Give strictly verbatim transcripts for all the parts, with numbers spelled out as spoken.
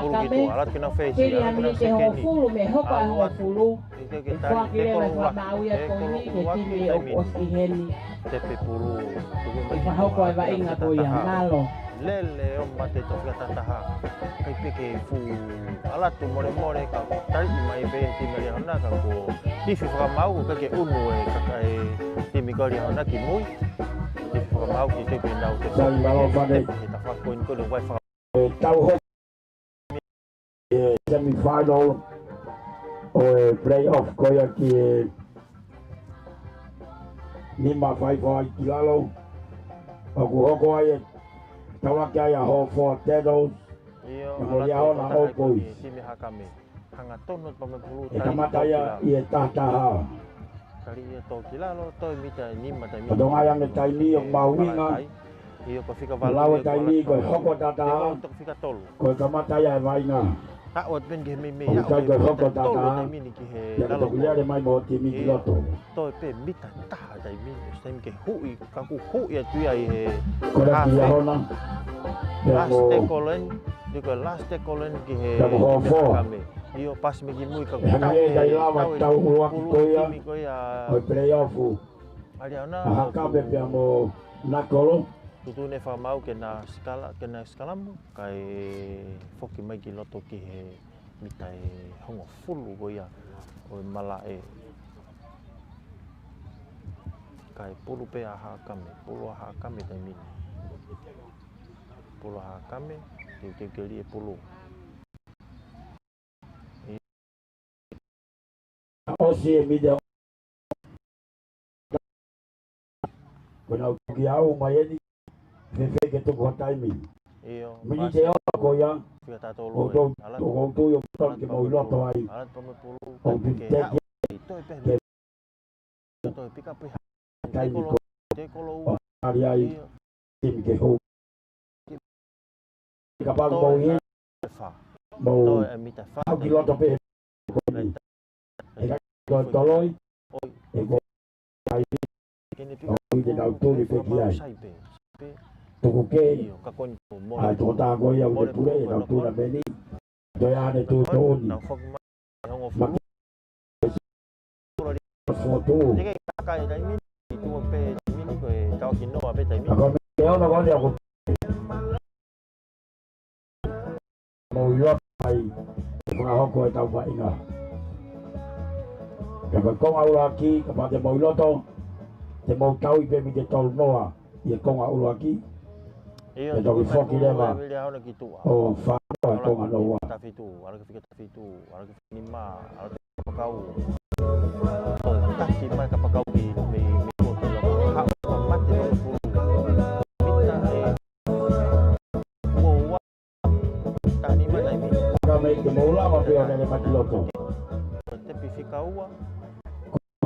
Hulu ki tuʻa, ʻalu atu ke nau fesi, ʻalu atu ke nau sekeni. Hili ʻa e miniti ʻe hongofulu mei he hoko ʻa e hongofulu. ʻE ke, ke tali, ʻe foaki leva e fakamāuʻi ʻa e poini ki he timi ʻoku ʻosi heni. Tepe Pulu, tuku mai ki tuʻa, ʻe fakahoko e vaʻinga ko ia, ngalo. Lele ʻo mate toki ʻa tataha. ʻIkai pē ke fuʻu ʻalu atu molemole ka tali mai pē timi ʻa Liahona ka ko Tifi Fakamau, ʻikai ke ʻunu e kaka e timi ko Liahona ki mui. Tifi Fakamau ki te ke nau te. Sai, malo mane. He tafaʻaki ko eni ko e vai faka- E tau hoko e semifinal ʻo e playoff ko ia ki he nima faifai ki lalo. ʻOku hoko ai e taulaki ai ʻa Hofoa Turtles. ʻIo, mo Liahona Old Boys. Timi Hakame. Hangatonu atu pea mo e Pulu. ʻE kamata ia ʻi he tahataha. Tali ia toki lalo, toe mita ʻe nima taimi. Ka tonga ia nge taimi ʻo mahuʻinga. ʻIo, ko e fika valu. Lau e taimi ko e hoko tahataha. Ko e kamata ia e vaʻinga. Aʻu atu pē ki he meimei, ʻoku ʻikai ko e hoko tahataha. Taimi ni ki he lalo. Ia ke toki lele mai mo e timi ki loto. Toe pē mita taha taimi, ʻosi taimi ke huʻi, ka kuo huʻi atu ia ʻi he. Ko e laki ia hona. Last tackle eni, ko e last tackle eni ki he timi Hakame. ʻIo, pasi mai ki mui ka kuo tau e, tau e ʻuluaki ko ia ʻo e playoff. ʻA Liahona, ʻa Hakame pea mo Nakolo. Tuʻutuʻuni ʻe Fakamau ke na sikala, ke na sikalamu, kae foki mai ki loto ki he mita ʻe hongofulu ko ia ʻo e malaʻe. Kae Pulu pē ʻa Hakame, Pulu ʻa Hakame taimi ni. Pulu ʻa Hakame, teuteu ke lī e Pulu. ʻOsi e mita. Ko ʻenau toki aʻu mai eni. Fēfē ke tuku ha taimi? ʻIo, miniti ʻe ono ko ia. Fika taha tolu. ʻOku tau, ʻoku tau tui ʻoku tau ke mau ʻi loto ai. ʻOku tau teke. Toe pē. Toe pika pē. Taimi ko. Tekolo ua. ʻO tali ai. ʻIo. Timi ke hou. Kapau mau ʻi he. Toe mita fā. Mau. Toe mita fā. Au ki loto pē. ʻE ka ko toloi. ʻE ko ai. Kene pika. Au i te tau tuli pē ki ai. Sai pē. Tuku ke. ʻIo, ka ko eni ko mole. ʻAi toko tā ko ia u te pule, e tau tuna meni. Toe ane tu tōni. Nau foki mai. Hongofulu. Fotu. Teke kakai taimi ni, tuʻu pē taimi ni ko e tau ki noa pē taimi ni. Ako me ke ono ko ni ako. Mau ʻi loto ai, ʻe fakahoko e tau vaʻinga. Ka ko e konga ʻuluaki, kapau te mau ʻi loto, te mau tau ʻi pē mita ʻe tolu noa. ʻI he konga ʻuluaki. ʻIo, ʻe toki foki leva. ʻO fā noa e konga noa. Tafitu, ʻalu ki fika tafitu, ʻalu ki fika nima, ʻalu ki kapakau. Taki mai kapakau ki mei, mei ko ki loko. Haʻu ka mate no pulu. Mita e. Mo ua. Tani mai taimi. Ka mei te mau lava pē ʻo nene mati loto. Tepi fika ua.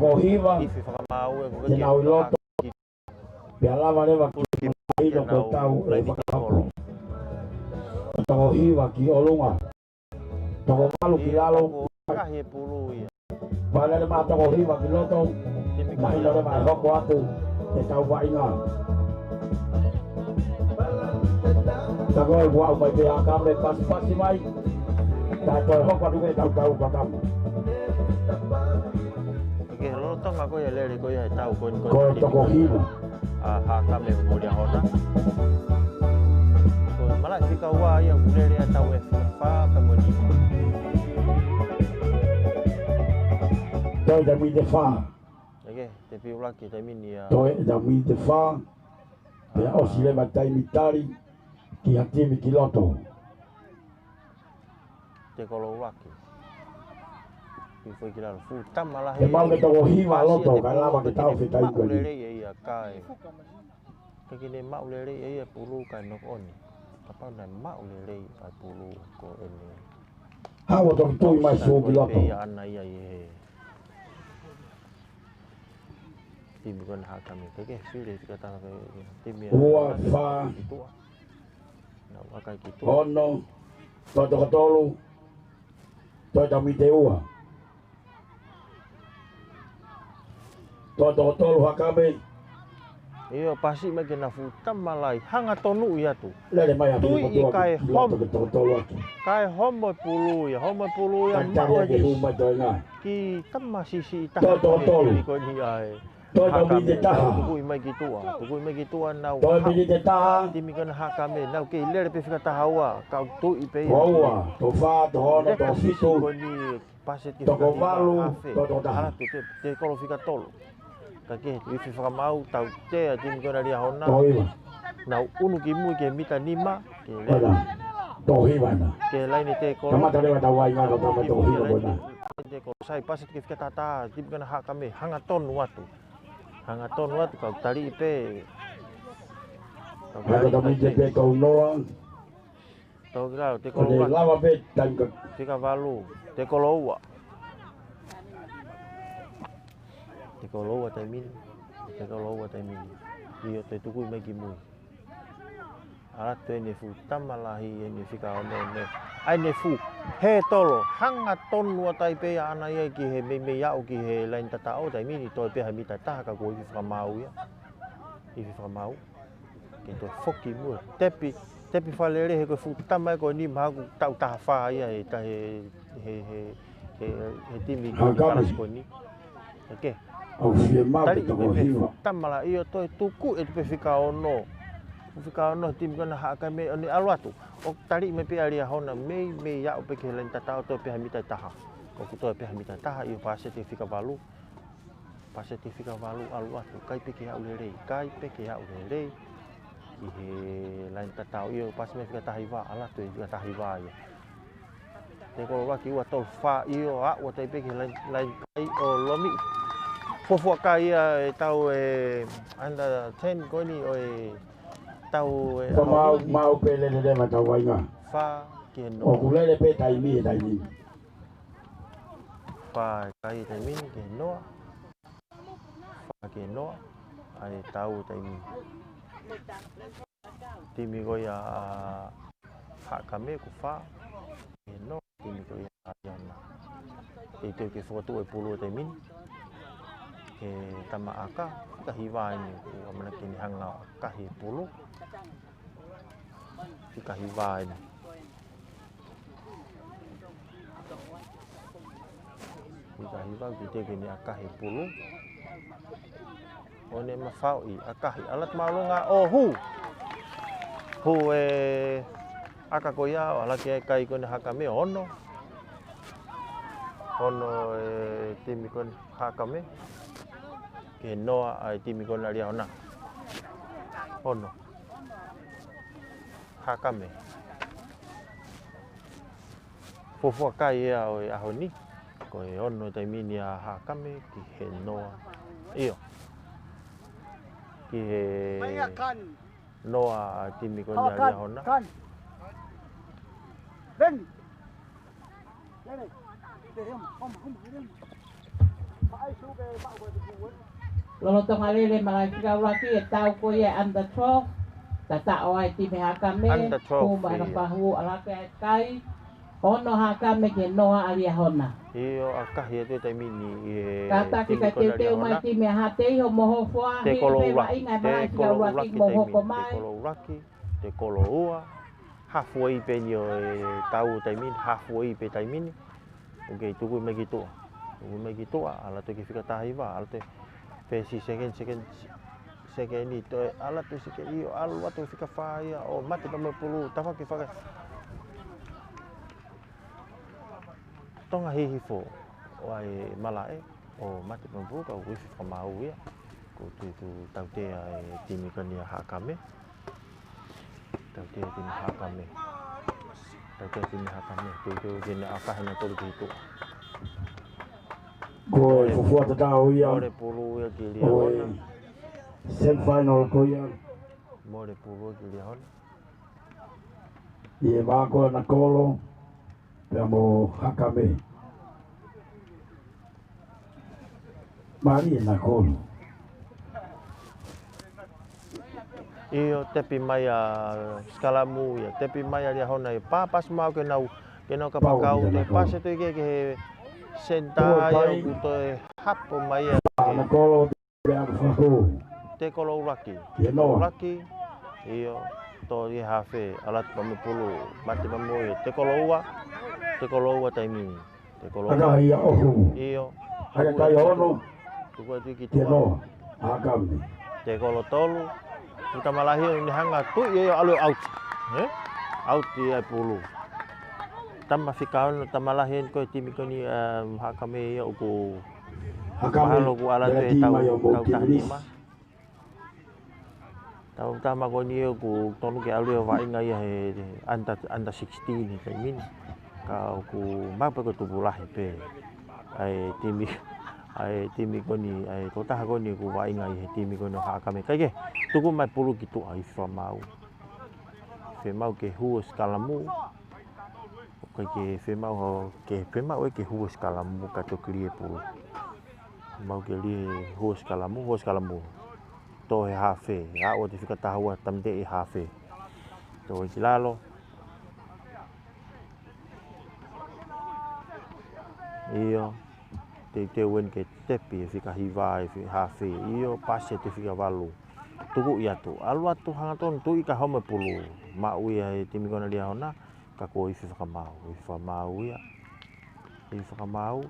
Ko hiva. Ifi fakamau e ko ke nau ʻi loto. Pea lava leva ki ʻino ko tau e fakahoko. Toko hiva ki ʻolunga. Toko valu ki lalo. Kahi e pulu ia. Pea lele mai toko hiva ki loto. Mahino leva e hoko atu e tau vaʻinga. Tako e ua mai pē ʻa Hakame pasipasi mai. Tae toe hoko atu ke tau tau ka tau. Ke lolotonga ko ia lele ko ia e tau ko eni ko e toko hiva. ʻA Hakame mo Liahona. Ko e malaʻe fika ua ia ʻoku lele ʻa e tau e fika fā pea mo e nima. Toe taimi te fā. Eke, te piulaki taimi ni ia. Toe taimi te fā. Pea ʻosi leva taimi tali ki ha timi ki loto. Te kolo ʻuluaki. Ki fai ki lalo. Fuʻu tama lahi. He mau ke toko hiva loto, ka lava ke tau fekai ko ni. Maʻu lelei e ia kae. Ke kine maʻu lelei e ia pulu kae knock on. Kapau naʻe maʻu lelei ʻa e pulu ko eni. Haʻu ʻo toki tui mai sū ki loto. Pea ana ia ʻi he. Timi ko ena Hakame. Ke ke fili, ke tala ke timi ia. Ua, fā. Ki tuʻa. Nau ʻakai ki tuʻa. Ono, toe toko tolu, toe taimi te ua. Toe toko tolu Hakame, ʻIo, pasi mai ke na fuʻu tama lahi, hanga tonu ia atu. Lele mai a Tuʻi Filipotuʻa kae ki loto homo. Ke tokotolo atu. Kae homo e pulu ia, homo e pulu ia, Talitali maʻu ake e hū mai toe ngai. Ki tama siʻisiʻi taha. Toe tokotolo. Ko eni ai. Toe tau Hakame, miniti taha. Tukui mai ki tuʻa, tukui mai ki tuʻa nau Toe ha-, miniti taha. Timi ko ena Hakame, nau kei lele pē fika taha ua, kau Tuʻi pē ia. Ua ua, toko fā, toko ono, toko fitu. Ko eni pasi ke Toko fika hiva valu, afe. Toko taha. Ala te, te, te kolo fika tolu. Ka ke, ifi fakamau, tautea, timi ko ena Liahona. Toko hiva. Nau unu ki mui ki he mita nima, ke lele. Wana. Toko hiva na. Ki he laine te kolo. Kamata leva tau ai ngā, kamata toko hiva ko ena. Te kolo sai, pasi ke fika taha taha, timi ko ena Hakame, hanga tonu atu. Hanga tonu atu, kau tali pē. Kau Hanga tali tonu pē. Pē kau noa. Tau kila, te Ko kolo ne ua. Lava pē taimi ka Fika valu, te kolo ua. Te kolo ua taimi ni, te kolo ua taimi ni. ʻIo, te tukui mai ki mui. Ala toe ne fuʻu tama lahi, ʻene fika ono ne. ʻAi ne fuʻu, he tolo, hanga tonu atu ai pē ʻaʻana ia ki he meimei aʻu ki he laine tataʻo taimi ni, toe pē ha mita taha ka kuo ifi fakamau ia. Ifi fakamau. Ke toe foki muʻa. Tepi, tepi fakalele he ko e fuʻu tama ia ko eni mahalo ko e taʻu taha fā ia he ta-, he, he, he, he, he timi ko eni Hakame. Kalasi ko eni. Oke. ʻOku fiemaʻu Tali ke toko pē hiva. Fuʻu tama lahi ʻo toe tuku atu pē fika ono. Fika ono he timi ko ena Hakame ʻo ne ʻalu atu. ʻO tali mai pē ʻa Liahona meimei aʻu pē ki he laine tataʻo toe pē ha mita taha. ʻOku toe pē ha mita taha ʻio pasi atu fika valu. Pasi atu fika valu ʻalu atu, ʻikai pē ke aʻu lelei, ʻikai pē ke aʻu lelei. ʻI he laine tataʻo ʻio, pasi mai fika taha hiva, ala toe fika taha hiva ia. Te kolo ua ki ua tolu fā ʻio, aʻu atu ai pē ki he laine, laine kai ʻo lomi. Fuofua kai ia ʻetau e under ten ko eni ʻo e tau e Ko mau, mau pē lele leva tau ai ngā. Fā ki he noa. ʻOku lele pē taimi e taimi. Fā kai taimi ni ki he noa. Fā ki he noa, ʻa e tau taimi. Timi ko ia ʻa Hakame ko e fā ki he noa, timi ko ia ʻa Liahona. Teitei ke fokotuʻu e pulu taimi ni. Ke tama ʻaka, fika hiva eni, ʻoku ʻamanaki ke ne hanga ʻo ʻakahi e pulu. Fika hiva eni. Fika hiva, teitei ke ne ʻakahi e pulu. ʻO ne mafao ʻi ʻakahi. Ala te mālōlō ngā ʻo hū. Hū e ʻaka ko ia, ʻo ala ke kai ko ena Hakame ono. Ono e timi ko ena Hakame. Ki he noa ʻa e timi ko ena Liahona. Ono. Hakame. Fuofua kai ia ʻo e ʻaho ni. Ko e ono taimi ni ʻa Hakame ki he noa. ʻIo. Ki he noa ʻa e timi ko ena Liahona. Lolotonga lele malaʻe fika ʻuluaki e tau ko ia under twelve. Tataʻo ai timi Hakame. Under twelve, Kuma ʻana ʻio. Pahu ʻalake ai kai. Ono Hakame ki he noa ʻa Liahona. ʻIo, ʻakahi atu e taimi ni ʻi he Kātaki timi ka ko ena teuteu mai Liahona. Timi ʻa Hateiho mo Hōfoa, Te hili kolo pē ua, vaʻinga e te malaʻe fika kolo ʻuluaki ʻuluaki mo taimi hoko ni, te mai. Kolo ʻuluaki, te kolo ua. Halfway pē eni ʻo e tau taimi ni, halfway pē taimi ni. Oke, tukui mai ki tuʻa. Tukui mai ki tuʻa, ala toe ki fika taha hiva, ala toe fesi second, second, second ni, toe, ala toe second ʻio, ʻalu atu fika fā ia, ʻo mate pē mo e pulu, tafaki faka. Tonga hihifo, ʻo ʻai malaʻe, ʻo mate pē mo e pulu, ka ʻoku ifi fakamau ia, ko e tuʻu tautea e timi ko eni ʻa Hakame. Tautea timi Hakame. Tautea timi Hakame. Teuteu ke ne ʻakahi ʻa e tolu ki tuʻa. Ko e fuofua tatau ia. Mole pulu ia ki Liahona. Ko e semifinal ko ia. Mole pulu ia ki Liahona. ʻI he vā ko ena kolo. Pea mo Hakame. Mālie ʻena kolo. ʻIo tepi mai ʻa Sikalamu ia, tepi mai ʻa Liahona ʻi he pā pasi mau ke nau, ke nau kapakau, toe pasi atu ki he, ki he senitā ia ʻoku toe hapo mai ia. Pea ʻena kolo pea ʻoku fakahū. Tekolo ʻuluaki. Tekolo ʻuluaki. ʻIo, tō ʻi he hafe, ʻalu atu pea mo e pulu, mate pea mo ia. Tekolo ua, tekolo ua taimi ni. Tekolo ua. Aka ia ʻohu. ʻIo. Aka kai ono. Tuku atu ki tuʻa. Tekolo. Hakame. Tekolo tolu. Ko e tama lahi ʻo ne hanga tuʻi ia ʻo ʻalu ʻo ʻauti. Ē? ʻAuti ia e pulu. Tama fika ono, tama lahi eni ko e timi ko eni, ē, Hakame ia ʻoku Hakame, mahalo ʻoku ʻalu atu e tau, tau taha nima. Tau tama ko eni ʻoku tonu ke ʻalu ʻo vaʻinga ia he, he under, under sixteen he taimi ni. Ka ʻoku maʻu pē ko e tupulahi pē ʻa e timi, ʻa e timi ko eni, ʻa e tokotaha ko eni ʻoku vaʻinga ʻi he timi ko eni ʻo Hakame. Kae kehe, tuku mai pulu ki tuʻa ʻi he fakamaau. Fiemaʻu ke hū ʻo sikalamu. ʻOku ʻikai ke fiemaʻu, ke fiemaʻu ia ke hū ʻo sikalamu ka toki lie pulu. Mau ke lie hū ʻo sikalamu, hū ʻo sikalamu. Tō he hafe, aʻu atu e fika taha ua tamte ʻi hafe. Tō ʻi lalo. ʻIo, teuteu eni ke tepi e fika hiva ʻi he hafe. ʻIo, pasi atu e fika valu. Tuku ia atu. ʻAlu atu hangatonu tuʻi ka home pulu. Maʻu ia e timi ko ena Liahona. Ka ko e ifi fakamaau, ifi fakamaau ia. Ifi fakamaau.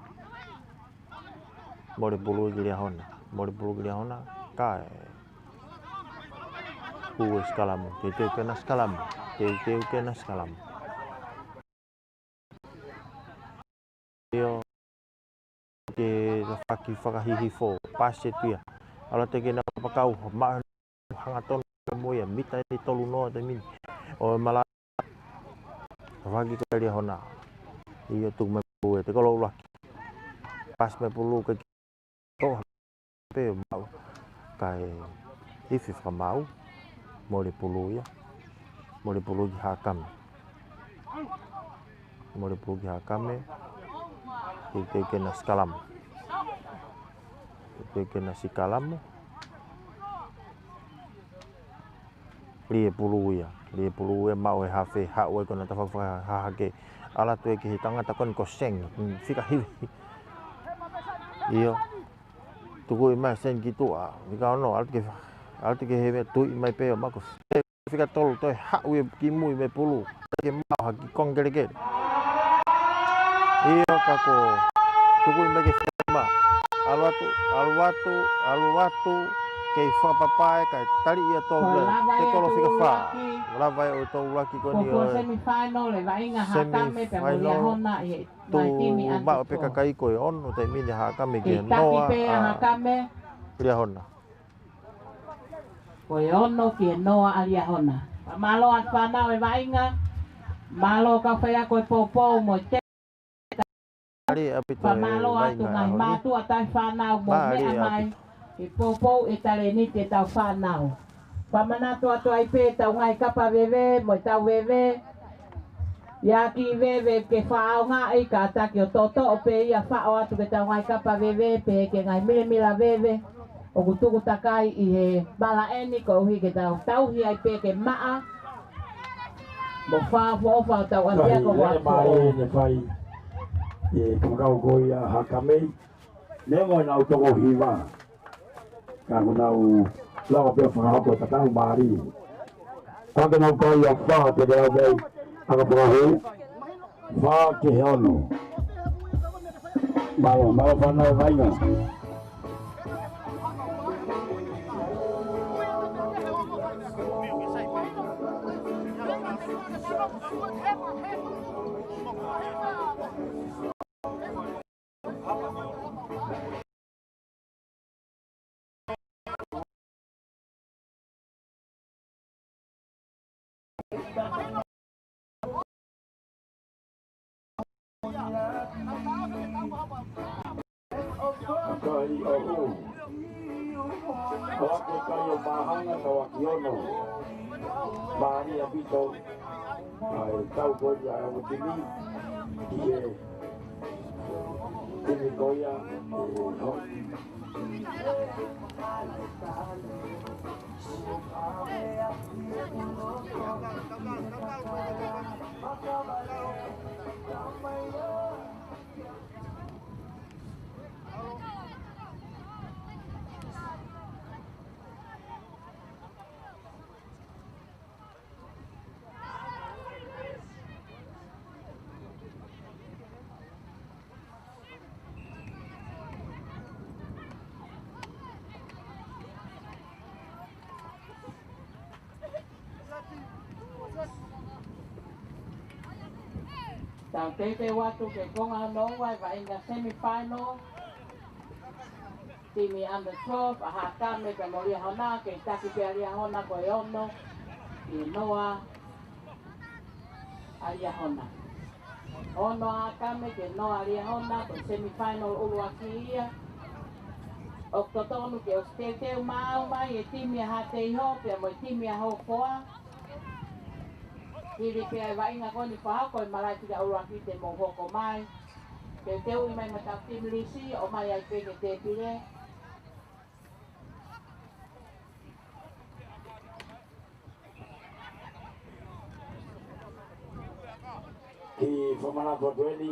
Mole pulu ki Liahona. Mole pulu ki Liahona. Kae hū e sikalamu. Teuteu ke na sikalamu. Teuteu ke na sikalamu. ʻIo. Ke tafaki fakahihifo. Pasi atu ia. ʻAlu atu ke na kapakau. Maʻu hangatonu mo ia, mita ʻe tolu noa taimi ni. ʻO e mala vaki ko ē Liahona. ʻIo tuku mai pulu ē, tekolo ʻuluaki. Pasi mai pulu ke ki toʻo pē maʻu. Kae ifi fakamaau. Mole pulu ia. Mole pulu ki Hakame. Mole pulu ki Hakame. Teuteu ke na sikalamu. Teuteu ke na sikalamu. Lie pulu ia. Lie pulu ia maʻu e hafe haʻu ai ko ena tafaki fakahahake. ʻAlu atu ē ki he tangata ko eni ko Seng. Hmm, fika hiva. ʻIo. Tuku mai Seng ki tuʻa. Fika ono. ʻAlu atu ke, ʻalu atu ke he meʻa tuʻi mai pē ʻo maʻu ko fika tolu toe haʻu ia ki mui mei pulu. Ke maʻu ha kiʻi konga kelekele. ʻIo ka ko. Tuku mai ke fika nima. ʻAlu atu, ʻalu atu, ʻalu atu. Kei fakapapae, kae tali ia tō. Ko e lava ia tekolo fika fā. Lava ia ʻo e tō ʻuluaki ko eni ʻo e semifinal, e vaʻinga Hakame pea mo Liahona ʻi he tuʻu maʻu pē kakai ko e ono taimi ni Hakame ki he noa ʻa Liahona. Ko e ono ki he noa ʻa Liahona. Fakamālō atu fānau e vaʻinga. Mālō kau faiako e poupou mo e te. Fakamālō atu ngaahi mātuʻa taʻe fānau mo meʻa mai. Ke poupou e talēniti e tau fānau. Fakamanatu atu ai pē tau ngaahi kapa veve mo e tau veve. ʻIa ki veve ke fakaʻaongaʻi ka taki ʻo toʻotoʻo pē ia faʻo atu ke tau ngaahi kapa veve pē ke ngaahi milamila veve. ʻOku tuku takai ʻi he mala eni koeʻuhi ke tau tauhi ai pē ke maʻa. Mo fakaʻofoʻofa ʻo tau ʻalu ia ko e vaʻa mālie ne fai. ʻE, fakakau ko ia Hakame. Neongo ʻenau toko hiva. Ka ko ʻenau lava pē fakahoko e tatau mālie. Ka ke nau kai ʻa fā te ke lau pē. ʻAka fakahoko. Fā ki he ono. Mālō, mālō fānau vaʻinga. Kakai ʻoku. ʻOku kai ʻo māhanga tau ʻaki ono. Mālie ʻaupito. ʻA e tau ko ia ʻa e timi. ʻI he timi ko ia. Tau teuteu atu ki he konga hono ua ʻo e vaʻinga semifinal. Timi under twelve ʻa Haʻakame pea mo Liahona, ke taki pē ʻa Liahona ko e ono ki he noa ʻa Liahona. Ono ʻa Haʻakame ki he noa ʻa Liahona, ko e semifinal ʻuluaki ia. ʻOku totonu ke ʻosi teuteu maʻu mai e timi ʻa Haʻateiho pea mo e timi ʻa Hofoa. Hili pē ʻa e vaʻinga ko eni, fakahoko e malaʻe fika ʻuluaki te mou hoko mai. Teuteuʻi mai ʻa e tau timi lisi, ʻomai ai pē ki he tēpile. Kiʻi fakamanatu atu eni.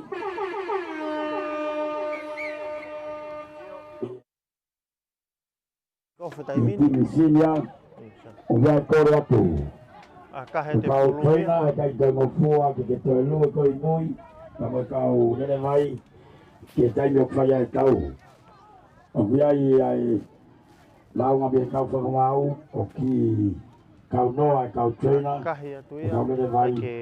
Ko e fetaimini. Timi sinia, ʻo ia ʻe kole atu. ʻA, ka he te pulu ia. Kau trainer, ʻe ʻikai toe ngofua ke ke toe lue koe ʻi mui, ka mo e kau lele mai, ki he taimi ʻoku fai ai e tau. ʻOku ʻi ai ʻa e lāunga mei he kau fakamaau, ʻo kiʻi kau noa e kau trainer, kahi atu ia, kau lele mai, ʻai ke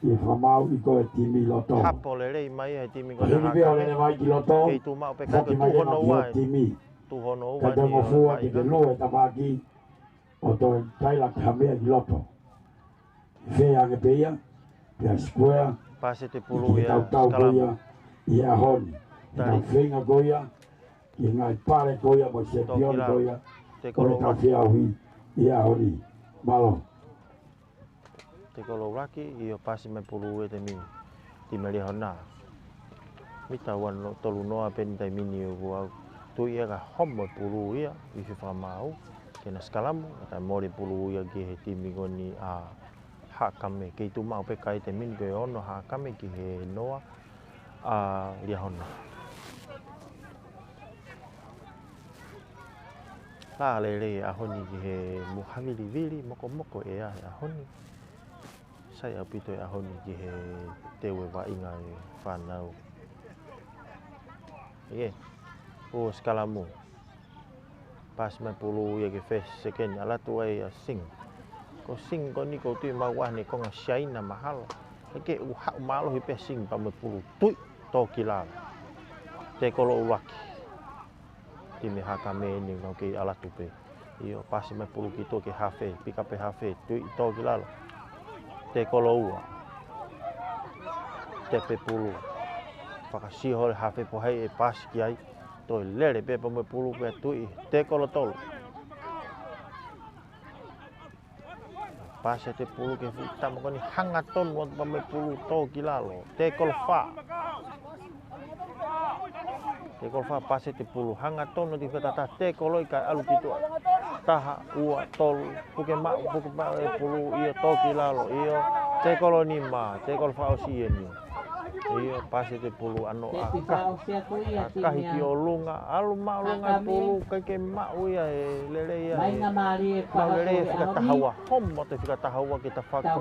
ʻi he fakamaau ʻi ko e timi loto. Hapo lelei mai e timi ko ena. Hili pē ʻo Haʻakame. Lele mai ki loto, kei tuʻu maʻu pē ka foki ko e mai tuʻu hono ua e timi. Tuʻu hono ua e timi. Kae toe ngofua ke ke lue e tafaʻaki, ʻo toe taila ki ha meʻa ki loto. Fē ange pē ia, pea square, pasi te pulu ia, tautau ko ia, ʻi he ʻaho ni. Tali. Tau feinga ko ia, ki he ngaahi pale ko ia, mo e sepioni ko ia, ko e tau feʻauhi, ʻi he ʻaho ni. Mālō. Tekolo ʻuluaki, ʻio pasi mai pulu ia te mini. Timi Liahona. Mita ua no-, tolu noa pē eni taimini ʻoku ou tui ia ka homo e pulu ia, ʻi he fakamaau, ke na sikalamu, ka mole pulu ia ki he timi ko eni ʻa Haʻakame, kei tuʻu maʻu pē kai taimini ko e ono Haʻakame ki he noa ʻa Liahona. Lā lelei e ʻaho ni ki he muhavilivili, mokomoko e ʻea he ʻaho ni. Sai ʻaupito e ʻaho ni ki he teu e vaʻinga e fānau. ʻIo, ʻo sikalamu. Pasi mai pulu ia ki he first, second, ʻalu atu ai ʻa Sing. Ko Sing ko eni ʻoku ou tui maʻu ʻa ʻene konga Siaina mahalo. He ke u haʻu mālohi pē Sing pea mo e pulu tui tō ki lalo. Tekolo ʻuluaki. Timi Haʻakame eni nau kei ʻalu atu pē. ʻIo, pasi mai pulu ki tuʻa ki he hafe, pika pē hafe, tui tō ki lalo. Tekolo ua. Tepe pulu. Fakasio holo hafe pō hai ʻe pasi ki ai. Toe lele pē pea mo e pulu pea tui. Tekolo tolu. Pasi ʻa e pulu ki he fuʻu tama ko eni hangatonu atu pea mo e pulu tō ki lalo. Tekolo fā. Tekolo fā pasi ʻa e pulu hangatonu atu ki he fika taha, tekolo ʻi ka ʻalu ki tuʻa. Taha, ua, tolu, puke maʻu, puke maʻu e pulu, ʻio tō ki lalo, ʻio, tekolo nima, tekolo fā ʻosi eni. ʻIo, pasi ʻa e pulu ano ʻa kahi ki ʻolunga, ʻalu maʻolunga e pulu, ʻikai ke maʻu ia e lele ia e. Maʻu lele e fika taha ua, homo atu e fika taha ua ki he tafaʻaki.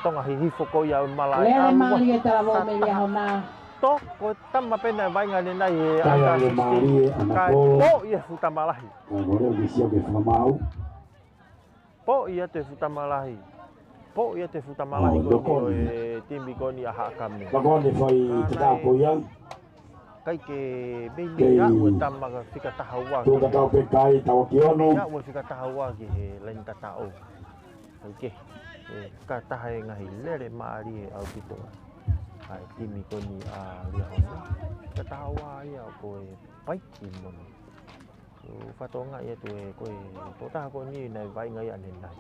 Tonga Hihifo ko ia ʻo e malaʻe. Toko e tama pē ena e vaʻinga ʻanenai he under sixteen. Kae poʻi e fuʻu tama lahi. Poʻi atu e fuʻu tama lahi. Poʻi atu e fuʻu tama lahi ko eni ʻo e timi ko eni ʻa Haʻakame. Ka ko ʻene fai tatau ko ia. ʻIkai ke meimei aʻu e tama ka fika taha ua. Tuʻu tatau pē kai tau ki ono. Aʻu e fika taha ua ki he laine tatau. ʻIkai ke. ʻE, ka taha e ngaahi lele mālie ʻaupito ʻa e timi ko eni ʻa Liahona. Fika taha ua ia ko e paiki mono. ʻOku ou fakatokangaʻi atu ē ko e tokotaha ko eni naʻe vaʻinga ia ʻanenai.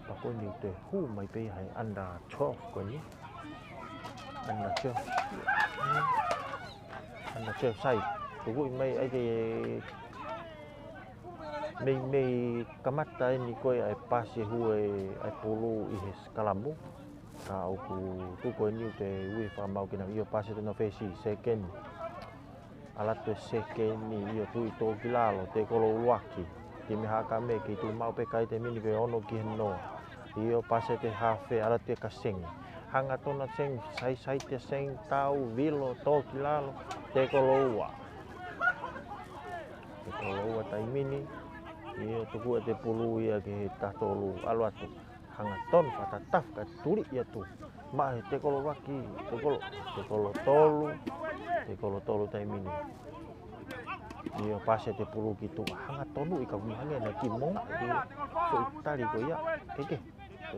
Pea ko eni toe hū mai pē ia he under twelve ko eni. Under twelve. Under twelve sai. Tukuʻi mai ai ke meimei kamata eni ko ē ʻa e pasi e hū e ʻa e pulu ʻi he sikalamu. Ka ʻoku tuku eni ʻoku te ui fakamaau ke na ʻio pasi te na fesi second. ʻAlu atu e sekeni ʻio tui tō ki lalo, tekolo ʻuluaki. Timi Haʻakame kei tuʻu maʻu pē kai taimini ko e ono ki he noa. ʻIo pasi ʻa e hafe, ʻalu atu e ka Seng. Hangatonu ʻa Seng, saisai ʻa Seng, tau, vilo, tō ki lalo, tekolo ua. Tekolo ua taimini, ʻio tuku ʻa e pulu ia ki he taha tolu, ʻalu atu. Hangatonu fakatatafu kae tuliʻi atu. Maʻa he tekolo ʻuluaki, tekolo, tekolo tolu, tekolo tolu taimi ni. ʻIo, pasi atu e pulu ki tuʻa, hangatonu ʻi ka kumahanga na ki monga, ʻio, foʻi tali ko ia, keke, e,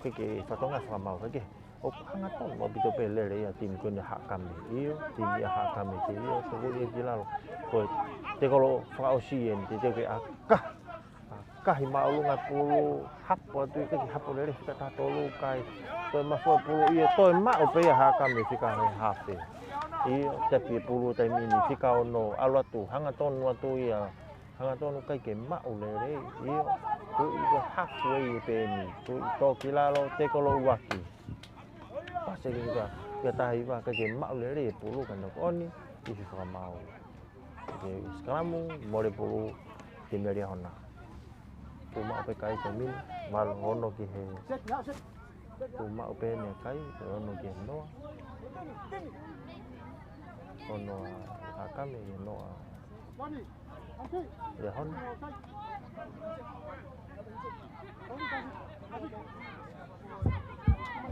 keke fatongia fakamaau, keke. ʻOku hangatonu ʻaupito pē lele ia timi ko eni Haʻakame. ʻIo, timi ia Haʻakame te ʻio, toko ia ki lalo. Ko e tekolo fakaʻosi eni, te teu ke ʻaka. ʻAkahi māʻolunga pulu, hapo atu ʻi keke hapo lele fika taha tolu kai. Toe mafua pulu ia, toe maʻu pē ia Haʻakame fika he hafe. ʻIo, tepi e pulu taimi ni fika ono, ʻalu atu, hangatonu atu ia. Hangatonu kai ke maʻu lelei, ʻio. Tuʻi ko haku e i e peni, tuʻi tō ki lalo, tekolo ʻuluaki. Pasi ki ka, ki taha hiva, kai ke maʻu lelei e pulu ka noko oni, ʻi he fakamaau. Ke sikalamu, mole pulu, ki Liahona. Tuʻu maʻu pē kai taimi ni, malu ono ki he, tuʻu maʻu pē eni kai, ko e ono ki he noa. Ono ʻa Haʻakame, ʻi he noa. Liahona.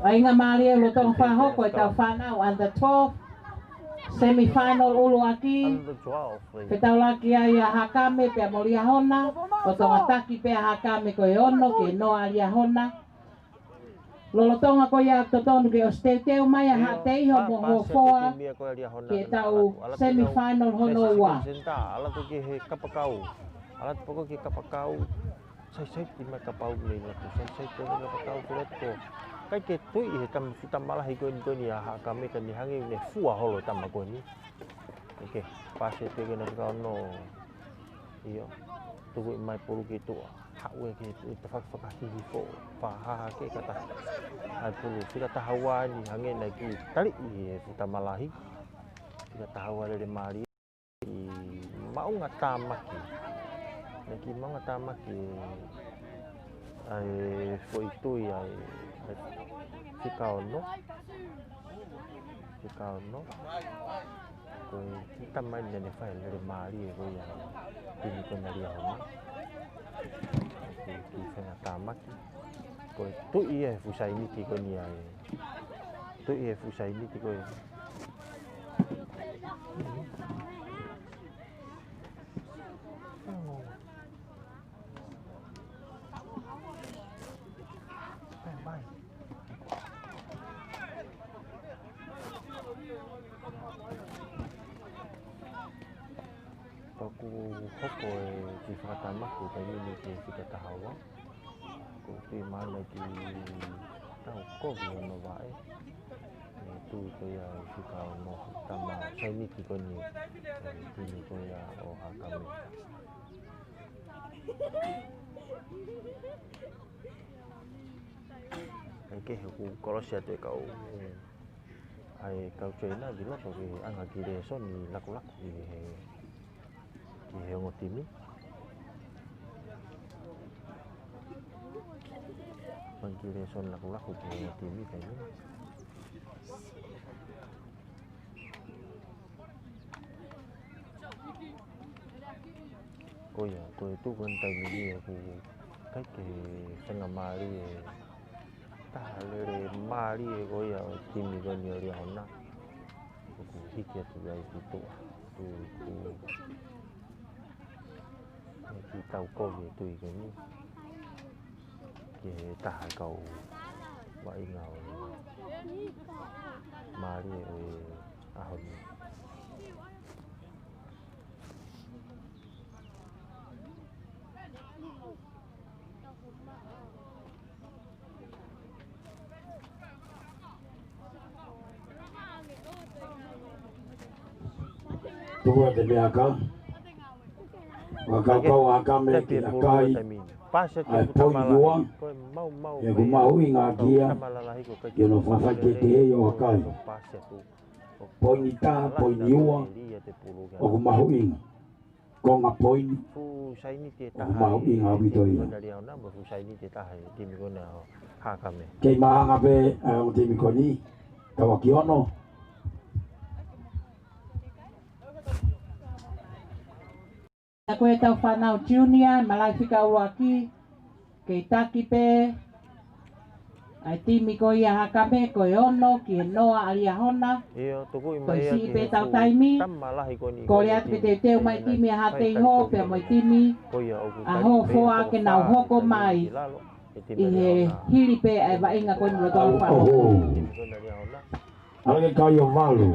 ʻAinga mālie ʻo e lotolotonga fakahoko ʻetau fānau under twelve semifinal ʻuluaki. Under twelve, ʻio. Fetaulaki ai ʻa Haʻakame pea mo Liahona, ʻo tokataki pē ʻa Haʻakame ko e ono ki he noa ʻa Liahona. Lolotonga ko ia totonu ke ʻosi teuteu mai ʻa Haʻateiho mo Hofoa ki heʻetau semifinal hono ua. Ala atu ki he kapakau. Ala atu pē ko ē ki he kapakau. Sai, sai, timi mai kapakau nei latu. Sai, sai, timi mai kapakau ko latu. Kai ke tuʻi he tama, fuʻu tama lahi ko eni ko eni ʻa Haʻakame ka ne hangē ne fua holo tama ko eni. ʻIo, pasi atu ki he nā fika ono. ʻIo, tuku mai pulu ki tuʻa. Haʻu e ki tuʻa, tafaki fakahihifo. Pāhaha ke kata. ʻAi pulu, fika taha ua ni hangē naʻe kiʻi taliʻi he fuʻu tama lahi. Fika taha ua lele mālie. ʻI maʻunga tāmaki. Naʻe kiʻi maʻunga tāmaki. ʻAi foʻi tui ʻae, ʻae fika ono. Fika ono. Ko e kita mai naʻa ne fai lele mālie ko ia. Timi ko ena Liahona. Kiʻi, kiʻi fenga tāmaki. Ko e tuʻi ia he fuʻu sāiniti ko eni ʻae. Tuʻi he fuʻu sāiniti ko ia. Pea ʻoku hoko e kiʻi fakatamaki taimi ni ki he fika taha ua. Ko e tui mai naʻe kiʻi tau kovi hono vaʻe. ʻE tui ko ia ʻe fika ono tama sāiniti ko eni. ʻE tui ko ia ʻo Haʻakame. ʻE kehe ʻoku kolosi atu e kau, ʻae kau China ki loto ke ʻanga kiʻi lēsoni lakulaku ki he, ki he ongo timi. ʻAnga kiʻi lēsoni lakulaku ki he ongo timi, kae nini. Ko ia, ko e tuʻu ko eni taimi ni ʻoku ʻikai ke fenga mālie, taha lele mālie ko ia ʻo e timi ko eni ʻo Liahona. ʻOku hiki atu ai ki tuʻa, tuʻu, tuʻu. Kiʻi tau kovi e tui ko eni. Ki he taha kau vaʻinga ʻo e mālie ʻo e ʻaho ni. Tuku atu e meʻa ka. Fakakaukau ʻa Haʻakame ke ʻakai ʻa e poini ua. ʻE ʻoku mahuʻinga ʻaki ia ki hono fakafaikehekeheʻi ʻo ʻakai. Poini taha, poini ua. ʻOku mahuʻinga. Konga poini. ʻOku mahuʻinga ʻaupito ia. Kei maʻanga pē ʻa e ongo timi ko eni. Tauaki ono. Ko ʻetau fānau junior, malaʻe fika ʻuluaki, kei taki pē, ʻA e timi ko ia Hakame ko e ono ki he noa ʻa Liahona. ʻIo, tukuʻi mai ia ki he fuʻu tama lahi ko eni. Ko ia ʻoku teuteu mai e timi ʻa Haʻateiho pea mo e timi ʻa Hofoa ke nau hoko mai ʻi he hili pē ʻa e vaʻinga ko eni ʻo e loto ʻa Liahona. ʻAlā ke kai ʻo valu.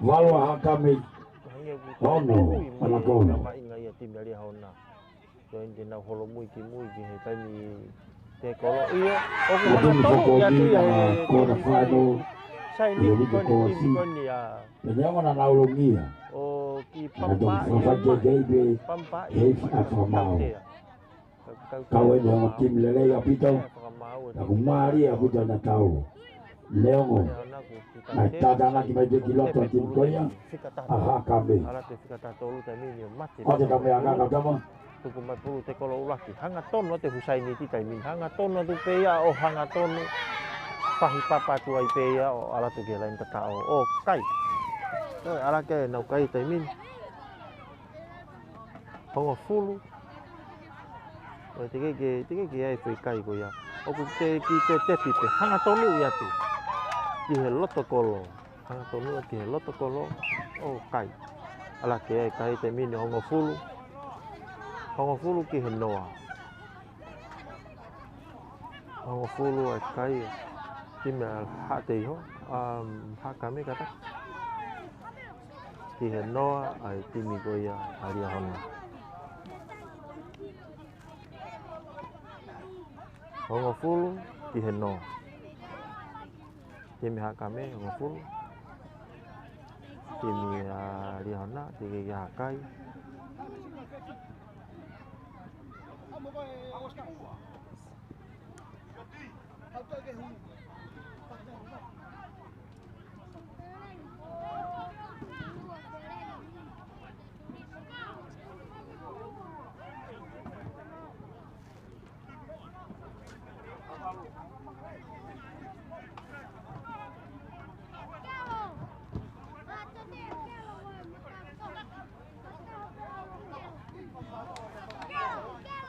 Valu ʻa Hakame, ono ʻa Nakolo. Ko eni te nau holomui ki mui ki he taimi tekolo. ʻIo, ʻoku hanga tonu ia ʻi he quarter final ʻo e timi ko eni ʻa Liahona. Pea neongo naʻa nau longi ia, ʻo ki Pampaʻi, Pampaʻi, he fakamāu. Kau eni ʻa e timi lelei ʻaupito. Ka ʻoku mālie ʻaupito ʻena tau. Neongo naʻe tātānaki mai pē ki loto ʻa e timi ko ia ʻa Hakame. ʻAlā ke fika taha tolu taimi ni ʻo mate. ʻO te kame aka ka tama. Tuku mai pulu tekolo ʻuluaki. Hanga tonu atu e Husaini ʻi taimi ni. Hanga tonu atu pē ia ʻo hanga tonu. Fahi papa atu ai pē ia ʻo ʻalu atu ki he laini tataʻo ʻo kai. ʻOi, ʻalā ke nau kai taimi ni. Hongofulu. ʻOi, teʻeki ke, teʻeki ke ʻi ai e foʻi kai ko ia. ʻOku teʻeki ke tepi pē. Hanga tonu ia atu ki he loto kolo. Hanga tonu ki he loto kolo ʻo kai. ʻAlā ke ʻi ai e kai taimi ni. Hongofulu. Hongofulu ki he noa. Hongofulu ʻa e kai ʻa e timi ʻa Haʻateiho, um, Hakame kātaki. Ki he noa ʻa e timi ko ia ʻa Liahona. Hongofulu ki he noa. Timi Hakame, hongofulu. Timi ʻa Liahona, teʻeki ke ʻi ai ha kai.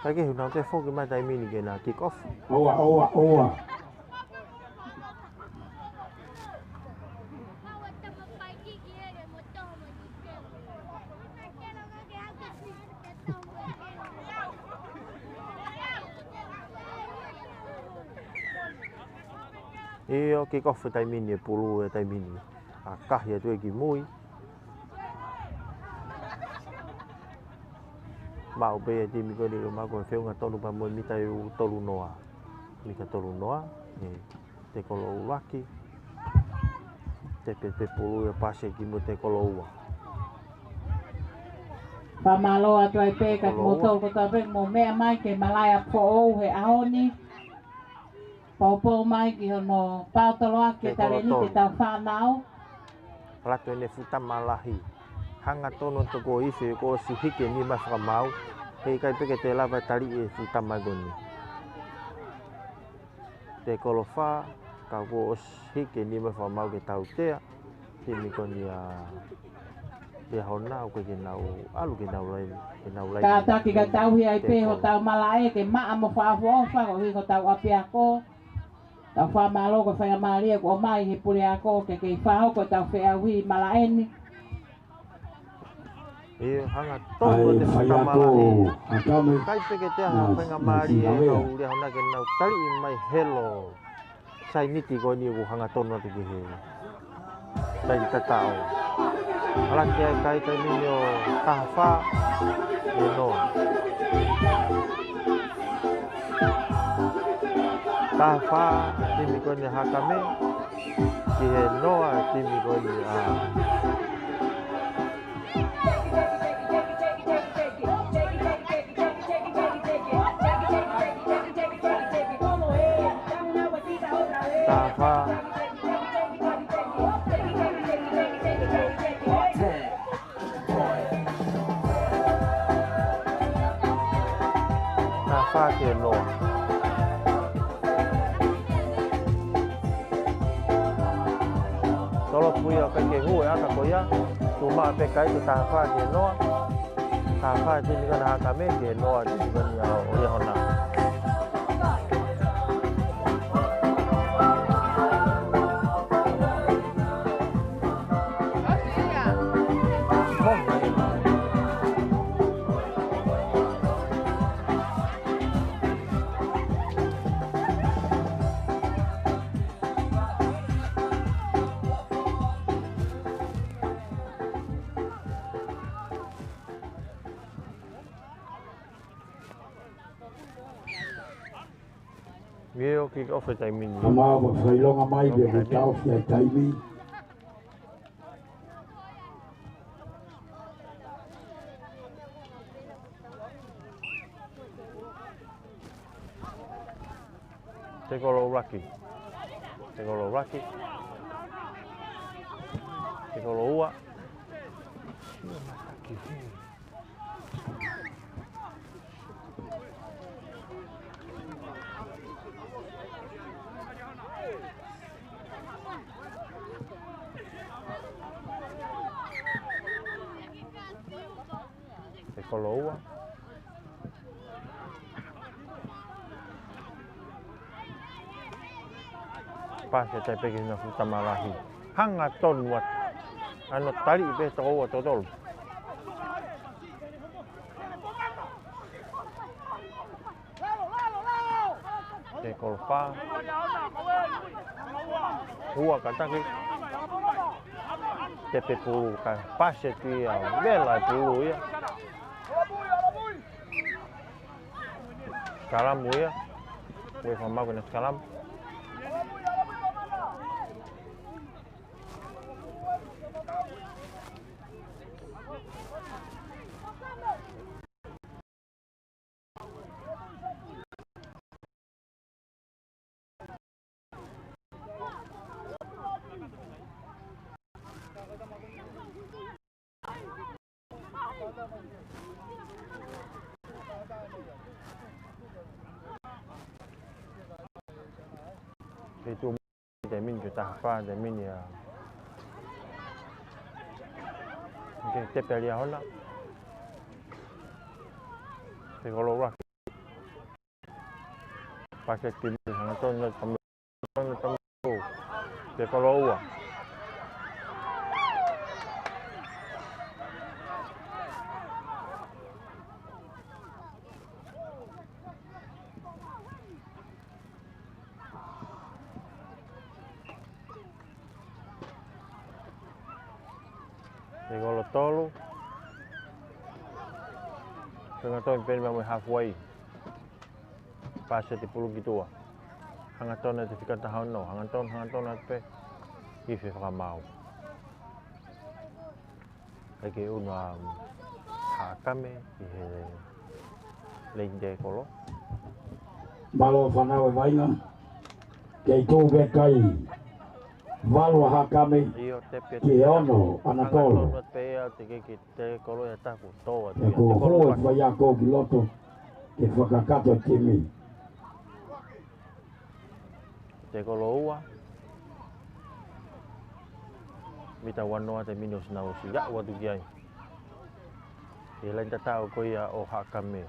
Kai ke huna te foki mai taimi ni ke na kick off. ʻOua, ʻoua, ʻoua. ʻIo, kick off e taimi ni, e pulu e taimi ni. ʻA kahi atu e ki mui. Maʻu pē e timi ko eni ʻo maʻu ko e feʻunga tonu pea mo e mita ʻe tolu noa. Mita tolu noa, ʻe, tekolo ʻuluaki. Tepe pē pulu ia pasi ki mo e tekolo ua. Fakamālō atu ai pē kiate kimoutolu kotoa pē mou meʻa mai ki he malaʻe ʻa Foʻou he ʻaho ni. Poupou mai ki hono paotoloaki e talēniti ʻetau fānau. Lato ʻene fuʻu tama lahi. Hanga tonu atu ko ife kuo ʻosi hiki e nima fakamāu. He ʻikai pē ke toe lava tali e fuʻu tama ko eni. Tekolo fā, ka kuo ʻosi hiki e nima fakamāu ke tautea. Timi ko eni ʻa Liahona ʻoku ʻikai ke nau ʻalu ke nau laini, ke nau laini. Kātaki ka tauhi ai pē hotau malaʻe ke maʻa mo fakaʻofoʻofa koeʻuhi ko hotau ʻapiako. Tau fakamālō ko e faingamālie kuo ʻomai he puleako ke kei fakahoko ʻetau feʻauhi malaʻe ni. ʻIo, hanga tonu ʻa e fuʻu tama lahi. ʻIkai pē ke toe ʻi ai ha faingamālie ʻa e kau Liahona ke nau taliʻi mai helo. Sainiti ko eni ʻoku hanga tonu atu ki he laini tataʻo. ʻAlā ke ʻi ai e kai taimi ni ʻo taha fā ki he noa. Taha fā, timi ko eni Hakame, ki he noa, timi ko eni ʻa Taha fā. Taha fā ki he noa. Tolo pui ʻo ʻikai ke hū e ʻaka ko ia. Tuʻu maʻa pē kai ko e taha fā ki he noa. Taha fā timi ko ena Hakame ki he noa timi ko ena ʻo Liahona. Mio kick off e taimi ni. Kamau fakaʻilonga mai pea kuo taʻofi ʻa e taimi. Tekolo ʻuluaki. Tekolo ʻuluaki. Tekolo ua. Tekolo ua. Pasi atu pē ki he nafu tamalahi. Hangatonu atu. ʻAno taliʻi pē toko ua toko tolu. Tekolo fā. Ua kataki. Tepe pulu ka pasi atu ia. Vela e pulu ia. Sikalamu ia. Ue fakamau ke na sikalamu. Kei tuʻu taimi ni ki he taha fā, taimi ni ʻa. Ke tepe ʻa Liahona. Tekolo ua. Pasi atu ki he hangatonu, hangatonu, hangatonu. Tekolo ua. Tekolo tolu. Hangatonu pē ni mo e hafuai. Pasi atu pulu ki tuʻa. Hangatonu atu fika taha ono. Hangatonu, hangatonu atu pē. Ifi fakamau. ʻIkai ke ʻunu ʻa Hakame ʻi he lei tekolo. Mālō fānau e vaʻinga. Kei tuʻu pē kai. Valu ʻa Hakame. ʻIo, tepe atu. Ki he ono ʻa Natolo. Hangatonu atu pē ia te ke ki he tekolo ia taku tō atu ia. Ko e fai ako ki loto. Ke fakakakato e timi. Tekolo ua. Mita ua noa taimi ni ʻosi nau ʻosi aʻu atu ki ai. ʻI he laine tataʻo ko ia ʻo Hakame.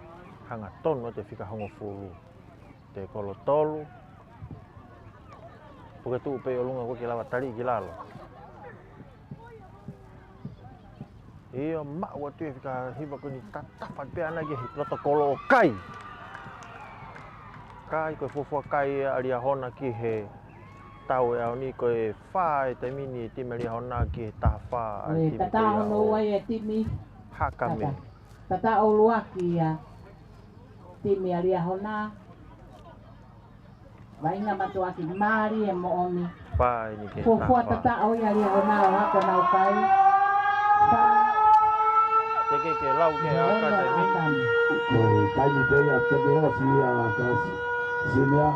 Hangatonu atu e fika hongofulu. Tekolo tolu. Puke tuʻu pē ʻi ʻolunga ko ē ke lava taliʻi ki lalo. ʻIo, maʻu atu e fika hiva ko eni tatafa pē ʻana ki he loto kolo ʻo kai. Kai, ko e fuofua kai ʻa Liahona ki he tau e ʻaho ni, ko e fā e taimi ni e timi ʻa Liahona ki he taha fā ʻa e timi ko ia ʻo Hakame. Tataʻo ʻuluaki ia timi ʻa Liahona. Vaʻinga mātuʻaki mālie moʻoni. Fā eni ke fuofua tatafa. Tataʻo ia Liahona ʻo hako nau kai. Fā. Te ke ke lau ke ʻaka taimi. Ko e taimi pē ia te ke lau si ia ka si. Simea.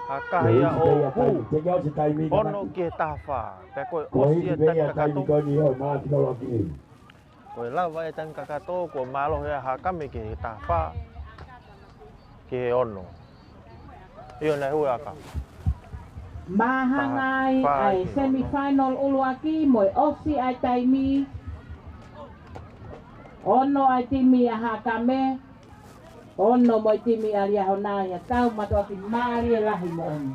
Haka ia ʻo hū. Te ke lau si taimi. Ono ki he taha fā. Pea ko e ʻosi ia taimi kakato. Ko e lava e taimi kakato, kuo mālohi ʻa Hakame ki he taha fā, ki he ono. ʻIo naʻe hū ʻa Hakame. Māhanga ai ʻa e semifinal ʻuluaki mo e ʻosi ʻa e taimi. Ono ʻa e timi ʻa Hakame. Ono mo e timi ʻa Liahona ia tau mātuʻaki mālie lahi moʻoni.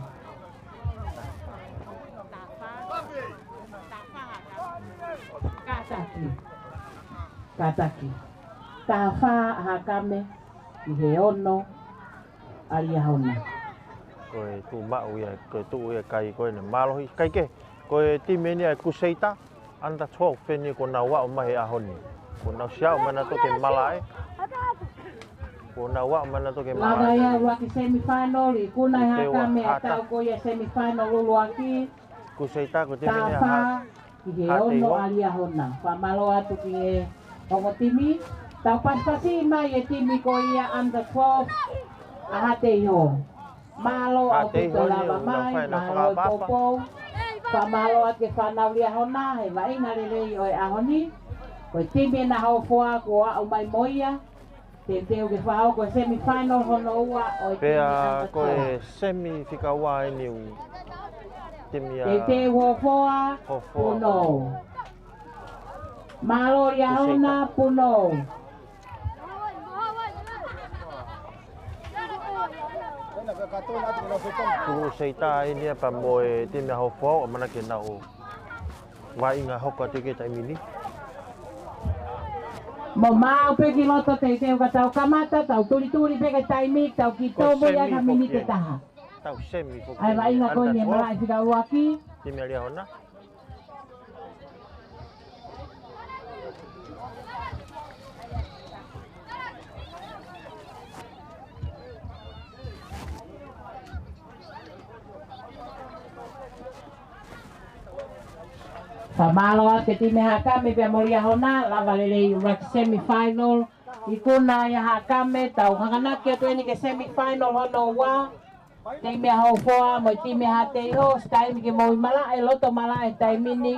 Kātaki. Kātaki. Taha fā ʻa Hakame ʻi he ono ʻa Liahona. Ko e tuʻu maʻu ia, ko e tuʻu ia kai ko eni mālohi. Kai ke, ko e timi eni ʻa e Crusader. Under twelve pē eni kuo nau aʻu mai he ʻaho ni. Kuo nau ʻosi aʻu mai nautolu ki he malaʻe. Ko nau aʻu mai nautolu ke lava ia ʻuluaki semifinal, ikuna ʻe Hakame ʻa e tau ko ia semifinal ʻuluaki. Kuseita ko e timi ʻa Haʻa Teiho. Tafa ki he ono ʻa Liahona. Fakamālō atu ki he ongo timi. Tau pasipasi mai e timi ko ia under twelve ʻa Haʻa Teiho. Mālō ʻaupito e lava mai, mālō e poupou. Fakamālō atu ki he fānau Liahona he vaʻinga lelei ʻo e ʻaho ni. Ko e timi ʻena hofoa kuo aʻu mai mo ia. Teuteu ke fakahoko e semifinal hono ua ʻo e timi under twelve. Pea ko e semi fika ua eni ʻa e timi ʻa Teuteu hofoa, Hofoa. Punou. Mālō Liahona, Punou. Kuseita eni ia pea mo e timi ʻa Hofoa, ʻamanaki ke nau vaʻinga hoko atu ki he taimi ni. Mo maʻu pē ki loto teuteu ka tau kamata, tau tulituli pē ki he taimi, tau kiʻi tō mo ia ka miniti ʻe taha. Tau semi foki eni. ʻA e vaʻinga ko eni e malaʻe fika ʻuluaki. Timi ʻa Liahona. Fakamālō atu ki he timi Hakame pea mo Liahona, lava lelei ʻuluaki semifinal. Ikuna ia Hakame, tau hanganaki atu eni ki he semifinal hono ua. Timi ʻa Hofoa mo e timi ʻa Haʻa Teiho, ʻosi taimi ke moʻui malaʻe, loto malaʻe taimi ni.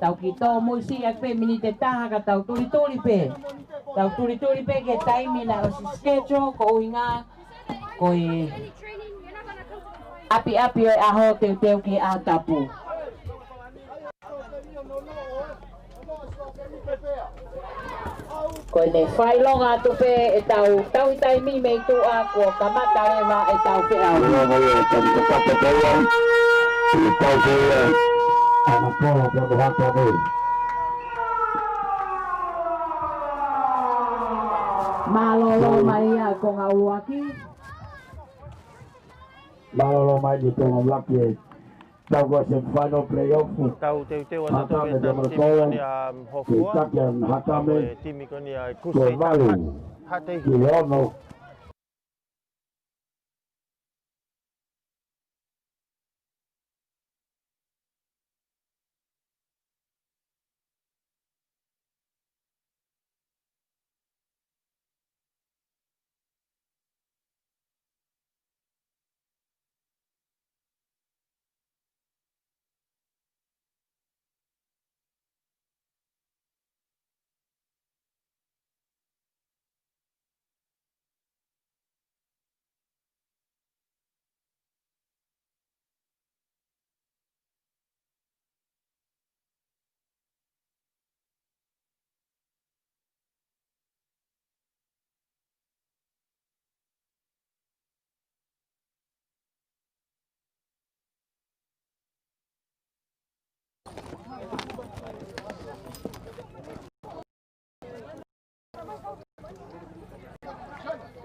Tau kiʻi tō muisi ʻaki pē miniti ʻe taha ka tau tulituli pē. Tau tulituli pē ki he taimi naʻe ʻosi schedule ko e ʻuhinga ko e ʻapiʻapi ʻo e ʻaho teuteu ki he ʻaho tapu. Ko ʻene fakaʻilonga atu pē ʻetau tauhi taimi mei tuʻa kuo kamata leva ʻetau feʻauhi. Ua mai e tau kakapa pea ua. E tau pea ua. Ana kola pea mo Hakame. Mālōlō mai ia ko e konga ʻuluaki. Mālōlō mai ni ko e konga ʻuluaki e tau ko e semifinal playoff. Tau teuteu atu Hakame pea mo e timi ko eni ʻa Hofoa. Ko e taki ʻa Hakame. Ko e timi ko eni ʻa Kuseita. Ko e valu. Haʻa Teiho. Ki he ono.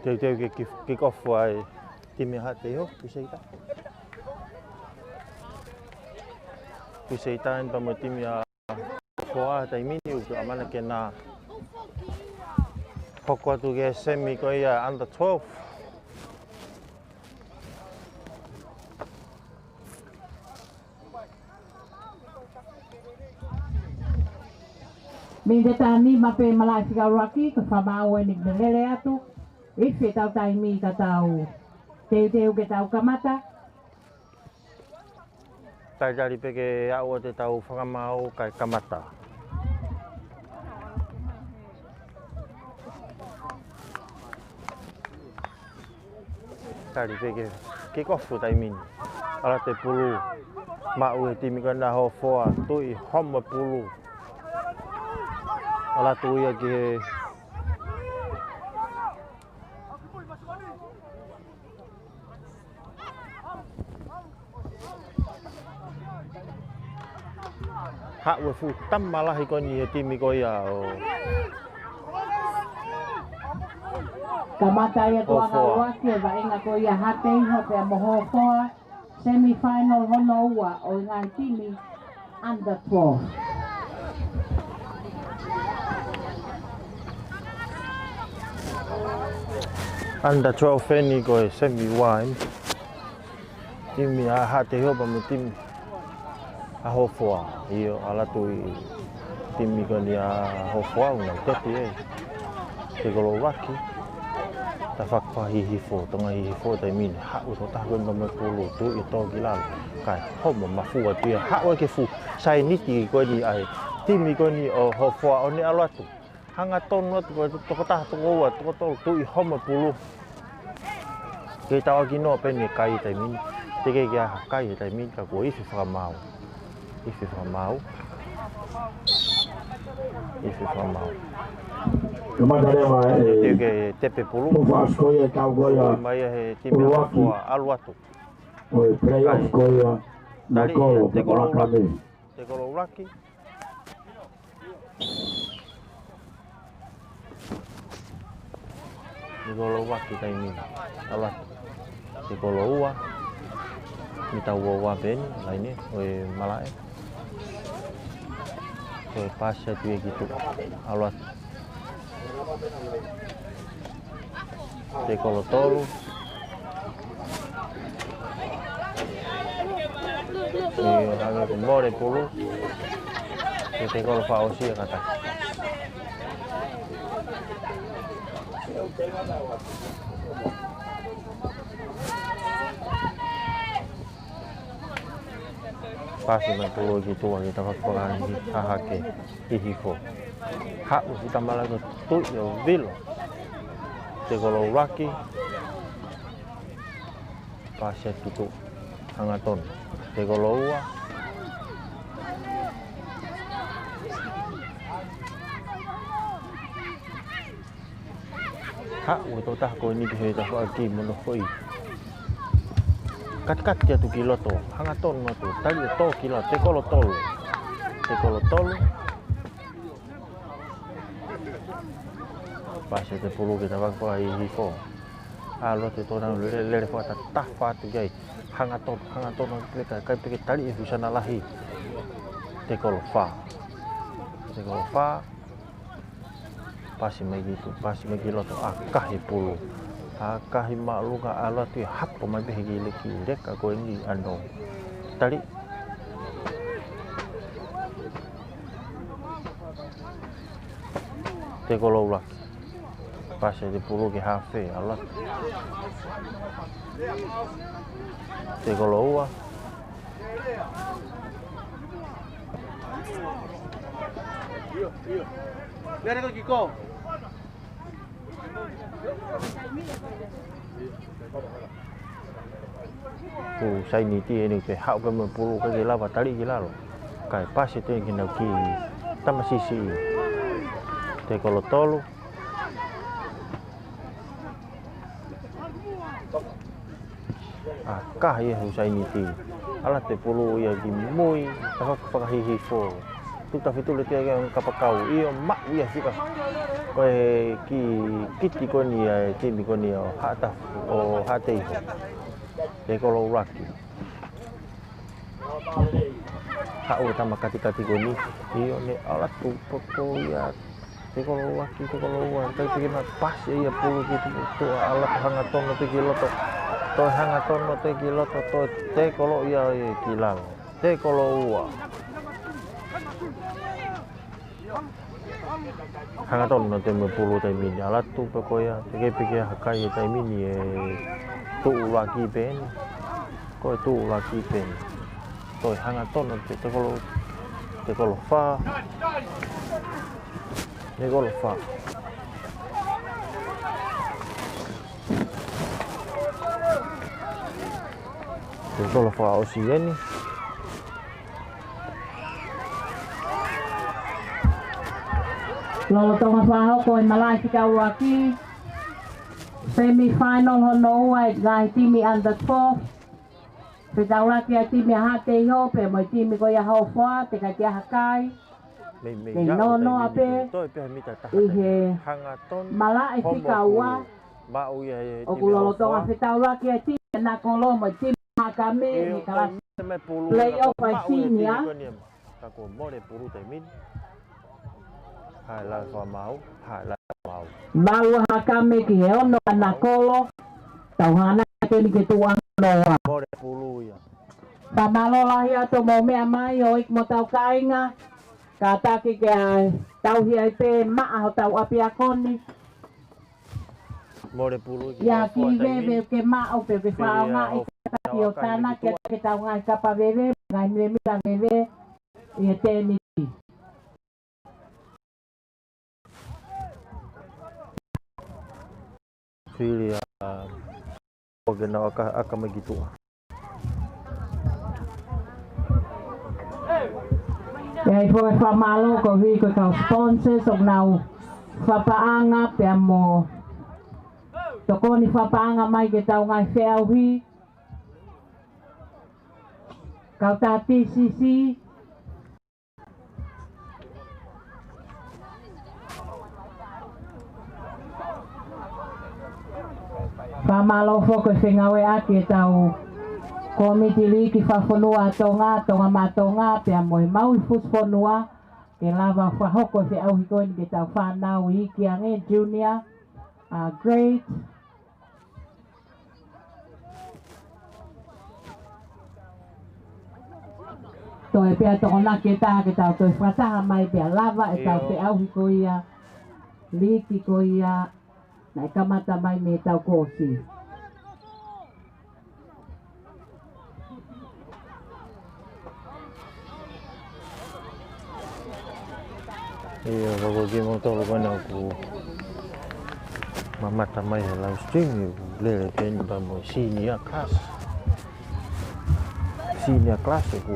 Teuteu ke kiʻi, kiʻi kofu ai timi Haʻa Teiho, Kuseita. Kuseita eni pea mo e timi ʻa Hofoa taimi ni ʻoku ʻamanaki ke na hoko atu ki he semi ko ia under twelve. Miniti ʻe taha nima pē malaʻe fika ʻuluaki, ko e fakamaau eni ke lele atu. ʻIfo ʻetau taimi ka tau teuteu ke tau kamata. Talitali pē ke aʻu atu ʻetau fakamaau kae kamata. Tali pē ke, ke kofu taimi ni. ʻAlu atu e pulu. Maʻu ʻe he timi ko ena Hofoa. Tuʻi homo e pulu. ʻAlu atu ia ki he Haʻu e fuʻu tama lahi ko eni he timi ko ia ʻo Hofoa. Kamata ia tuʻa ngāueʻaki e vaʻinga ko ia Haʻa Teiho pea mo Hofoa. Semifinal hono ua ʻo e ngaahi timi under twelve. Under twelve eni ko e semi wine. Timi ʻa Haʻateiho pea mo e timi ʻa Hofoa. ʻIo, ʻalu atu e timi ko eni ʻa Hofoa, ʻoku nau tepi ē. Tekolo ʻUluaki. Tafaʻaki fakahihifo, Tonga Hihifo taimi ni. Haʻu e tokotaha ko eni pea mo e pulu, tuʻu ʻo tō ki lalo. Kae homo mafua atu ia. Haʻu e ke fuʻu saiʻiniti ko eni ʻa e timi ko eni ʻo Hofoa ʻo ne ʻalu atu. Hangatonu atu ko e tokotaha, toko ua, toko tolu, tuʻu ʻo homo e pulu. Kei tauʻaki noa pē eni e kai he taimi ni. Teʻeki ke ʻi ai ha kai he taimi ni ka kuo ifi fakamaau. Ifi fakamaau. Ifi fakamaau. Kamata leva e Teʻeki ke tepi pulu. Ko e fast ko ia, tau ko ia. Mai he timi ʻa Hofoa, ʻalu atu. Ko e playoff ko ia. Tali, Tekolo, Tekolo ʻUluaki. Tekolo ʻUluaki. Tekolo ʻUluaki taimi ni. ʻAlu atu. Tekolo Ua. Mita ua ua pē eni, laine ʻo e malaʻe. Ko e pasi atu ia ki tuʻa. ʻAlu atu. Tekolo Tolu. ʻIo, hangē ko e mole pulu. Ko e Tekolo Fā ʻosi ia kātaki. Pasi mai pulu ki tuʻa ki tafaʻaki fakahahake hihifo. Haʻu e fuʻu tama lahi ko Tuʻi ʻo Vilo. Tekolo ʻUluaki. Pasi atu ki tuʻa. Hangatonu. Tekolo Ua. Haʻu e tokotaha ko eni ki he tafaʻaki mo hono foʻi. Katikati atu ki loto, hangatonu atu, tali ʻo tō ki lalo, Tekolo Tolu. Tekolo Tolu. Pasi e pulu ki tafaʻaki fakahihifo. ʻAlu atu e tokotaha lele, lele fakatatafa atu ki ai. Hangatonu, hangatonu atu pē kae ʻikai pē ke tali e fuʻu sana lahi. Tekolo Fā. Tekolo Fā. Pasi mai ki tuʻa, pasi mai ki loto, ʻakahi e pulu. ʻAkahi māʻolunga, ʻalu atu ʻo hapo mai pē he kiʻi leka, kiʻi leka ko eni ʻa hono tali. Tekolo ʻUluaki. Pasi e pulu ki hafe, ʻalu atu. Tekolo Ua. Lele ko kiko. Fuʻu saiʻiniti eni ke haʻu pē mo e pulu ʻikai ke lava tali ki lalo. Kae pasi atu ki honau kiʻi tama siʻisiʻi. Tekolo Tolu. ʻAkahi e fuʻu saiʻiniti. ʻAlu atu e pulu ia ki mui, tafaʻaki fakahihifo. Tuʻu tafetuʻu lelei ia ki he kapakau. ʻIo, maʻu ia fika. Ko e kiʻi kiti ko eni ʻa e timi ko eni ʻo Haʻata-, ʻo Haʻateiho. Tekolo ʻUluaki. Haʻu e tama katikati ko eni, ʻio, ne ʻalu atu pē ko ia, Tekolo ʻUluaki, Tekolo Ua, ʻikai pē ke ne pasi ia e pulu ki tuʻa, ʻalu atu hangatonu atu ki loto, toe hangatonu atu ki loto, toe Tekolo ia ki lalo, Tekolo Ua. Hangatonu atu mo e pulu taimi ni, ʻalu atu pē ko ia, teʻeki pē ke ʻi ai ha kai he taimi ni, ʻe Tuʻi ʻUluaki pē eni. Ko e Tuʻi ʻUluaki pē eni. Toe hangatonu atu Tekolo, Tekolo Fā. Tekolo Fā. Tekolo Fā ʻosi eni. Lolotonga fakahoko e malaʻe fika ʻuluaki, semi final hono ua e ngaahi timi under twelve. Fetaulaki ʻa e timi ʻa Haʻateiho pea mo e timi ko ia ʻa Hofoa, teʻeki ai ha kai. Mei, mei, mei nonoa pē ʻi he malaʻe fika ua. Maʻu ia he timi ʻa Hofoa. ʻOku lolotonga fetaulaki ʻa e timi ʻa Nakolo mo e timi ʻa Haʻakame, ʻio, ʻi he kalasi play-off ʻa e senior. Ka kuo mole pulu taimi ni. Haʻele fakamaau, haʻele. Valu ʻa Hakame ki he ono ʻa Nakolo. Tau hanga atu eni ke tuʻu ʻa Noa. Mole pulu ia. Fakamālō lahi atu hoʻomou meʻa mai, houʻeiki mo hotau kāinga. Kātaki ke tauhi ai pē maʻa hotau ʻapiako ni. Mole pulu ia ki he Fua Taimi. Veve ke maʻu pē ke fakaʻaongaʻi kātaki ʻo tānaki ʻa e tau ngaahi kapa veve, ngaahi milemila veve, ʻi he tēniti. Fili ʻa, ʻo ke nau ʻaka, ʻaka mai ki tuʻa. ʻE ʻi ai foki e fakamālō ko ē ki he kau sponsors ʻoku nau fakapaʻanga pea mo tokoni fakapaʻanga mai ki he tau ngaahi feʻauhi. Kau tā TCC. Fakamālō foki e fengāueʻaki e tau kōmiti liiki fakafonua ʻa Tonga, Tonga Maʻa Tonga, pea mo e Maui Fusi Fonua, ke lava fakahoko e feʻauhi ko eni ki he tau fānau iiki ange, junior, uh, grade, toe pea tokonaki e taha ke tau toe fakataha mai pea lava e tau feʻauhi ko ia, liiki ko ia, naʻe kamata mai mei he tau kuo ʻosi. ʻIo, ka ko kimoutolu ko ena ʻoku mamata mai he live stream, ʻoku lele pē eni pea mo e senior class. Senior class ʻoku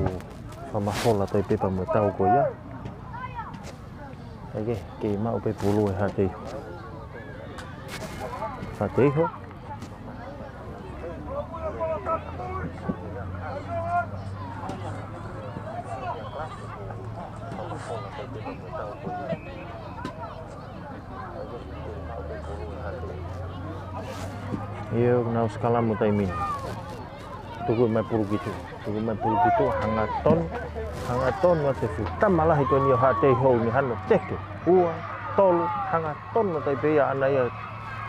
fakamafola atu ai pē pea mo e tau ko ia. ʻEke, kei maʻu pē pulu e Haʻateiho. Haʻateiho. ʻIo, nau sikalamu taimi ni. Tuku mai pulu ki tuʻa, tuku mai pulu ki tuʻa, hangatonu, hangatonu ʻa e fuʻu tama lahi ko eni ʻo Haʻateiho, ne hano teke, ua, tolu, hangatonu ʻa e taipe ia ʻana ia,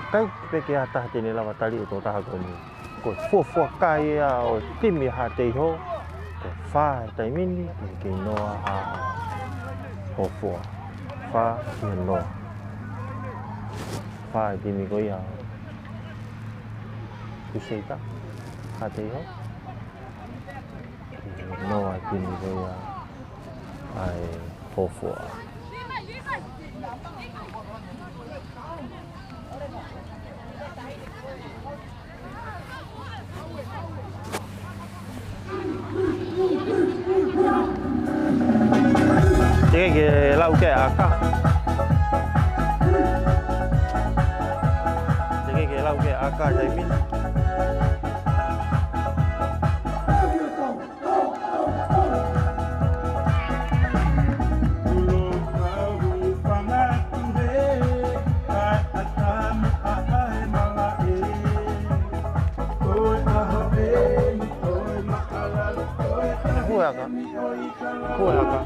ʻikai pē ke ʻi ai ha taha te ne lava tali ʻe tō taha ko eni. Ko e fuofua kai ia ʻo e timi Haʻateiho, ko e fā he taimi ni, ki he noa ʻa Hofoa. Fā ki he noa. Fā he timi ko ia. Kuseita, Haʻateiho. Noa timi ko ia ʻa e Hofoa. Teʻeki ke lau ki he ʻaka. Teʻeki ke lau ki he ʻaka, taimi ni. Hue ʻaka. Hue ʻaka.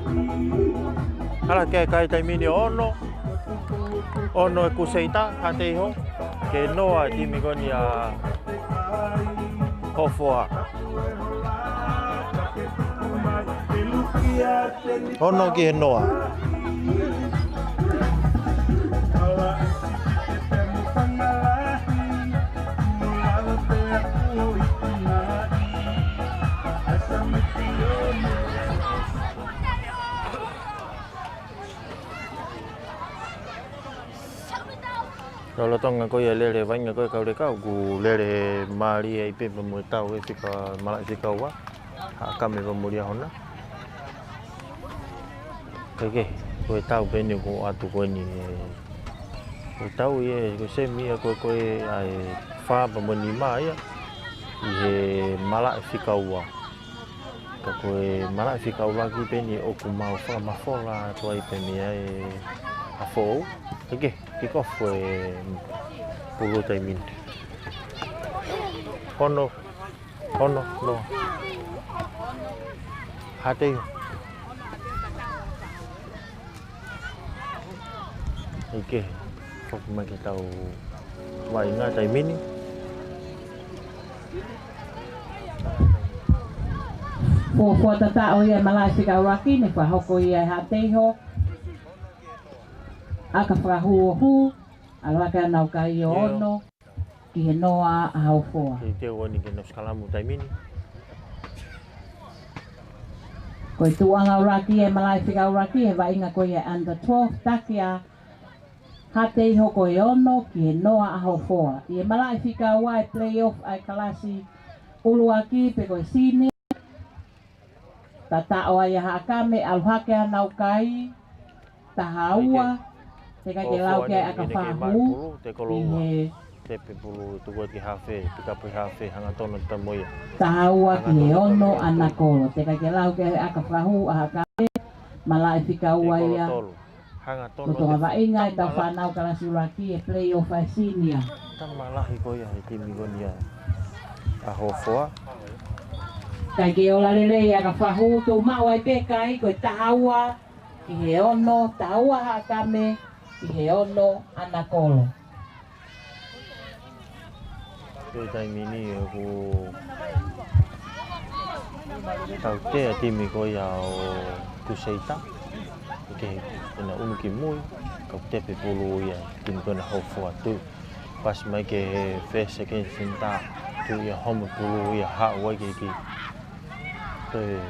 Ala ke kai taimi ni ʻo ono. Ono e Kuseita, Haʻateiho. Ki he noa timi ko eni ʻa Hofoa. Ono ki he noa. Lolotonga ko ia e lele vaʻinga ko ē kau leka, ʻoku lele mālie ai pē pea mo e tau ʻe fika, malaʻe fika ua. Haʻa Kame pea mo Liahona. Ke ke, ko e tau pē eni ʻoku ʻoatu ko eni ē. Ko e tau ia, ko e semi ia ko ē, ko e ʻa e fā pea mo e nima ia. ʻI he malaʻe fika ua. Ka ko e malaʻe fika ʻuluaki pē eni ʻoku mau fakamafola atu ai pē mei ai ʻa Foʻou. Ke ke, kick off e pulu taimi ni. Ono, ono, noa. Haʻateiho. ʻEke. Foki mai ke tau vaʻinga taimi ni. Fuofua tataʻo ia e malaʻe fika ʻuluaki, ne fakahoko ia ʻe Haʻateiho. ʻAka fakahū ʻo hū, ʻalu hake ʻenau kai ʻo ʻio, ono ki he noa ʻa Hofoa. Ke teu ani ke nau sikalamu taimi ni. Ko e tuʻunga ʻuluaki e malaʻe fika ʻuluaki he vaʻinga ko ia under twelve, taki ʻa Haʻateiho ko e ono ki he noa ʻa Hofoa. ʻI he malaʻe fika ua e playoff ʻa e kalasi ʻuluaki pe ko e senior. Tataʻo ai ʻa Haʻakame, ʻalu hake ʻenau kai, taha ua, teʻeki ke lau ki ai ʻaka fakahū, ʻi he tepe pulu, tuku atu ki hafe, pikapu ʻi hafe, hangatonu tamoia. Taha ua ki he ono ʻa Nakolo, teʻeki ke lau ki ai ʻaka fakahū ʻa Haʻakame, malaʻe fika ua ia. Ko e tuʻunga vaʻinga ʻetau fānau kalasi ʻuluaki e playoff ʻa e senior. Tama lahi ko ia he timi ko eni ʻa Hofoa. Teʻeki ke ola lelei ʻaka fakahū, tuʻu maʻu ai pē kai ko e taha ua ki he ono, taha ua Haʻakame ki he ono ʻa Nakolo. Ko e taimi ni ʻoku tautea timi ko ia ʻo Crusader. Ke ʻena unu ki mui, kau tepe pulu ia timi ko ena Hofoa, tuʻu. Pasi mai ki he first, second, center, tuʻu ia home pulu ia haʻu ai ke ki. Toe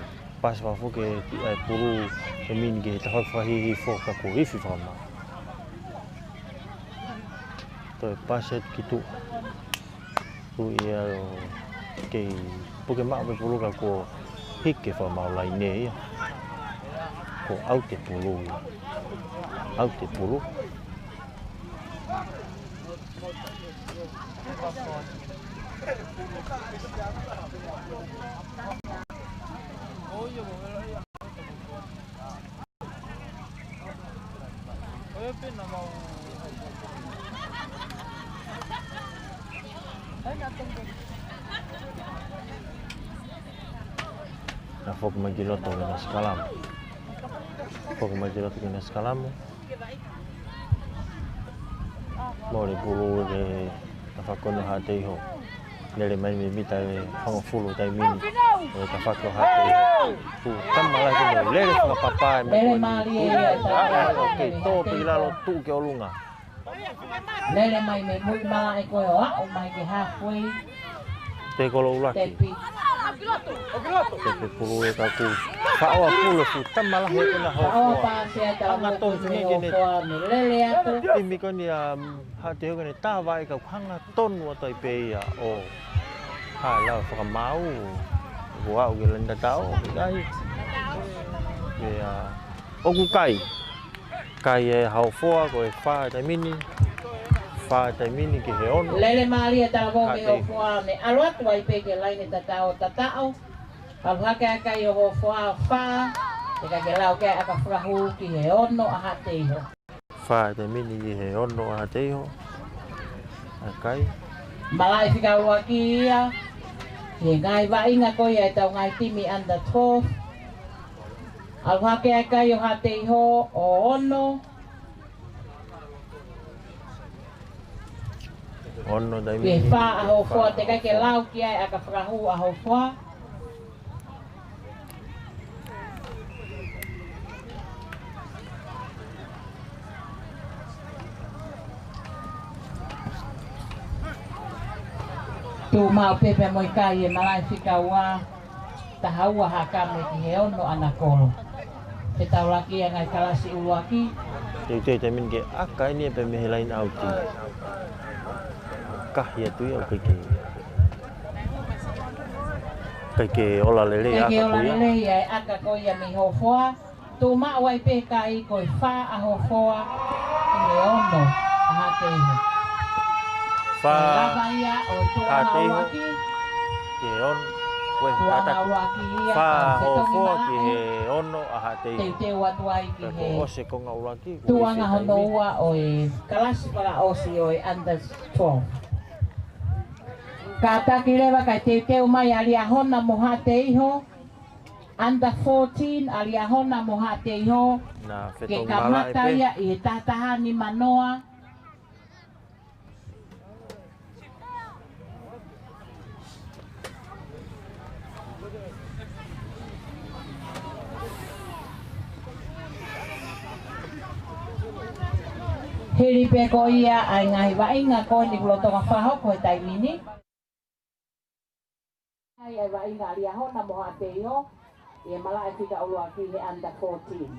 pasi fafo ke ki ai pulu, ke mini ke tafa fahi hifo ka ko ifi fakama. Toe pasi atu ki tuʻa. Tuʻu ia ʻo kei puke maʻu pē pulu ka ko hiki fakamau laine ia. Ko ʻaute pulu ia. ʻAute pulu. Na foki mai ki loto ke na sikalamu. Foki mai ki loto ke na sikalamu. Mole pulu ke na fakonu Haʻateiho. Lele mai mei mita ʻe hongofulu taimi ni. ʻO e tafaʻaki ʻo Haʻateiho. Fuʻu tama lahi ko eni. Lele fakapapa e meʻa ko eni. Lele mālie ia e tama. ʻAʻu, ʻoku kei tō pē ki lalo, tuʻu ki ʻolunga. Lele mai mei mui malaʻe ko ē ʻo aʻu mai ki he halfway. Te kolo ʻuluaki. Tepi. Tepe pulu e kaku. Faʻo ʻa pulu fuʻu tama lahi ko ena Hofoa. Faʻo pasi e tama lahi ko ena Hofoa, mei lele atu. Timi ko eni ʻa Haʻateiho ke ne tava e kau hangatonu atu ai pē ia ʻo haʻu ʻo fakamaau, ʻo aʻu ki he laine tataʻo, ʻikai. Pea ʻoku kai. Kai e Hofoa ko e fā taimi ni, fā taimi ni ki he ono. Lele mālie talavou mei Hofoa, mei ʻalu atu ai pē ki he laine tataʻo, tataʻo. ʻAlu hake ʻa e kai ʻo Hofoa, fā, teʻeki ke lau ki ai ʻaka fakahū ki he ono ʻa Haʻateiho. Fā taimi ni ki he ono ʻa Haʻateiho. ʻA e kai. Malaʻe fika ʻuluaki ia. He ngaahi vaʻinga ko ia ʻetau ngaahi timi under twelve. ʻAlu hake ʻa e kai ʻo Haʻateiho ʻo ono. Ono taimi ni. Ki he fā ʻa Hofoa, teʻeki ke lau ki ai ʻaka fakahū ʻa Hofoa. Tuʻu maʻu pē pea mo e kai e malaʻe fika ua, taha ua Haʻakame ki he ono ʻa Nakolo. Fetaulaki ia ngaahi kalasi ʻuluaki. Teuteu taimi ni ke ʻaka eni ia pē mei he line out. Kahi atu ia ʻoku ʻikai ke, ʻikai ke ola lelei ʻaka ko ia. ʻIkai ke ola lelei e ʻaka ko ia mei Hofoa. Tuʻu maʻu ai pē kai ko e fā ʻa Hofoa ki he ono ʻa Haʻateiho. Fā. Lava ia ʻo e tuʻunga ʻuluaki. Ki he ono. Ko e tuʻunga ʻuluaki ia. Fā ʻa Hofoa ki he ono ʻa Haʻateiho. Teuteu atu ai ki he tuʻunga hono ua ʻo e kalasi fakaʻosi ʻo e under twelve. Kātaki leva kae teuteu mai ʻa Liahona mo Haʻateiho. Under fourteen, ʻa Liahona mo Haʻateiho. Ke kamata ia ʻi he taha taha nima noa. Hili pē ko ia ʻa e ngaahi vaʻinga ko eni ʻoku lolotonga fakahoko he taimi ni. ʻA e vaʻinga ʻa Liahona mo Haʻateiho, ʻi he malaʻe fika ʻuluaki he under fourteen.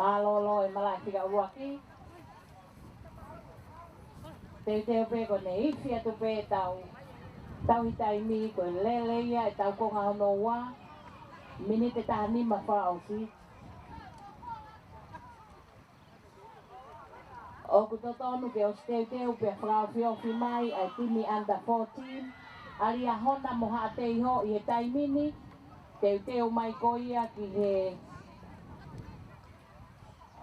Mālōlō e malaʻe fika ʻuluaki. Teuteu pē ko ʻene ifi atu pē tau, tauhi taimi ko e lele ia e tau konga hono ua. Miniti taha nima fakaʻosi. ʻOku totonu ke ʻosi teuteu pea fakaofiofi mai ʻa e timi under fourteen ʻa Liahona mo Haʻateiho ʻi he taimi ni. Teuteu mai ko ia ki he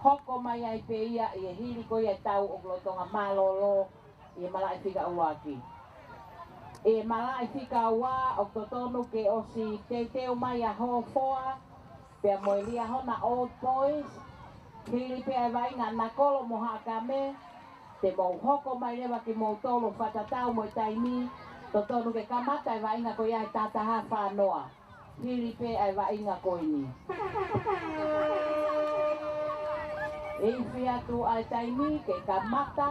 hoko mai ai pē ia ʻi he hili ko ia e tau ʻoku lolotonga mālōlō ʻi he malaʻe fika ʻuluaki. ʻI he malaʻe fika ua ʻoku totonu ke ʻosi teuteu mai ʻa Hofoa pea mo e Liahona Old Boys, hili pē ʻa e vaʻinga ʻa Nakolo mo Haʻakame, te mou hoko mai leva kimoutolu fakatatau mo e taimi, totonu ke kamata e vaʻinga ko ia he taha taha fā noa. Hili pē ʻa e vaʻinga ko eni. Ifi atu ʻa e taimi ke kamata.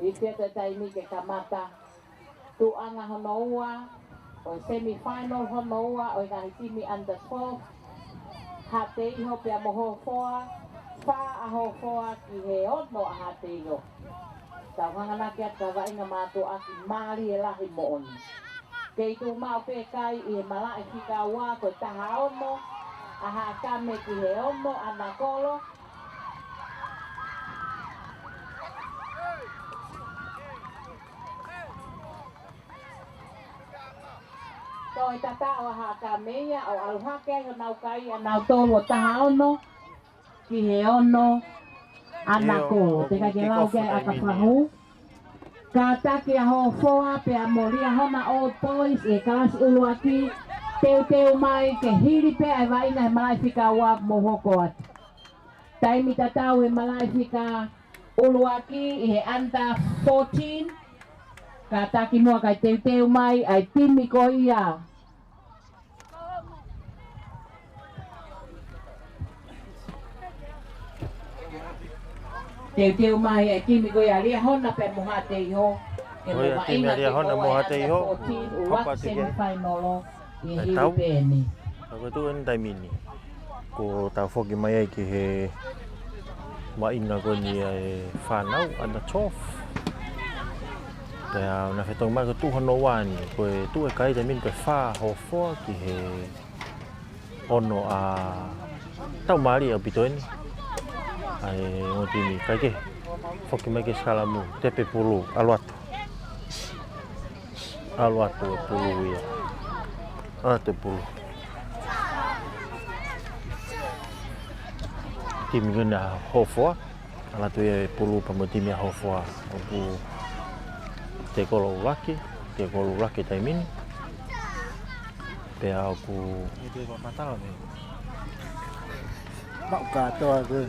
Ifi atu ʻa e taimi ke kamata. Tuʻuʻanga hono ua ʻo e semifinal hono ua ʻo e ngaahi timi under twelve. Haʻateiho pea mo Hofoa, fā ʻa Hofoa ki he ono ʻa Haʻateiho. Tau hanganaki atu ka vaʻinga mātuʻaki mālie lahi moʻoni. Kei tuʻu maʻu pē kai ʻi he malaʻe fika ua ko e taha ono ʻa Haʻakame ki he ono ʻa Nakolo. Toe tatau ʻa Haʻakame ia ʻo ʻalu hake ai honau kai ʻanautolu ʻo taha ono ki he ono ʻa Nakolo. Te kai ke lau ke ʻaka fahu. Kātaki ʻa Hofoa pea mo Liahona Old Boys ʻi he kalasi ʻuluaki, teuteu mai ke hili pē ʻa e vaʻinga he malaʻe fika ua mo hoko atu. Taimi tatau he malaʻe fika ʻuluaki ʻi he under fourteen. Kātaki muʻa kae teuteu mai ʻa e timi ko ia. Teuteu mai ʻa e timi ko ia Liahona pea mo Haʻateiho. Ko ia timi Liahona mo Haʻateiho. Hoko atu ki he semifinal ʻi he hili pē eni. Ka ko e tuʻu eni taimi ni. Ko tau foki mai ai ki he vaʻinga ko eni ʻa e fānau under twelve. Pea na fetongi mai ko e tuʻu hono ua ni, ko e tuʻu e kai taimi ni ko e fā Hofoa ki he ono ʻa Tau Mālie ʻaupito eni. ʻA e ongo timi kai ke foki mai ke sikalamu, tepe pulu, ʻalu atu. ʻAlu atu e pulu ia. ʻAlu atu e pulu. Timi ko ena Hofoa. ʻAlu atu e pulu pea mo e timi ʻa Hofoa. ʻOku tekolo ʻuluaki, tekolo ʻuluaki taimi ni. Pea ʻoku. Maʻu kātoa koe.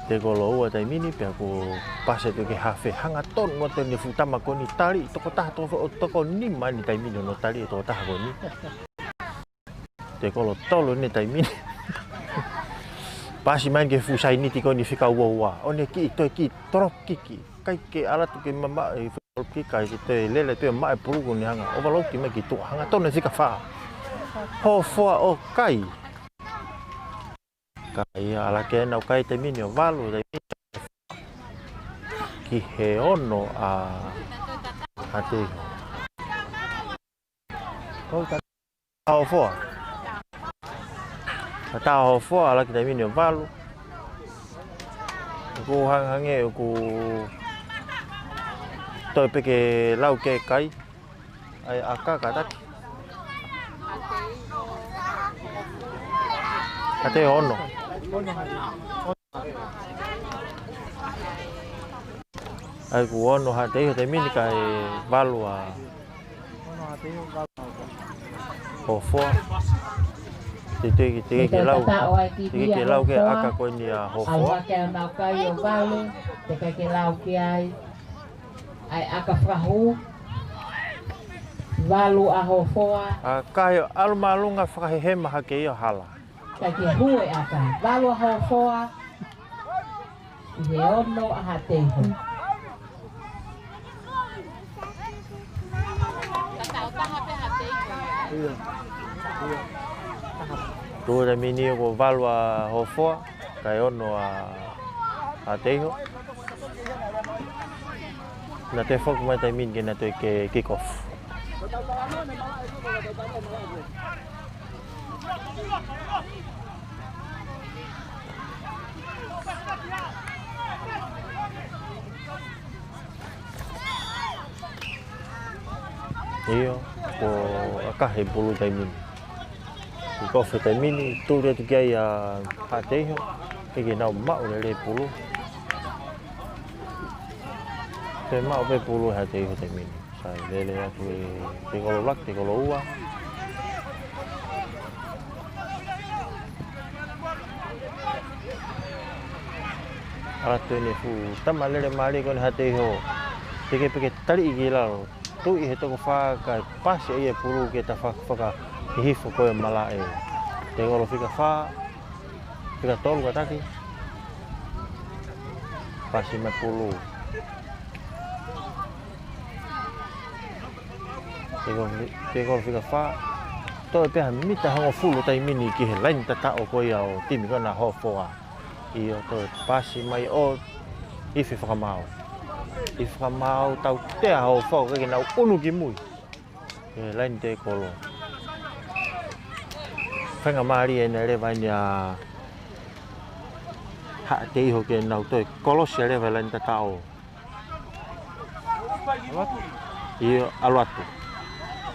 Tekolo ua taimi ni, pea ʻoku pasi atu ke hafe hangatonu atu ʻene fuʻu tama ko eni tali, toko taha, toko, toko nima eni taimi ni hono tali e toko taha ko eni. Tekolo tolu eni taimi ni. Pasi mai ki he fuʻu sainiti ko eni fika ua ua. ʻO ne kiʻi toe kiʻi drop kick. Kai ke ʻalu atu ke mamaʻo e fuʻu drop kick, kai ke toe lele toe maʻu e pulu ko eni hanga ʻo valoki mai ki tuʻa. Hangatonu e fika fā. Hofoa ʻo kai. Ka ia ʻalu hake ʻenau kai taimi ni ʻo valu, taimi ni ki he ono ʻa Haʻateiho. Ko ta Hofoa. Ka ta Hofoa, ʻalu hake taimi ni ʻo valu. ʻOku hangehangē, ʻoku toe pē ke lau ke kai. ʻAi, ʻaka, kātaki. Haʻateiho ono. ʻA ia kuo ono Haʻateiho he taimi ni kae valu ʻa Hofoa. Te, te, te ke lau, te ke lau ki he ʻaka ko eni ʻa Hofoa. ʻAlu hake ʻenau kai ʻo valu, teʻeki ke lau ki ai. ʻA e ʻaka fakahū, valu ʻa Hofoa. ʻA, kae ʻalu māʻolunga fakahehema hake ia hala. Kae ke hū e ʻaka, valu ʻa Hofoa, ʻi he ono ʻa Haʻateiho. Tuʻu he taimi ni kuo valu ʻa Hofoa, kae ono ʻa Haʻateiho. Naʻa toe foki mai taimi ni ke na toe kick off. ʻIo, kuo ʻakahi e pulu taimi ni. Kick off he taimi ni, tuli atu ki ai ʻa Haʻateiho, ke ke nau maʻu lelei e pulu. Toe maʻu pē pulu ʻe Haʻateiho he taimi ni. Sai lele atu e tekolo ʻuluaki, tekolo ua. ʻAlu atu eni e fuʻu tama lele mālie ko eni ʻa Haʻateiho. Teʻeki pē ke taliʻi ki lalo. Tuʻi he toko fā kae pasi ʻe ia e pulu ki he tafaʻaki fakahihifo ko ē ʻo e malaʻe. Tekolo fika fā, fika tolu kātaki. Pasi mai pulu. Tekolo, tekolo fika fā. Toe pē ha mita hongofulu taimi ni ki he laini tataʻo ko ia ʻo e timi ko ena ʻa Hofoa. ʻIo, toe pasi mai ʻo ifi fakamaau. Ifi fakamaau, tautea ʻa Hofoa ke nau ʻunu ki mui. Ki he laini tekolo. Feinga mālie ʻena leva eni ʻa Haʻateiho ke nau toe kolosi leva e laini tataʻo. ʻIo, ʻalu atu.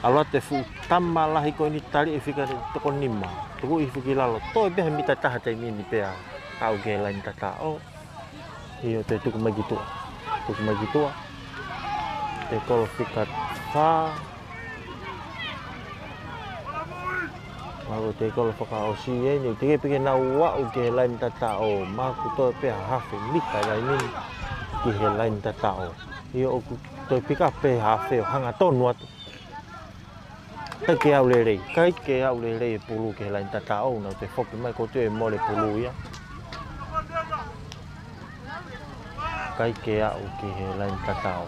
ʻAlu atu e fuʻu tama lahi ko eni taliʻi e fika toko nima. Tuku hifo ki lalo. Toe pē ha mita taha taimi ni pea aʻu ki he laini tataʻo. ʻIo, toe tuku mai ki tuʻa. Tuku mai ki tuʻa. Tekolo fika fā. Mau tekolo fakaʻosi eni, teʻeki pē ke nau aʻu ki he laini tataʻo, maku toe pē ha hafe mita e laini ni ki he laini tataʻo. ʻIo, ʻoku toe pick up pē hafe ʻo hangatonu atu. ʻIkai ke aʻu lelei, ʻikai ke aʻu lelei e pulu ki he laini tataʻo, nau toe foki mai ko e toe mole pulu ia. ʻIkai ke aʻu ki he laini tataʻo.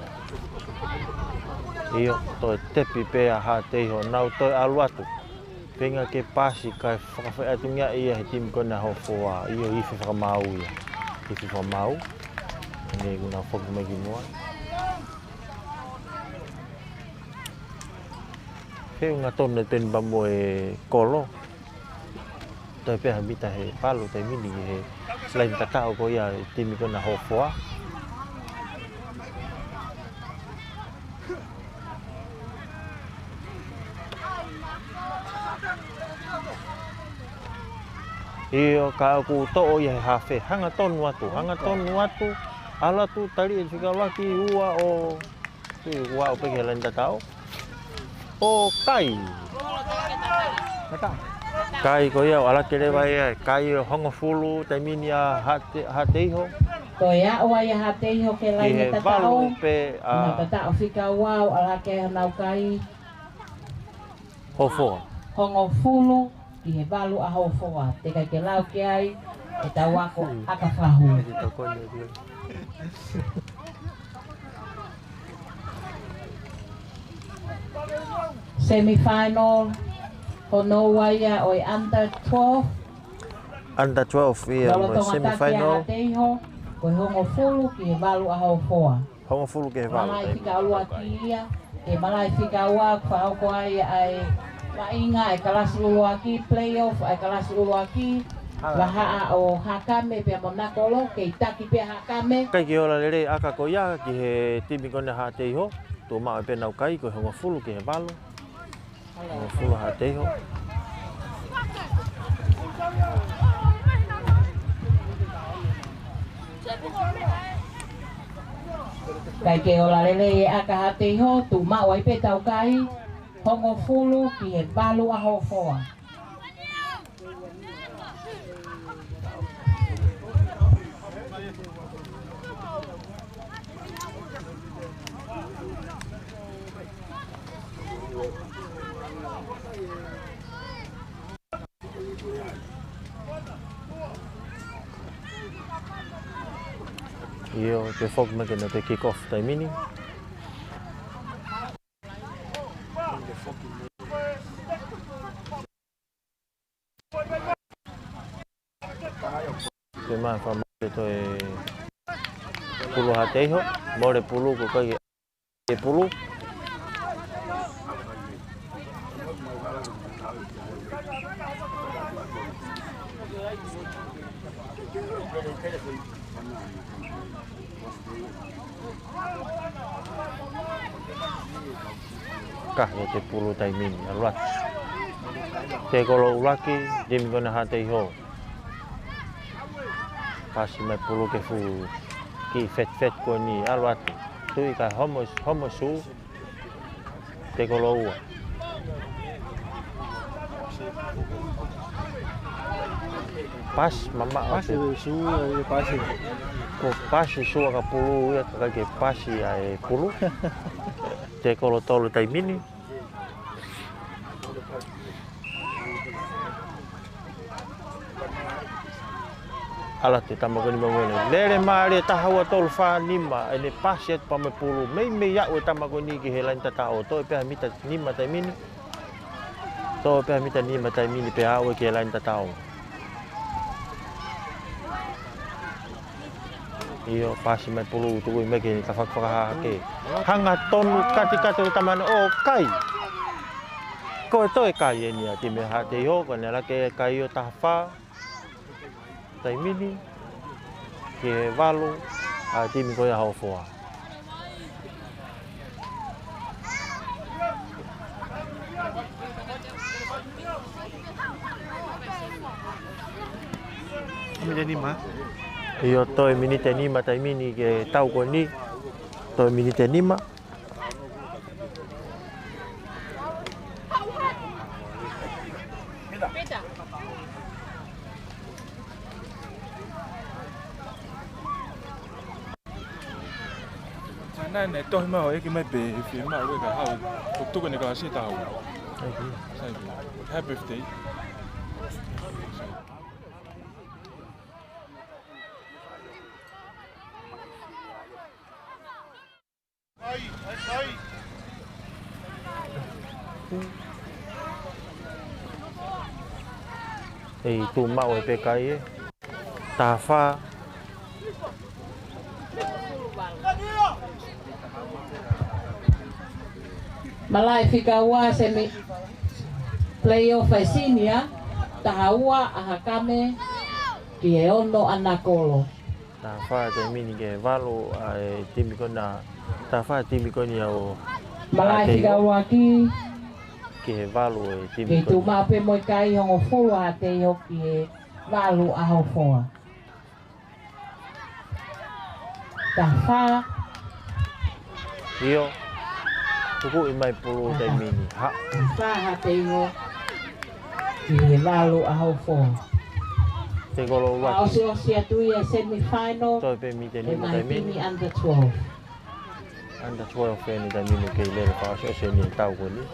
ʻIo, toe tepi pē ʻa Haʻateiho, nau toe ʻalu atu. Feinga ke pasi kae fakafeʻatungiaʻi ia he timi ko ena ʻa Hofoa. ʻIo, ifi fakamaau ia. Ifi fakamaau. Eni kuo nau foki mai ki muʻa. Feʻunga tonu ʻa e teni pea mo e kolo. Toe pē ha mita he valu taimi ni he laini tataʻo ko ia e timi ko ena ʻa Hofoa. ʻIo, ka ʻoku toʻo ia he hafe, hangatonu atu, hangatonu atu, ʻalu atu, taliʻi e fika ʻuluaki, ua ʻo Ua ʻo peke laini tataʻo. ʻO kai. Kai ko ia ʻo ʻalu hake leva ia, kai ʻo hongofulu taimi ni ʻa Haʻate-, Haʻateiho. Ko ia ʻoku ʻai ʻa Haʻateiho ki he laini tataʻo. Pē ʻa Nau tataʻo fika ua ʻo ʻalu hake honau kai. Hofoa. Hongofulu ki he valu ʻa Hofoa. Teʻeki ke lau ki ai, ʻetau ako ʻaka fahu. Semifinal, hono ua ia ʻo e under twelve. Under twelve ia mo e semifinal. Lolotonga taki ʻa Haʻateiho, ko e hongofulu ki he valu ʻa Hofoa. Hongofulu ki he valu. Malaʻe fika ʻuluaki ia, ʻe malaʻe fika ua, fakahoko ai ʻa e vaʻinga ʻa e kalasi ʻuluaki, playoff ʻa e kalasi ʻuluaki, vahaʻa ʻo Hakame pea mo Nakolo, kei taki pē ʻa Hakame. Kai ke ola lelei ʻa e ʻaka ko ia ki he timi ko ena ʻa Haʻateiho, tuʻu maʻu pē ʻenau kai ko e hongofulu ki he valu. Hongofulu ʻa Haʻateiho. Kae kei ola lelei e ʻaka Haʻateiho, tuʻu maʻu ai pē ʻetau kai, hongofulu ki he valu ʻa Hofoa. ʻIo, toe foki mai ke na toe kick off taimi ni. Toe mai fakamolemole toe pulu Haʻateiho, mole pulu ko kai e pulu. Ka ʻi he pulu taimi ni, ʻalu atu. Tekolo ʻuluaki, timi ko ena Haʻateiho. Pasi mai pulu ki he fuʻu kiʻi fetfet ko eni, ʻalu atu. Tuʻi ka homo, homo sū. Tekolo ua. Pasi mamaʻo. Pasi atu. Sū, ʻe pasi. Ko pasi sū ʻa ka pulu ia ka ke pasi ʻa e pulu. Tekolo tolu taimi ni. ʻAlu atu e tama ko eni mo e lele mālie taha ua tolu fā nima, ʻene pasi atu pea mo e pulu. Meimei aʻu e tama ko eni ki he laini tataʻo, toe pē ha mita nima taimi ni. Toe pē ha mita nima taimi ni pea aʻu ki he laini tataʻo. ʻIo, pasi mai pulu tuku mai ke ni ka fakafakahā hake. Hangatonu katikati ʻo e tama ni ʻo kai. Ko e toe kai eni ʻa e timi Haʻateiho, ko ʻene ʻalu hake e kai ʻo taha fā taimi ni ki he valu ʻa e timi ko ia Hofoa. Miniti nima. ʻIo, toe miniti nima taimi ni ke tau ko eni. Toe miniti nima. Naʻe, naʻe tohi mai ʻo ʻeke mai pē, ʻe fiemaʻu ʻe ka hau, ko tuku ne kalasi taha ua. Thank you. Thank you. Happy birthday. ʻEi, tuʻu maʻu e pē kai ē. Taha fā. Malaʻe fika ua semi playoff e senior, taha ua ʻa Hakame ki he ono ʻa Nakolo. Taha fā taimi ni ki he valu ʻa e timi ko ena, taha fā timi ko eni ʻa Malaʻe fika ua ki he valu e timi ko ena. Kei tuʻu maʻu pē mo e kai hongofulu ʻa Haʻateiho ki he valu ʻa Hofoa. Taha fā. ʻIo. Tukuʻi mai pulu taimi ni. Ha. Taha fā Haʻateiho ki he valu ʻa Hofoa. Tekolo ua. ʻOsi ʻosi atu ia semifinal. Toe pē miniti nima taimi ni. Under twelve. Under twelve eni taimi ni kei lele fakaʻosiʻosi eni e tau ko eni.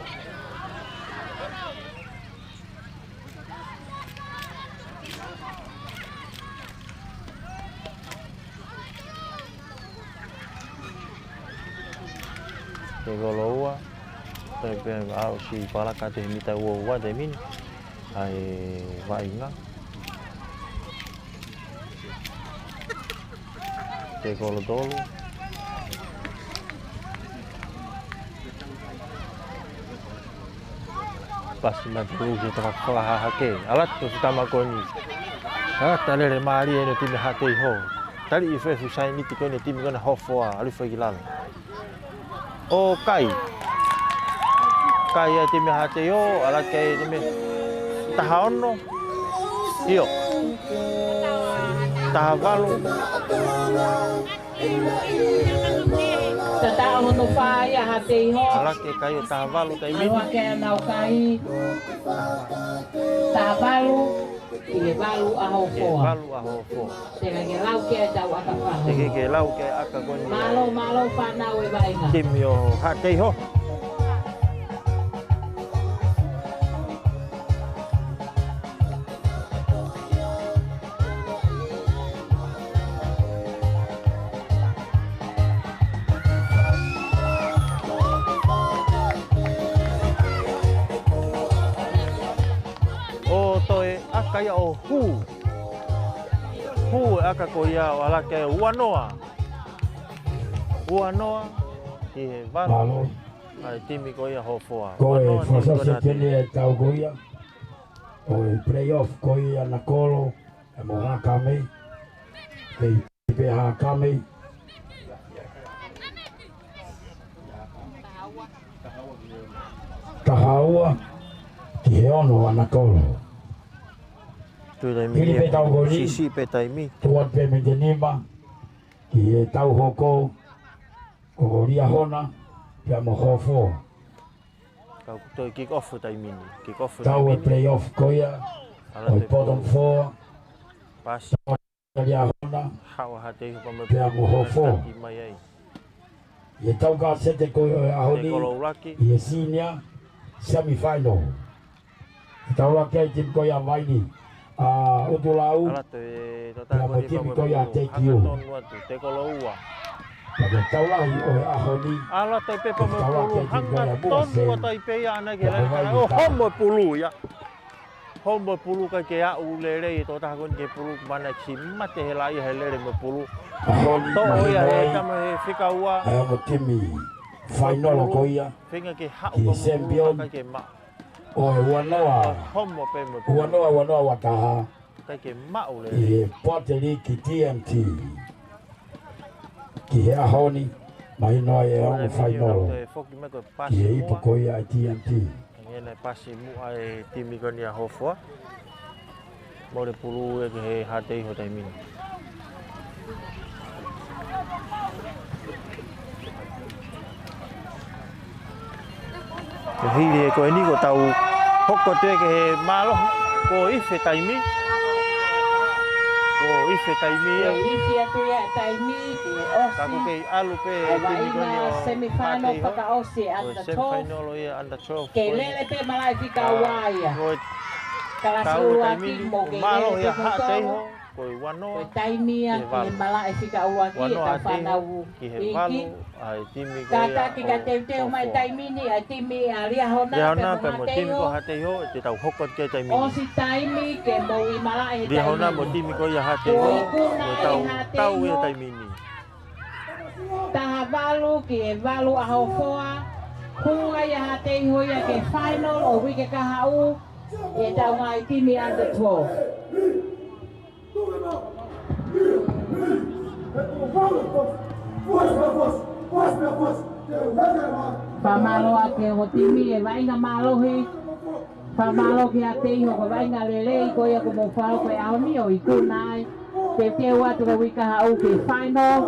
Tekolo ua, toe pē ʻosi palaka atu he mita ua ua taimi ni, ʻa e vaʻinga. Tekolo tolu. Pasi mai pulu ki he tama fakahahake. ʻAlu atu e tama ko eni. ʻAlu atu e lele mālie eni e timi Haʻateiho. Tali ʻi he fuʻu saianiti ko eni e timi ko ena Hofoa, ʻalu hifo ki lalo. ʻO kai. Kai e timi Haʻateiho, ʻalu hake e timi taha ono. ʻIo. Taha valu. Tataʻo hono fā ia Haʻateiho. ʻAlā ke kai ʻo taha valu taimi ni. ʻAlu hake ʻenau kai. Taha valu ki he valu ʻa Hofoa. Ki he valu ʻa Hofoa. Teʻeki ke lau ki ai ʻetau ʻaka fahu. Teʻeki ke lau ki ai ʻaka ko eni. Mālō, mālō fānau e vaʻinga. Timi ʻo Haʻateiho. ʻO toe ʻaka ia ʻo hū. Hū e ʻaka ko ia ʻo ʻalu hake ua noa. Ua noa ki he valu. Mālō. ʻA e timi ko ia Hofoa. Ko e fakasāseti eni e tau ko ia. Ko e playoff ko ia ʻa Nakolo, ʻa mo Haʻakame. Kei pē Haʻakame. Taha ua ki he ono ʻa Nakolo. Hili pē tau ko eni, siʻi pē taimi. Tuʻu atu pē mei he nima ki he tau hoko, ko Liahona pea mo Hofoa. Kau toe kick off taimi ni. Kick off taimi ni. Tau e playoff ko ia ʻo e bottom four. Pasi. Liahona. Haʻu ʻa Haʻateiho pea mo e pea mo Hofoa. Taki mai ai. ʻI he tau kasete ko ia ʻo e ʻaho ni. Te kolo ʻuluaki. ʻI he senior semifinal. ʻE tau ʻalu hake ai timi ko ia Vaini. ʻA Utulau. ʻAlā toe tau pea mo e timi ko ia Tekiu. Hangatonu atu, te kolo ua. Pea ko e tau lahi ʻo e ʻaho ni. ʻAlā toe pē pea mo e pulu, hangatonu atu ai pē ia ʻana ke lele. ʻO homo e pulu ia. Homo e pulu, ʻikai ke aʻu lelei e tokotaha ko eni ki he pulu, mana ki mate he laʻi he lele mo e pulu. Toʻo ia he tama he fika ua. ʻA e ongo timi fainolo ko ia. Feinga ke haʻu ki he champion. ʻIkai ke maʻu. ʻO e ua noa. Homo pē mo e pulu. Ua noa, ua noa, ua taha. ʻIkai ke maʻu lelei. ʻI he Poate League T M T. Ki he ʻaho ni, mahino ai e ongo fainolo. Ki he ipu ko ia ʻa e T M T. Hangē naʻe pasi muʻa e timi ko eni ʻa Hofoa. Mole pulu ia ki he Haʻateiho taimi ni. Ko e hili ē ko eni kuo tau hoko atu ki he mālohi, kuo ifi e taimi. Kuo ifi e taimi ia. Kuo ifi atu ia e taimi ki he ʻosi. Ka kuo kei ʻalu pē e timi ko eni ʻo e semifinal Haʻateiho. Fakaʻosi e under twelve. Ko e semifinal ia under twelve. Kei lele pē malaʻe fika ua ia. Ko e tau e taimi ni, mālohi ʻa Haʻateiho. Ko e ua noa. Ko e taimi ia ki he malaʻe fika ʻuluaki ʻetau fānau iiki. Kātaki ka teuteu mai taimi ni ʻa e timi ʻa Liahona pea mo e timi ko Haʻateiho, te tau hoko atu ki he taimi ni. ʻOsi taimi ke moʻui malaʻe he taimi ni. Liahona mo e timi ko ia Haʻateiho, ko e tau, tau ia he taimi ni. Taha valu ki he valu ʻa Hofoa, hū ai ʻa Haʻateiho ia ki he final ʻo e uike kahaʻu, ʻetau ngaahi timi under twelve. Fakamālō atu ki he ongo timi e vaʻinga mālohi. Fakamālō ki Haʻateiho ko e vaʻinga lelei ko ia kuo mou fai ko e ʻaho ni ʻo ikuna ai. Teuteu atu ki he uike kahaʻu ki he final.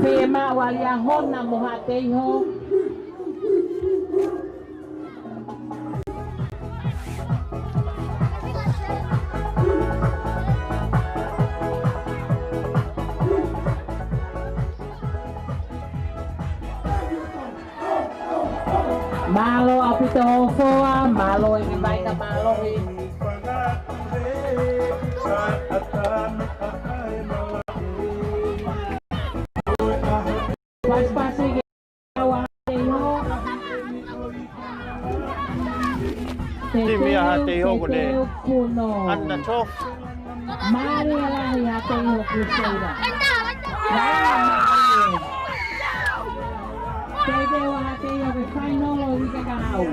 Fiemaʻu ʻa Liahona mo Haʻateiho. Mālō ʻaupito Hofoa, mālō e vaʻinga mālohi. Pasipasi ke au ʻa Haʻateiho. Timi ʻa Haʻateiho ko ʻene under twelve. Mālie lahi Haʻateiho Crusader. Teuteu ʻa Haʻateiho ki he final ʻo e uike kahaʻu.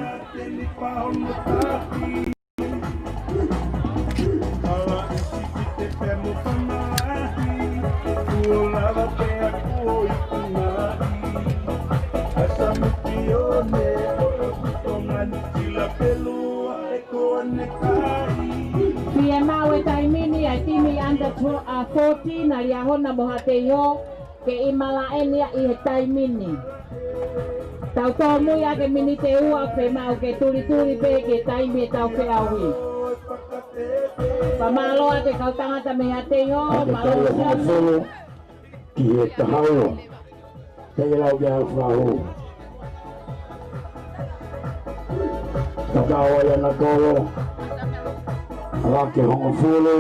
Fiemaʻu e taimi ni ʻa e timi Under tw-, uh, fourteen, ʻa Liahona mo Haʻateiho, ke ʻi malaʻe ni ʻi he taimi ni. Tau tōmui ʻa e miniti ʻe ua, fiemaʻu ke tulituli pē ki he taimi ʻetau feʻauhi. Fakamālō atu ki he kau tangata mei Haʻateiho, ʻa e mālō taʻu hongofulu ki he taha ua. Teke lau ke au fau. Tatau ai ʻa Nakolo. Lake hongofulu.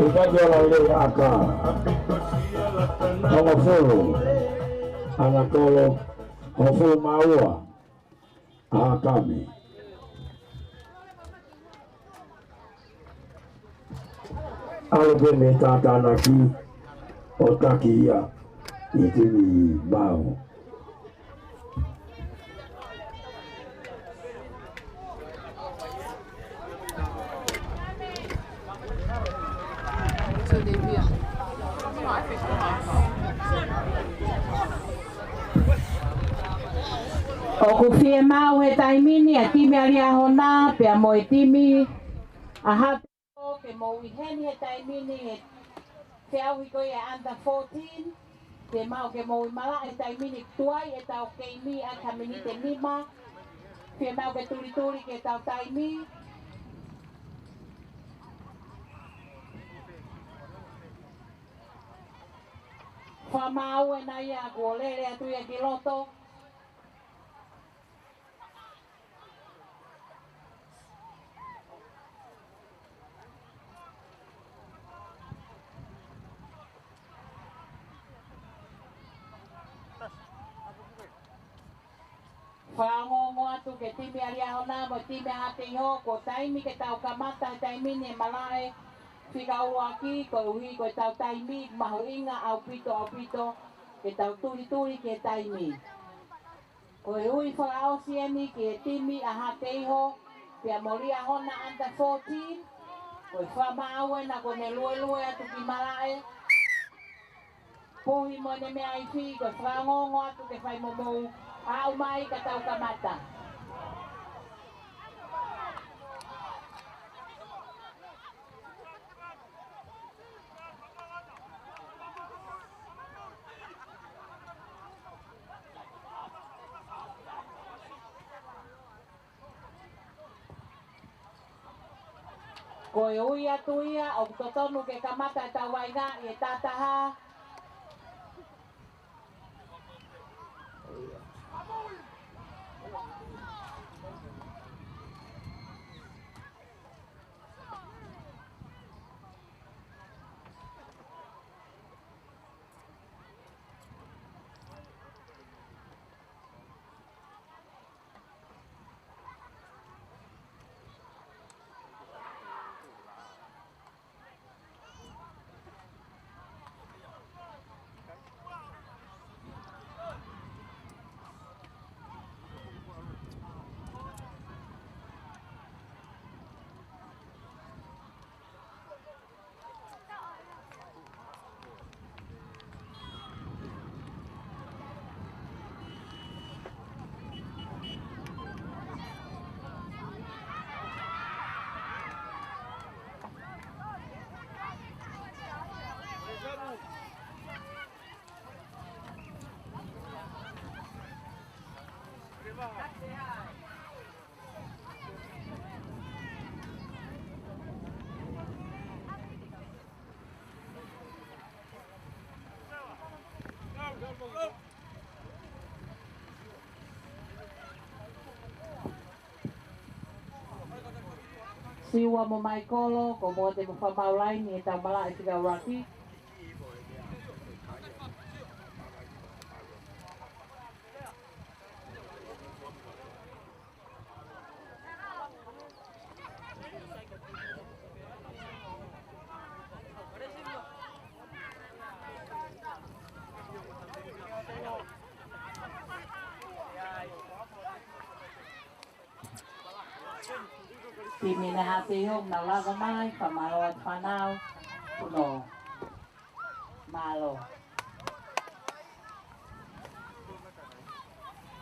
Upa ke ala le aka. Hongofulu ʻa Nakolo. Hongofulu mā ua ʻa Kami. ʻAlu pē mei tātānaki ʻo taki ia ʻi he timi Mau. ʻOku fiemaʻu he taimi ni ʻa e timi ʻa Liahona pea mo e timi ʻa Haʻateiho ke mou ʻi heni he taimi ni he feʻauhi ko ia under fourteen. Fiemaʻu ke mou ʻi malaʻe he taimi ni, tuai ʻetau keimi ʻaki ha miniti ʻe nima. Fiemaʻu ke tulituli ki heʻetau taimi. Fakamāuʻi ʻena ia kuo lele atu ia ki loto. Fakaongoongo atu ki he timi ʻa Liahona mo e timi ʻa Haʻateiho, ko e taimi ke tau kamata he taimi ni e malaʻe fika ʻuluaki, koeʻuhi ko ʻetau taimi mahuʻinga ʻaupito, ʻaupito ke tau tulituli ki he taimi. Ko e ui fakaʻosi eni ki he timi ʻa Haʻateiho pea mo Liahona under fourteen. Ko e fakamāuʻi ʻena kuo ne luelue atu ki malaʻe. Puhi mo ʻene meʻa ifi, ko e fakaongoongo atu ke fai mo mou aʻu mai ka tau kamata. Ko e ui atu ia, ʻoku totonu ke kamata ʻetau vaʻinga ʻi he taha taha. Siua mo Maikolo, ko moutolu te mou fakamaau laini ʻi heʻetau malaʻe fika ʻuluaki. Timi ʻa Haʻateiho, nau lava mai, fakamālō atu fānau, puno. Mālō.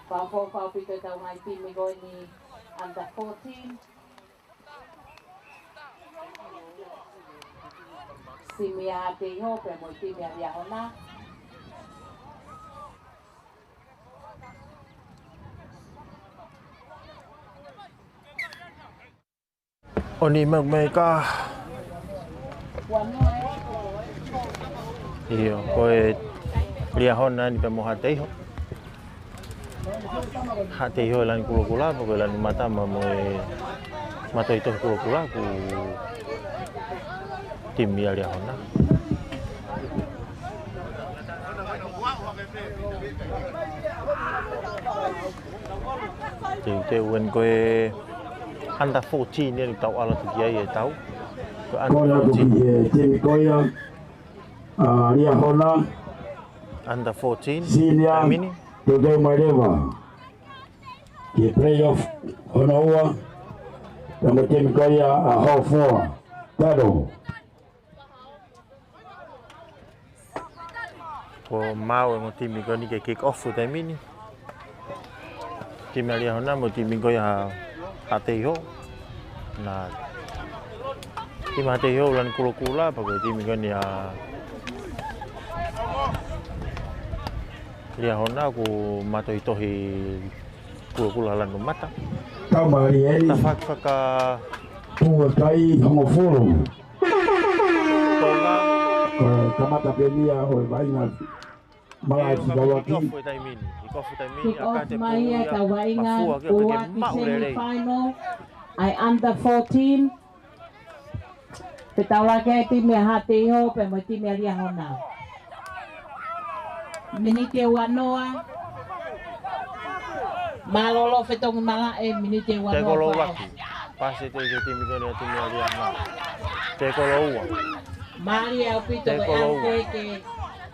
Fakafoʻou ʻaupito ʻetau ngaahi timi ko eni under fourteen. Timi ʻa Haʻateiho pea mo e timi ʻa Liahona. ʻOni mau mai ka. ʻIo, ko e Liahona ni pea mo Haʻateiho. Haʻateiho e lanu kulokula, pea ko e lanu mata mo e matohitohi kulokula, ko e timi ʻa Liahona. Teuteu eni ko e under fourteen eni tau ʻalu atu ki ai e tau. Ko e under fourteen. Ko e timi ko ia ʻa Liahona. Under fourteen. Senior. Teuteu mai leva ki he playoff hono ua. Pea mo e timi ko ia ʻa Hofoa. Talo. Ko e maʻu e ongo timi ko eni ke kick off he taimi ni. Timi ʻa Liahona mo e timi ko ia ʻa Haʻateiho. Na timi ʻa Haʻateiho lanu kulokula, pea ko e timi ko eni ʻa Liahona ko e matohitohi kulokula lanu mata. Tau mali eni. Tafaʻaki faka- Tuʻa kai hongofulu. Tola. Ko e kamata pē ia ʻo e vaʻinga malaʻe fika ua ki. Kick off he taimi ni. Kick off he taimi ni. Kick off mai ia ʻa e tau vaʻinga ua ki he semifinal. ʻA e under fourteen. Pea tau laka ai e timi ʻa Haʻateiho pea mo e timi ʻa Liahona. Miniti ua noa. Mālōlō fetongi malaʻe, miniti ua noa. Tekolo ua ki. Pasi atu ki he timi ko eni ʻa e timi ʻa Liahona. Tekolo ua. Mālie ʻaupito ko e ʻalu ko ē ke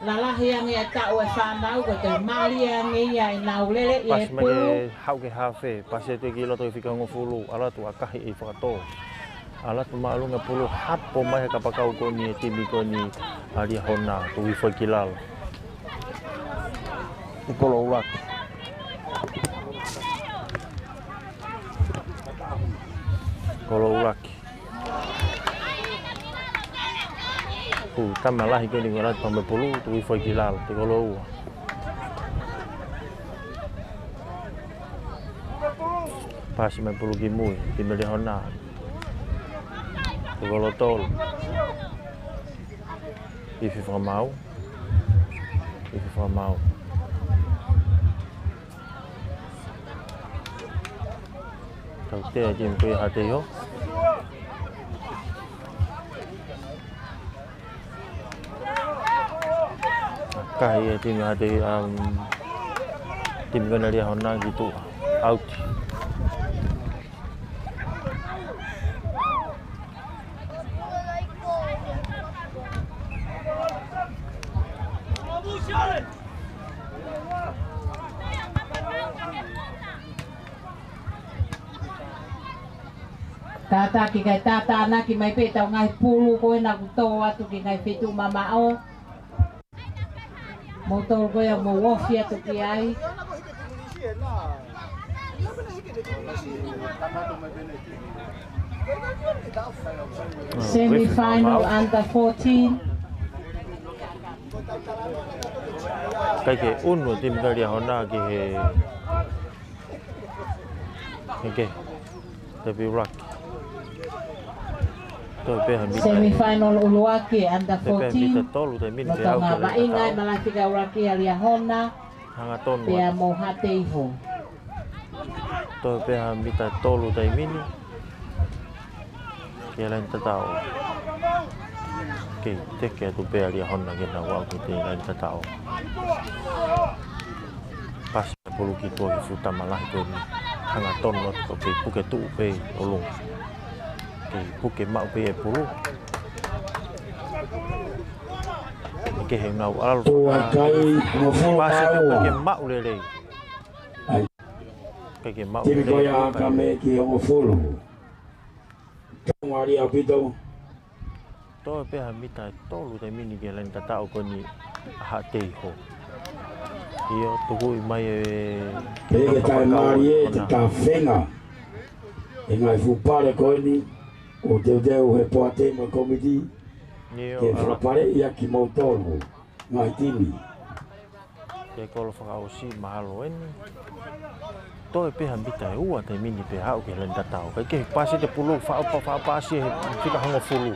lalahi ange e taʻu e fānau, ko e toe mālie ange ia ʻenau lele ʻi he pulu. Pasi mai ke haʻu ki he hafe, pasi atu ki loto ki he fika hongofulu, ʻalu atu ʻakahi ʻi fakatō. ʻAlu atu māʻolunga pulu, hapo mai he kapakau ko eni e timi ko eni ʻa Liahona, tuʻu hifo ki lalo. Tekolo ua ki. Tekolo ua ki. Fuʻu tama lahi ko eni ʻalu atu pea mo e pulu, tuʻu hifo ki lalo, tekolo ua. Pasi mai pulu ki mui, timi ʻa Liahona. Tekolo tolu. Ifi fakamaau. Ifi fakamaau. Tautea e timi ko ia ʻa Haʻateiho. ʻAkahi e timi ʻa Haʻateiho, um, timi ko ena ʻa Liahona ki tuʻa. ʻAuti. Tātā ki kai tātānaki mai pē ʻetau ngaahi pulu ko ena kuo tō atu ki he ngaahi feituʻu mamaʻo. Mou tolu ko ia mou ofi atu ki ai. Semifinal under fourteen. ʻIkai ke ʻunu e timi ʻa Liahona ki he, ki he, te piulaki. Toe pē ha mita. Semifinal ʻuluaki under fourteen. Toe pē ha mita tolu, te mini ke au ke lele tatau. Vaʻinga e malaʻe fika ʻuluaki ʻa Liahona. Hangatonu pea mo Haʻateiho. Toe pē ha mita tolu taimi ni ki he laine tatau. Kei teke atu pē ʻa Liahona ke nau aʻu ki he laine tatau. Pasi mai pulu ki tuʻa ki he fuʻu tama lahi ko eni. Hangatonu atu ko e kei puke tuʻu pē ʻolunga. Kei puke maʻu pē e pulu. Ke he ngau alo. Tuʻa kai, hongofulu. Pasi atu pē ke maʻu lelei. ʻAi. Ke, ke maʻu lelei. Timi ko ia ʻa Kame ki hongofulu. Tau mālie ʻaupito. Toe pē ha mita ʻe tolu taimi ni ki he laine tatau ko eni ʻa Haʻateiho. ʻIo, tukuʻi mai e. Pea ke tae mālie e te tāfenga. ʻE ngaahi fuʻu pale ko eni, ʻo teuteu he poate mo e komiti. Ke fakapaleʻi ʻa kimoutolu ngaahi timi. Tekolo fakaʻosi mahalo eni. Toe pē ha mita ʻe ua taimi ni pea haʻu ki he laini tatau. Kae kehe, pasi ʻe pulu, faʻa, faʻa, faʻa pasi he fika hongofulu.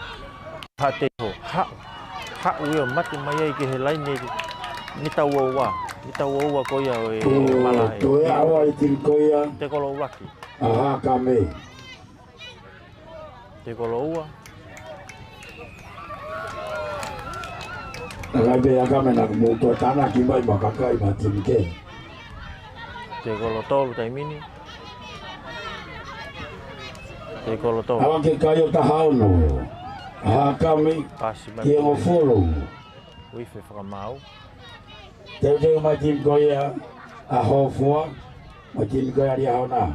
Haʻateiho, haʻu, haʻu ia mate mai ai ki he laini ni. Mita ua ua, mita ua ua ko ia ʻo e malaʻe. Toe ʻalu ʻa e timi ko ia. Tekolo ʻuluaki. ʻA Hakame. Tekolo ua. Naʻe ʻikai pē ʻa Hakame naʻa mou toe tānaki mai mo e kakai mei he timi kehe. Tekolo tolu taimi ni. Tekolo tolu. ʻAlu ki he kai ʻo taha ono. ʻA Hakame. Pasi mai ki he hongofulu. Uife fakamaau. Teuteu mai timi ko ia ʻa Hōfoa, mo e timi ko ia ʻa Liahona.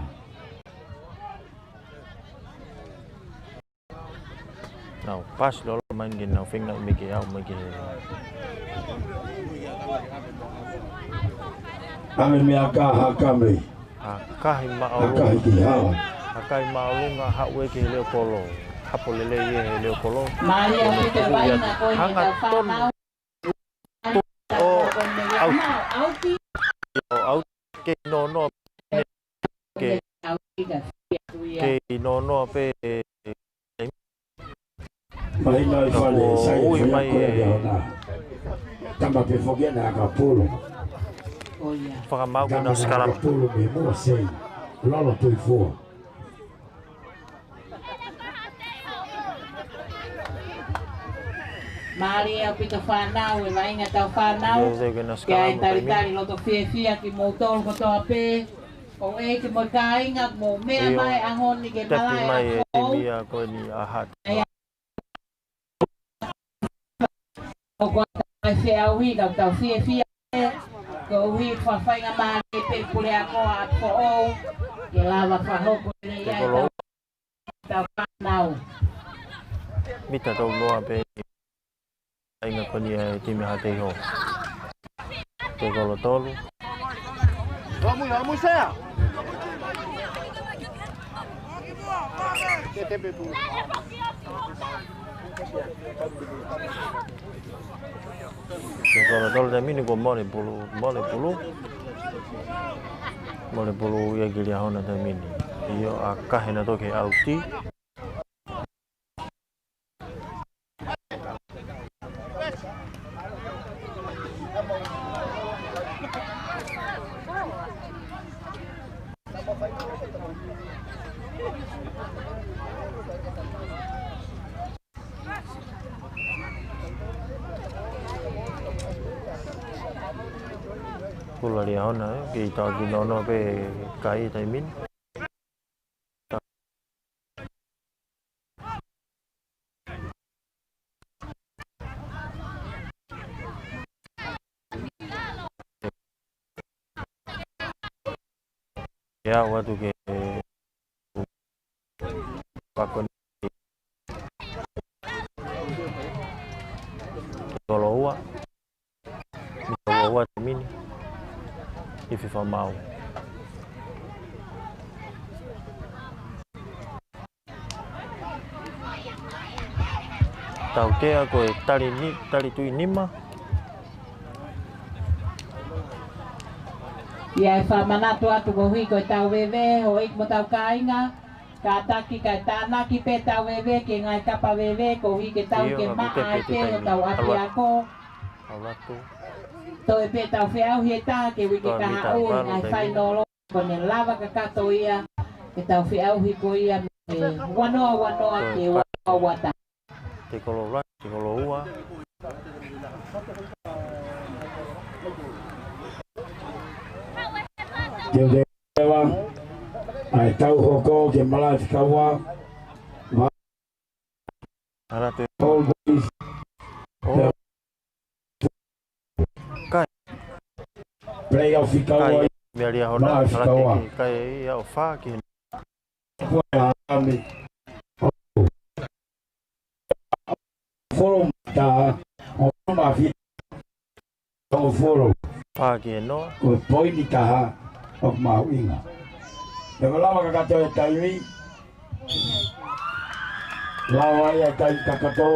Nau pasi lolo mai ke nau feinga mai ke aʻu mai ke. Hakame meʻa ka Hakame. ʻA Kahi Maʻolunga. ʻA Kahi ki hao. ʻA Kahi Maʻolunga haʻu ē ki he leʻo kolo. Hapo lelei ē he leʻo kolo. Mālie ʻaupito e vaʻinga ko eni ʻa e tau fānau. ʻO ʻauti. ʻO ʻauti ke nonoa pē. Ke, ke nonoa pē. Mai nai fale, sai ui fale mai ko e ʻe. Tama pē foki ana ka pulu. Fakamaau ke nau sikalama. Pulu mei muʻa sei. Lolo tui fua. Mālie ʻaupito fānau, e vaʻinga tau fānau. Ke ai talitali loto fiefia kimoutolu kotoa pē. ʻOku ʻi ai ke mo e kāinga, mou meʻa mai ʻaho ni ke malaʻe mai e ʻaho. Timi ia ko eni ʻa Hati. ʻOku ʻi ai e feʻauhi ka tau fiefia. Koeʻuhi fakafaingamālie pē puleako ʻa Foʻou. Ke lava fakahoko lelei ai tau. Tau fānau. Mita tau noa pē. Ai ngā koni e timi Haʻateiho. Tekolo tolu. Vamos, vamos, Zé. Ke tepe pulu. Tekolo tolu taimi ni ko e mole pulu, mole pulu. Mole pulu ia ki Liahona taimi ni. ʻIo ʻa Kahi naʻe toki ʻauti. Pulu ʻa Liahona, ē, kei tau ki nono pē kai taimi ni. Ia, ʻoatu ke pakoni. Tekolo ua. Mita ua ua taimi ni. Ifi fakamaau. Tautea ko e tali ni, tali tui nima. Ia e fakamanatu atu koeʻuhi ko e tau veve, houʻeiki mo e tau kāinga. Kātaki kae tānaki pē tau veve ki he ngaahi kapa veve, koeʻuhi ke tau ke maʻa ai pē hotau ʻapiako. Toe pē tau feʻauhi ʻe taha ke uike kahaʻu ʻi he ngaahi fainolo, ko ʻene lava kakato ia ke tau feʻauhi ko ia mei he ua noa ua noa ki he ua ua taha. Tekolo ua, tekolo ua. Teuteu ʻa e tau hoko ki he malaʻe fika ua. Ala te. Tall boys. ʻO. Kai. Playoff fika ua. Kai. Meʻa Liahona. Malaʻe fika ua. Kai ia ʻo fā ki he. Folo mata, ʻo ma fi-, ʻo folo. Pā ki he noa. Ko e poini taha, ʻoku mahuʻinga. He ko e lava kakato e taimi. Lava ia e taimi kakato.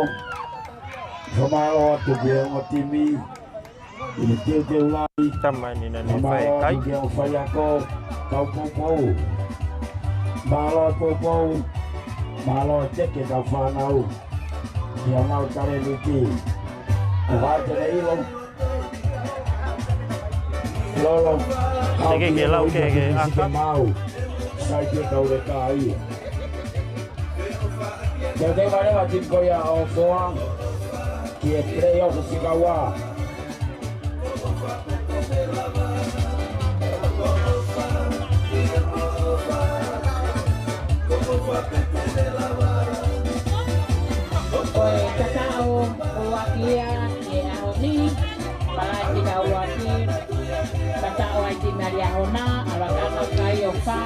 Fakamālō atu ki he ongo timi ʻi he teuteu lahi. Tama ni na ni Fakamālō fai kai. atu ki he ongo faiako, kau poupou. Mālō e poupou, mālō e teke kau fānau. Ki honau talēniti. Ko Vātele ʻIlo. Lolo. Teke ke lau ke ke aka. Mau. Sai ke kau le ka ia. Teuteu mai leva timi ko ia ʻo Foa ki he play-off fika ua. Ko e tataʻo ʻuluaki ia ʻi he ʻaho ni, malaʻe fika ʻuluaki, tataʻo ai timi ʻa Liahona, ʻalu ʻa e aka kai ʻo Fā,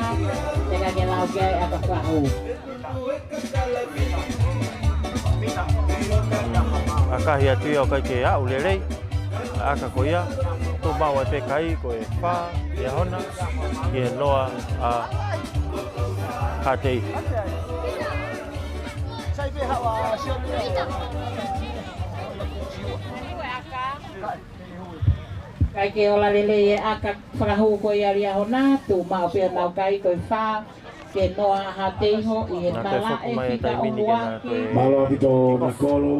teka ke lau ke ai ʻa e aka fakahū. ʻAkahi atu ia ʻo ʻikai ke aʻu lelei ʻa e aka ko ia, tuʻu maʻu ai pē kai ko e Fā, Liahona, ki he noa ʻa Haʻateiho. ʻIkai ke ola lelei e aka fakahū ko ia ʻa Liahona, tuʻu maʻu pē honau kai ko e Fā, ki he noa ʻa Haʻateiho ʻi he malaʻe fika ʻuluaki. Mālō ʻaupito Nakolo.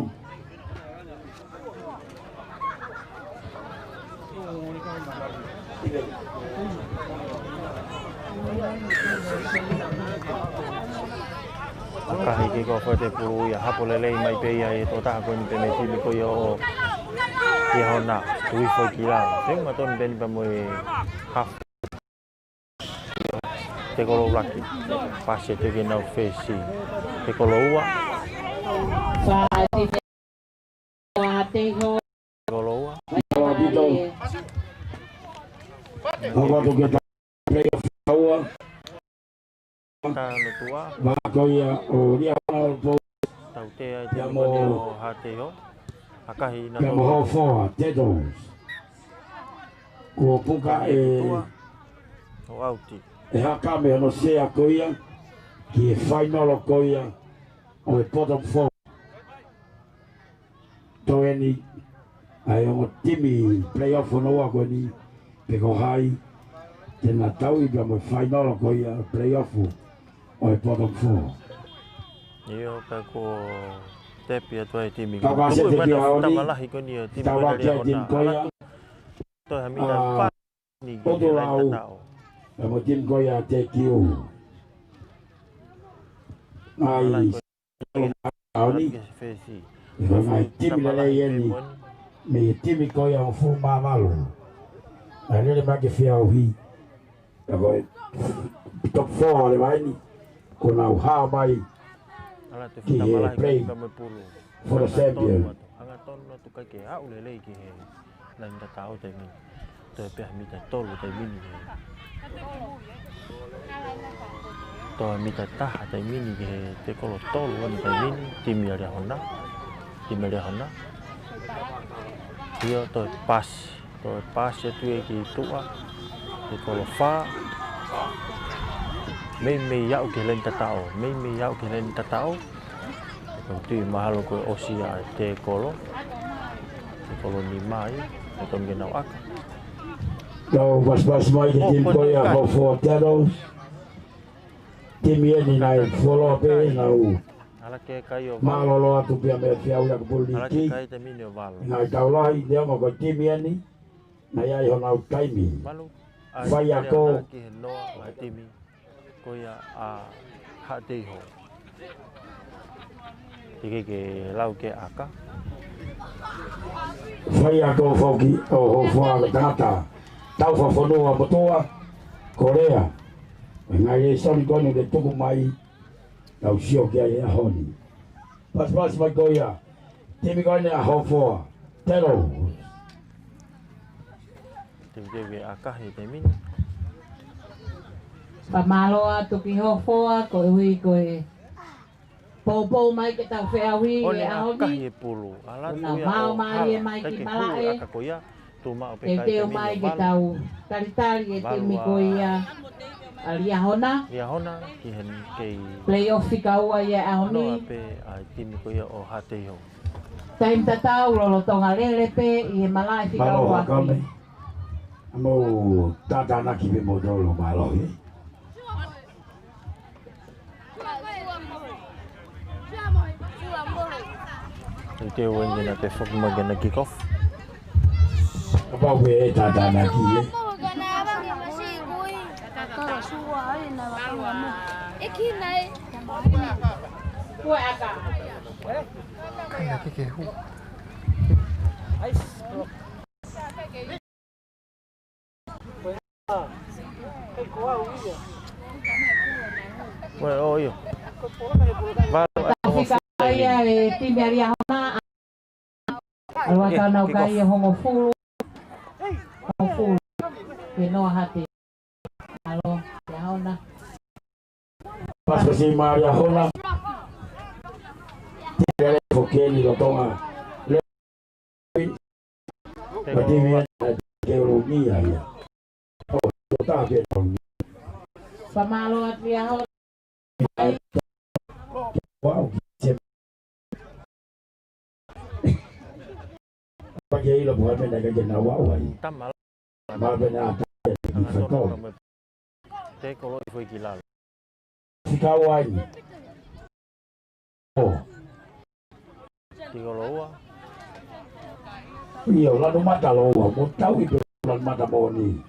ʻAkahi ke ko fete pulu ia, hapo lelei mai pē ia ʻi he tokotaha ko eni pē mei he timi ko ia ʻo Liahona, tui foʻi ki lalo. Te ma tonu pē ni pea mo e hafu. Te kolo ʻuluaki. Pasi atu ki heʻenau fesi. Te kolo ua. Fā, timi ʻa Haʻateiho. Te kolo ua. Mālō ʻaupito. Hoko atu ke ta play-off ua. Tā lotua. Vā ko ia ʻo Liahona ʻo Pou. Tautea e timi ko eni ʻo Haʻateiho. ʻAkahi na Pea mo Hofoa, Tetos. Kuo puka e ʻo ʻauti. E haka mei hono sea ko ia, ki he fainolo ko ia, ʻo e bottom four. Toe eni, ʻa e ongo timi play-off hono ua ko eni, pe ko hai, te na tauʻi pea mo e fainolo ko ia, play-off, ʻo e bottom four. ʻIo, ka ko tepi atu ai timi. Kau ka Tuku sete mai ki na ʻaho ni, tama lahi ko eni ʻo timi tau ko eni laki ai Liahona. Timi ko ia. Ala Toe ha mita ʻa fā ni ki he laini tataʻo. Pea mo timi ko ia Tekiu. Ai, ʻaho ni. Ke fesi. Ko e ngaahi timi lelei eni. Mei he timi ko ia ʻo Fuʻu Māvalu. ʻAi lele mai ke feʻauhi. Ka ko e top four ʻa e laini, ko ʻenau hā mai ki he play for the champion. Angatonu atu, angatonu atu ʻikai ke aʻu lelei ki he laini tataʻo taimi ni. Toe pē ha mita tolu taimi ni ki he. Toe mita taha taimi ni ki he te kolo tolu ʻo e taimi ni, timi ʻa Liahona. Timi ʻa Liahona. ʻIo, toe pasi. Toe pasi atu ia ki tuʻa, ki kolo fā. Meimei aʻu ki he laini tataʻo, meimei aʻu ki he laini tataʻo. Ko e tui mahalo ko e ʻosi ʻa e te kolo. Te kolo nima ia, ko e tonu ke nau aka. Tau pasipasi mai ki he timi ko ia ʻa Hofoa Tetos. Timi eni naʻe fuoloa pē ʻenau Ala ke kai ʻo Valu. Mālōlō atu pea mei he feʻauhi ʻa e pulu Ala ke liki. Kai taimi ni ʻo Valu. Ngaahi tau lahi, neongo ko e timi eni, naʻe ʻi ai honau taimi. Valu. Faiako. Ki he noa ʻa e timi. Ko ia ʻa Haʻateiho. Tiki ke lau ke aka. Faiako foki ʻo Hofoa ko e tangata. Tau fafonua motuʻa. Korea. Ngaahi lēsoni ko eni ke tuku mai. Tau sio ki ai he ʻaho ni. Pasipasi mai ko ia. Timi ko eni ʻa Hofoa. Tetos. Timi ke ʻakahi taimi ni. Fakamālō atu ki Hofoa, koeʻuhi ko e poupou mai ke tau feʻauhi he ʻaho ni. ʻAkahi e pulu. Ala tu ia ʻo mālie mai ki malaʻe. Aka ko ia. Tuʻu maʻu pē kai taimi ni ʻo Valu. Teuteu mai ke tau talitali e timi ko ia ʻa Liahona. Liahona ki he kei play-off fika ua ia ʻaho ni. Noa pē ʻa e timi ko ia ʻo Haʻateiho. Taimi tatau lolotonga lele pē ʻi he malaʻe fika ua. Mālō, Hakame. Mou tātānaki pē moutolu, mālō, ē. Te u ʻoange ʻena pē foki mai ki heʻena kick off. Kapau ʻe tātānaki, ē. Kātaki ke hū. Ue, ʻo, ʻio. Fika ia e timi ʻa Liahona. ʻAlu atu ʻenau kai ʻe hongofulu. Hongofulu. Ke noa hati. ʻAlu, Liahona. Pasipasi mai Liahona. Tele foki eni lolotonga. Pati mea ke ulungia ia. ʻO, ko tā ke ulungia. Fakamālō atu Liahona. Wow, se. Pake ilo pua mena ke ke na wow ai. Tama. Mālō pē na ata. Te kolo ʻi foʻi ki lalo. Fika ua eni. ʻO. Te kolo ua. ʻIo, lanu mata lōua, mo tau ʻi pē lanu mata moʻoni.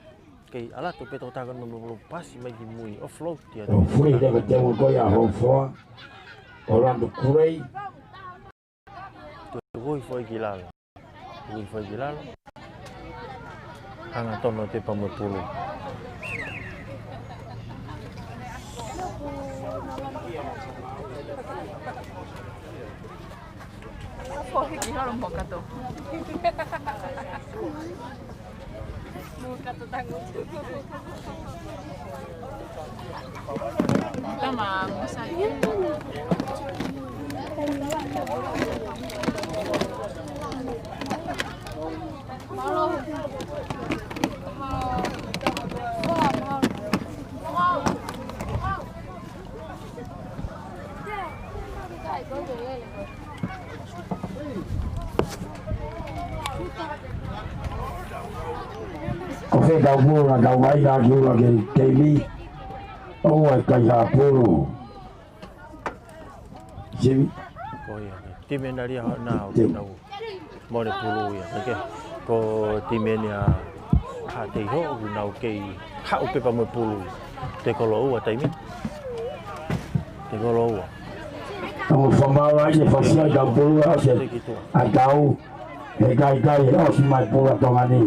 Kei ʻalu atu pē tokotaha ko eni mo pasi mai ki mui, offload ia. ʻO, free leva te mo ko ia hofoa. ʻO lanu kurei. Tuku ʻi foʻi ki lalo. Tuku ʻi foʻi ki lalo. Hangatonu ʻa Tepa mo e pulu. Foʻi ki lalo mo kato. Tama, mo sai. Ko fē tau pulu na tau vai na ki ua ke teimi. ʻOua ʻe kai ha pulu. Simi. Ko ia. Timi ʻa Liahona ʻoku nau mole pulu ia. Ke, ko timi ʻa Haʻateiho ʻoku nau kei haʻu pē pea mo e pulu. Te kolo ua taimi. Te kolo ua. Tau fakamālō ai e fasi ai tau pulu ʻa se. ʻA tau. He kai kai, ʻosi mai pulu ʻa Tonga ni.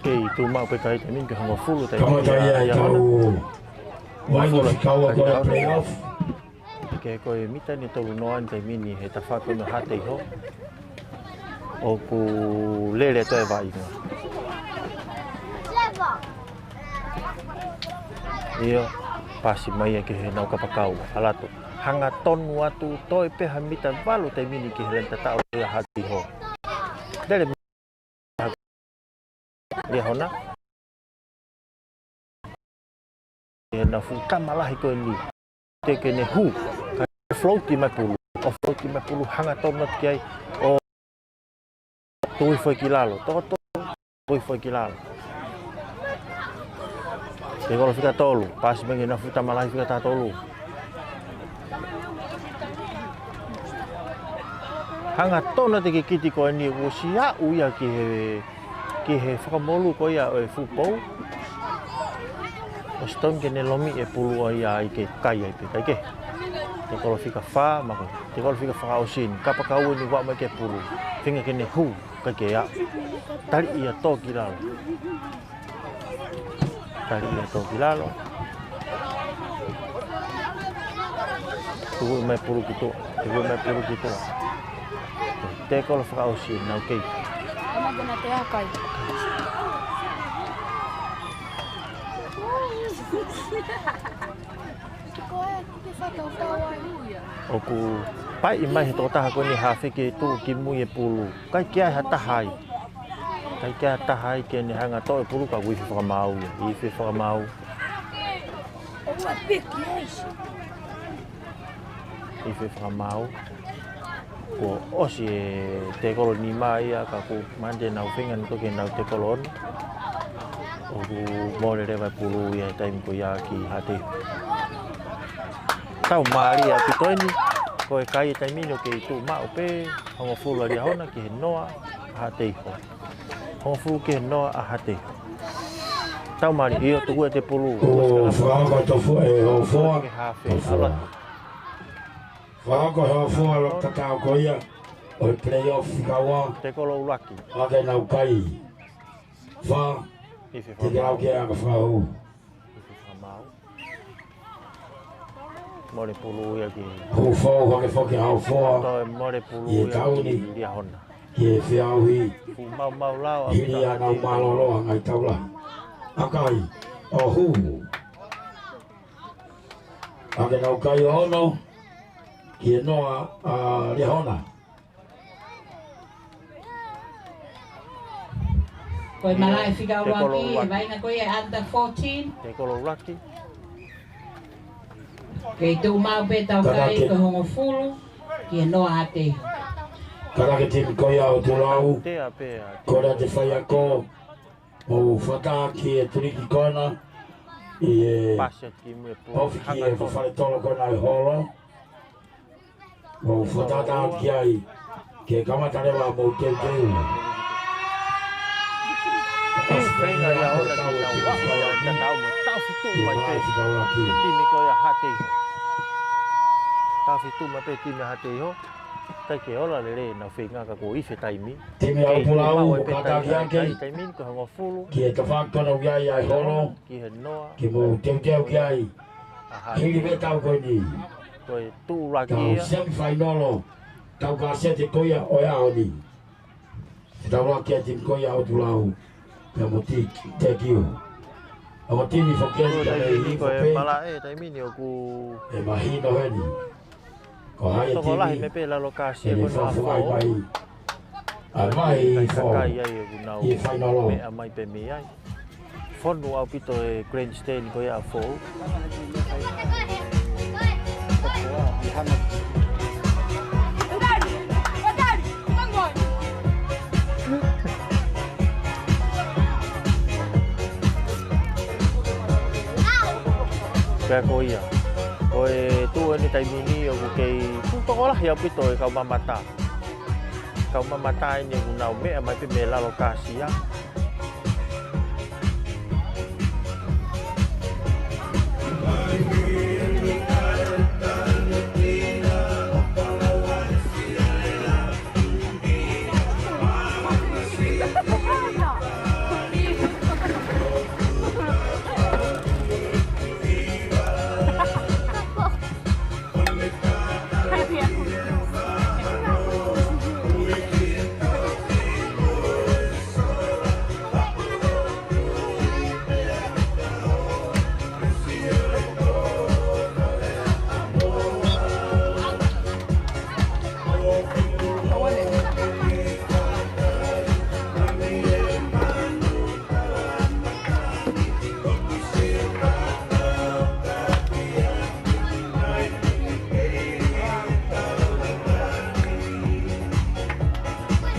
Kei tuʻu maʻu pē kai taimi ni ke hongofulu taimi ni. Kamata ia ʻa e tau. Hongofulu taimi ni ko e playoff. Ke ko e mita ni tolu noa ni taimi ni he tafaʻaki ʻo Haʻateiho. ʻOku lele atu e vaʻinga. ʻIo, pasi mai ia ki heʻenau kapakau. ʻAlu atu. Hangatonu atu, toe pē ha mita valu taimi ni ki he laine tataʻo ʻa Haʻateiho. Lele Liahona. ʻEna fuʻu tama lahi ko eni. Te ke ne hū. Ka float mai pulu. ʻO float mai pulu hangatonu atu ki ai. ʻO tuku ʻi foʻi ki lalo. Toko toko. Tuku ʻi foʻi ki lalo. Te kolo fika tolu. Pasi mai ki heʻena fuʻu tama lahi fika taha tolu. Hangatonu atu e kikite ko eni ʻosi aʻu ia ki he, ki he fakamolū ko ia ʻo e fuʻu pou. ʻOsi tonu ke ne lomi e pulu ʻo ia ʻai ke kai ai pē kai ke. Te kolo fika fā, mako. Te kolo fika fā ʻosi eni. Kapakau eni ʻoku aʻu mai ki he pulu. Feinga ke ne hū, kai ke aʻu. Tali ia tō ki lalo. Tali ia toki lalo. Tuku mai pulu ki tuʻa. Tuku mai pulu ki tuʻa. Tekolo fakaʻosi ʻenau kei. Ana kena te akai. ʻOku paiʻi mai he tokotaha ko eni hafe ke tuʻu ki mui e pulu. ʻIkai ke ʻi ai ha taha ai. ʻIkai ke ʻi ai ha taha ai ke ne hanga toʻo e pulu ka ʻoku ife fakamaau ia. Ife fakamaau. Ife fakamaau. Kuo ʻosi e tekolo nima ia ka ʻoku manatu ʻenau feinga ʻenau toki ʻenau tekolo ono. ʻOku mole leva e pulu ia he taimi ko ia ki Haʻateiho. Tau mālie ʻaupito eni, ko e kai e taimi ni ʻoku kei tuʻu maʻu pē, hongofulu ʻa Liahona ki he noa ʻa Haʻateiho. Hongofulu ki he noa ʻa Haʻateiho. Tau mālie, ʻio tuku ʻete pulu. ʻO fakahoko e tofu e hofoa. Ke hafe, Tofu. ʻAlu atu. Fakahoko e hofoa ʻa e tatau ko ia ʻo e play-off fika ua. Tekolo ʻuluaki. Hake nau kai. Fā. Ife Te ke lau fakamaau. Ke anga fau. Ife fakamaau. Mole pulu ia ki. Hū fou hake foki ha hofoa. Toe mole pulu ʻI he ia tauni. ki Liahona. Ki he feʻauhi. Fuʻu maumau lao ʻa Hili Pita ʻa nau Hātei. mālōlō ʻa Ngāi Taula. ʻAkai. ʻO hū. Hake nau kai ʻo ono. Ki he noa ʻa Liahona. Ko e malaʻe fika ʻuluaki, Tekolo ʻuluaki. e vaʻinga ko ia under fourteen. Tekolo ʻuluaki. Kei tuʻu maʻu pē tau Kaka kai ke- ko e hongofulu, ki he noa Haʻateiho. Kaka ke timi ko ia ʻo Tulau. Tea pē ʻa Ko rea te faiako. Mou fata ki he tuliki kona. ʻI he Pasi atu ki mui e pulu. ofi ki Hanga he tofu. fale tolo kona e holo. Mou fata atu ki ai. Ke kamata leva mou teuteu. Feinga ia ʻo ʻola ki tau ua, ua, ua, tau mo, tau fitu mai pē. Timi ko ia Haʻateiho. Tau fitu mai pē timi Haʻateiho. ʻIkai ke ola lelei ʻenau feinga ka kuo ife taimi. Timi ʻa Kei Tulau, tuʻu maʻu e pē kata taimi, ki ake. taimi, taimi ko e hongofulu. Ki he tafaʻaki kona ʻoku ʻi ai ʻa e holo. Ki he noa. Ke mou teuteu ki ai. ʻA Haʻateiho. Hili pē tau ko eni. Ko e tuʻu laki Tau ia. semifinal. Tau ka sete ko ia ʻo e ʻaho ni. Te tau laki ʻa e timi ko ia ʻo Tulau. Pea mo Tiki, Tekiu. ʻA e timi foki eni Ko ka e mei taimi ni ko e Hifo Pei. malaʻe, taimi ni ʻoku ʻE mahino heni. Ko hai e Tokolahi timi. mei pē lalo kasi ʻEne ko na fafo ai fo. mai. ʻA mai ʻIkai fo. kakai ai ʻoku nau ʻI he fainolo. meʻa mai pē mei ai. Fonu ʻaupito e grandstand ko ia ʻa fou. Pea ko ia. Ko e tuʻu eni taimi ni ʻoku kei tuʻu tokolahi ʻaupito e kau mamata. Kau mamata eni ʻoku nau meʻa mai pē mei lalo kasi ia.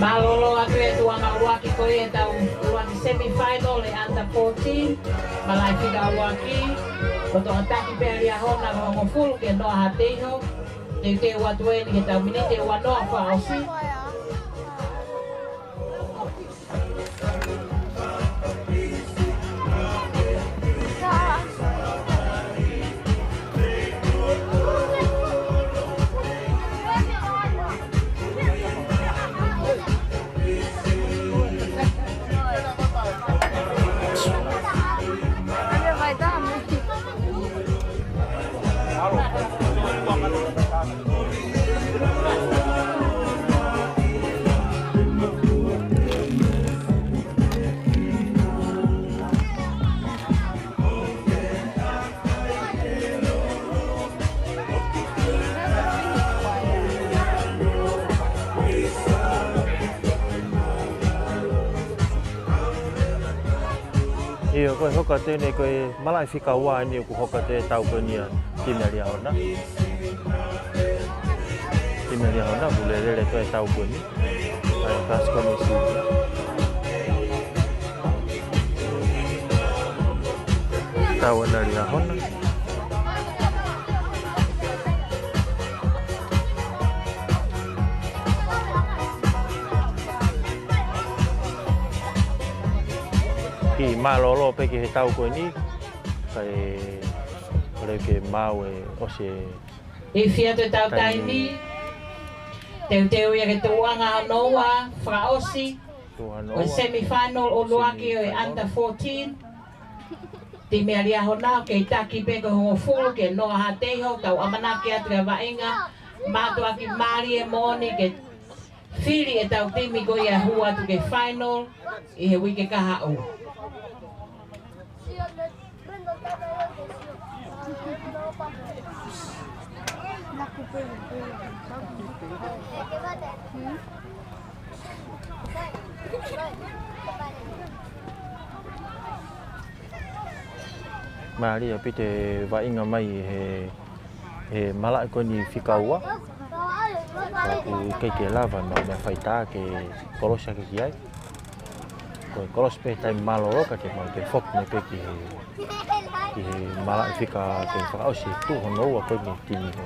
Mālōlō atu e tuʻunga ʻuluaki ko ia ʻetau ʻuluaki semifinal e under fourteen. Malaʻe fika ʻuluaki. Ko e toʻataki pē ʻa Liahona ko e hongofulu ki he noa Haʻateiho. Teuteu atu eni ki heʻetau miniti ʻe ua noa fakaʻosi. Ko e hoko atu eni ko e malaʻe fika ua eni ʻoku hoko atu he tau ko eni ʻa e timi ʻa Liahona. Timi ʻa Liahona ʻoku lele atu he tau ko eni. ʻA e kalasi ko eni senior. Tau ʻa Liahona. Kiʻi mālōlō pē ki he tau ko eni, kae ʻoua ke maʻu e ʻosi e ifi atu e tau taimi. Teuteu ia ki he tuʻuʻanga hono ua, fakaʻosi ʻo e semifinal ʻuluaki ʻo e under fourteen. Timi ʻa Liahona, kei taki pē ko e hongofulu kia Noa Hateiho, tau ʻamanaki atu ki he vaʻinga mātuʻaki mālie moʻoni ke fili e tau timi ko ia hū atu ki he final ʻi he uike kahaʻu. Mālie ʻaupito e vaʻinga mai he, he malaʻe ko eni fika ua. Ka ʻoku ʻikai ke lava ʻa e meʻa faitā ke kolosi hake ki ai. Ko e kolosi pē taimi mālōlō ka ke maʻu ke foki mai pē ki he, ki he malaʻe fika ke fakaʻosi e tuʻu hono ua ko eni timi ko.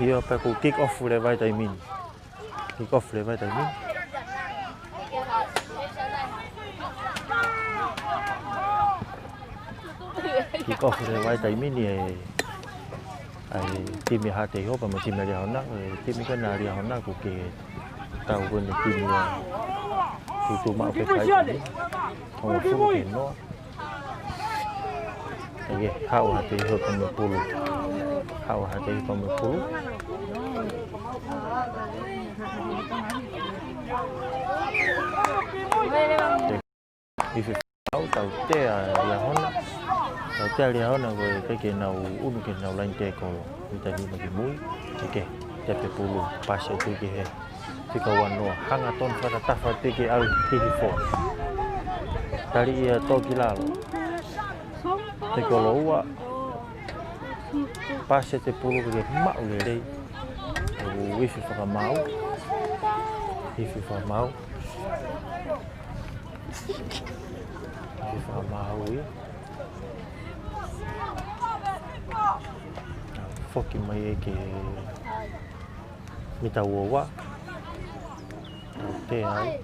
ʻIo pea kuo kick off leva e taimi ni. Kick off leva e taimi ni. Kick off leva e taimi ni e, ʻa e timi ʻa Hateiho pea mo e timi ʻa Liahona, e timi ko ena ʻa Liahona ʻoku ke tau ko eni timi ʻa, ʻoku tuʻu maʻu pē kai timi. Hongofulu ki he noa. ʻIo, haʻu ʻa Hateiho pea mo e pulu. Haʻu ʻa Hateiho pea mo e pulu. Ifi fika maʻu, tautea ʻa Liahona. Tautea ʻa Liahona ko e ʻikai ke nau ʻunu ke nau laine tēkolo. Mita nima ki mui. ʻIkai, tepe pulu, pasi atu ki he fika ua noa, hangatonu fakatafa pē ke ʻalu ki hifo. Tali ia tō ki lalo. Tēkolo ua. Pasi ʻe pulu ke maʻu lelei. ʻOku ifi fakamaau. Ifi fakamaau. Ifi fakamaau ia. Foki mai ē ki he mita ua ua. Te ai,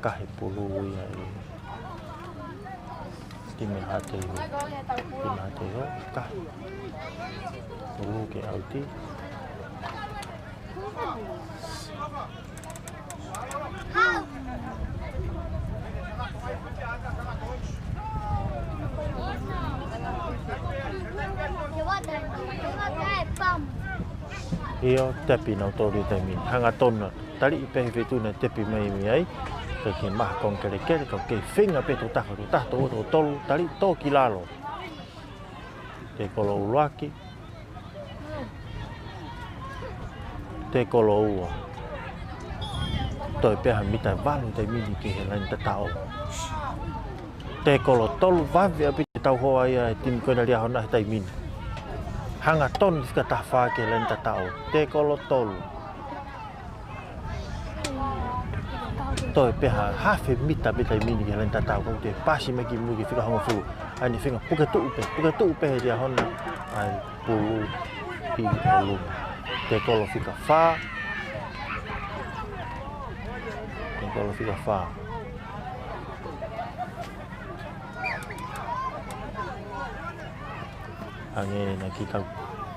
kahe pulu ia e timi ʻa Hateiho. Timi ʻa Hateiho, kahe pulu ke ʻauti. ʻIo, tepi nautolu he taimi ni. Hangatonu, taliʻi pē he feituʻu naʻe tepi mai mei ai. Kae kei maha konga kelekele, kae kei feinga pē tō taha, tō taha, tō ua, tō tolu, taliʻi tō ki lalo. Tēkolo ʻuluaki. Tēkolo ua. Toe pē ha mita ʻe valu he taimi ni ki he laine tataʻo. Tēkolo tolu, vave ʻaupito e tauhoa ia e timi ko ena ʻa Liahona he taimi ni. Hangatonu fika taha fā ki he laine tataʻo. Tēkolo tolu. Toe pē ha hafe mita pē he taimi ni ki he laine tataʻo, kae toe pasi mai ki mui ki he fika hongofulu. ʻAi ʻene feinga puke tuʻu pē, puke tuʻu pē ʻe Liahona. ʻAi pulu ʻi ʻolunga. Tēkolo fika fā. Tēkolo fika fā. Hangē naʻa ke tau,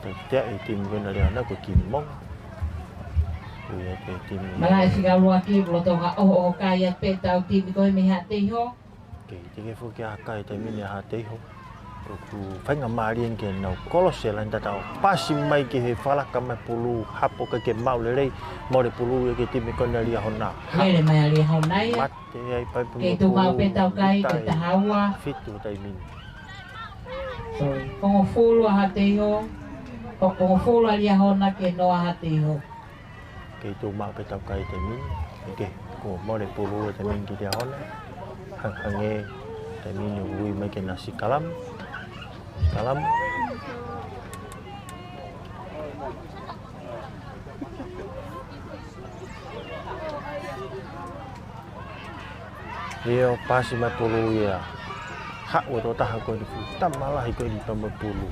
tau tea e timi ko ena ʻa Liahona ko e kiʻi mongo. Ui atu e timi. Malaʻe fika ʻuluaki, lolotonga ʻohoʻoho kai atu pē tau timi ko ē mei Hateiho. Kei, te ke foki ʻa kai taimi ni ʻa Hateiho. ʻOku feinga mālie ke nau kolosi e laine tataʻo. Pasi mai ki he falaka mai pulu, hapo kae kei maʻu lelei, mole pulu ia ki he timi ko ena ʻa Liahona. Lele mai ʻa Liahona ia. Mate ai paipu. Kei tuʻu maʻu pē tau kai ke taha ua. Fitu taimi ni. Hongofulu ʻa Hateiho, hongofulu ʻa Liahona ki he noa ʻa Hateiho. Kei tuʻu maʻu pē tau kai taimi ni. Ke, ko e mole pulu ʻa e taimi ni ki he ʻaho ni. Hang-, hangē taimi ni ui mai ke na sikalamu. Sikalamu. ʻIo, pasi mai pulu ia. Haʻu ʻa e tokotaha ko eni, fuʻu tama lahi ko eni pea mo e pulu.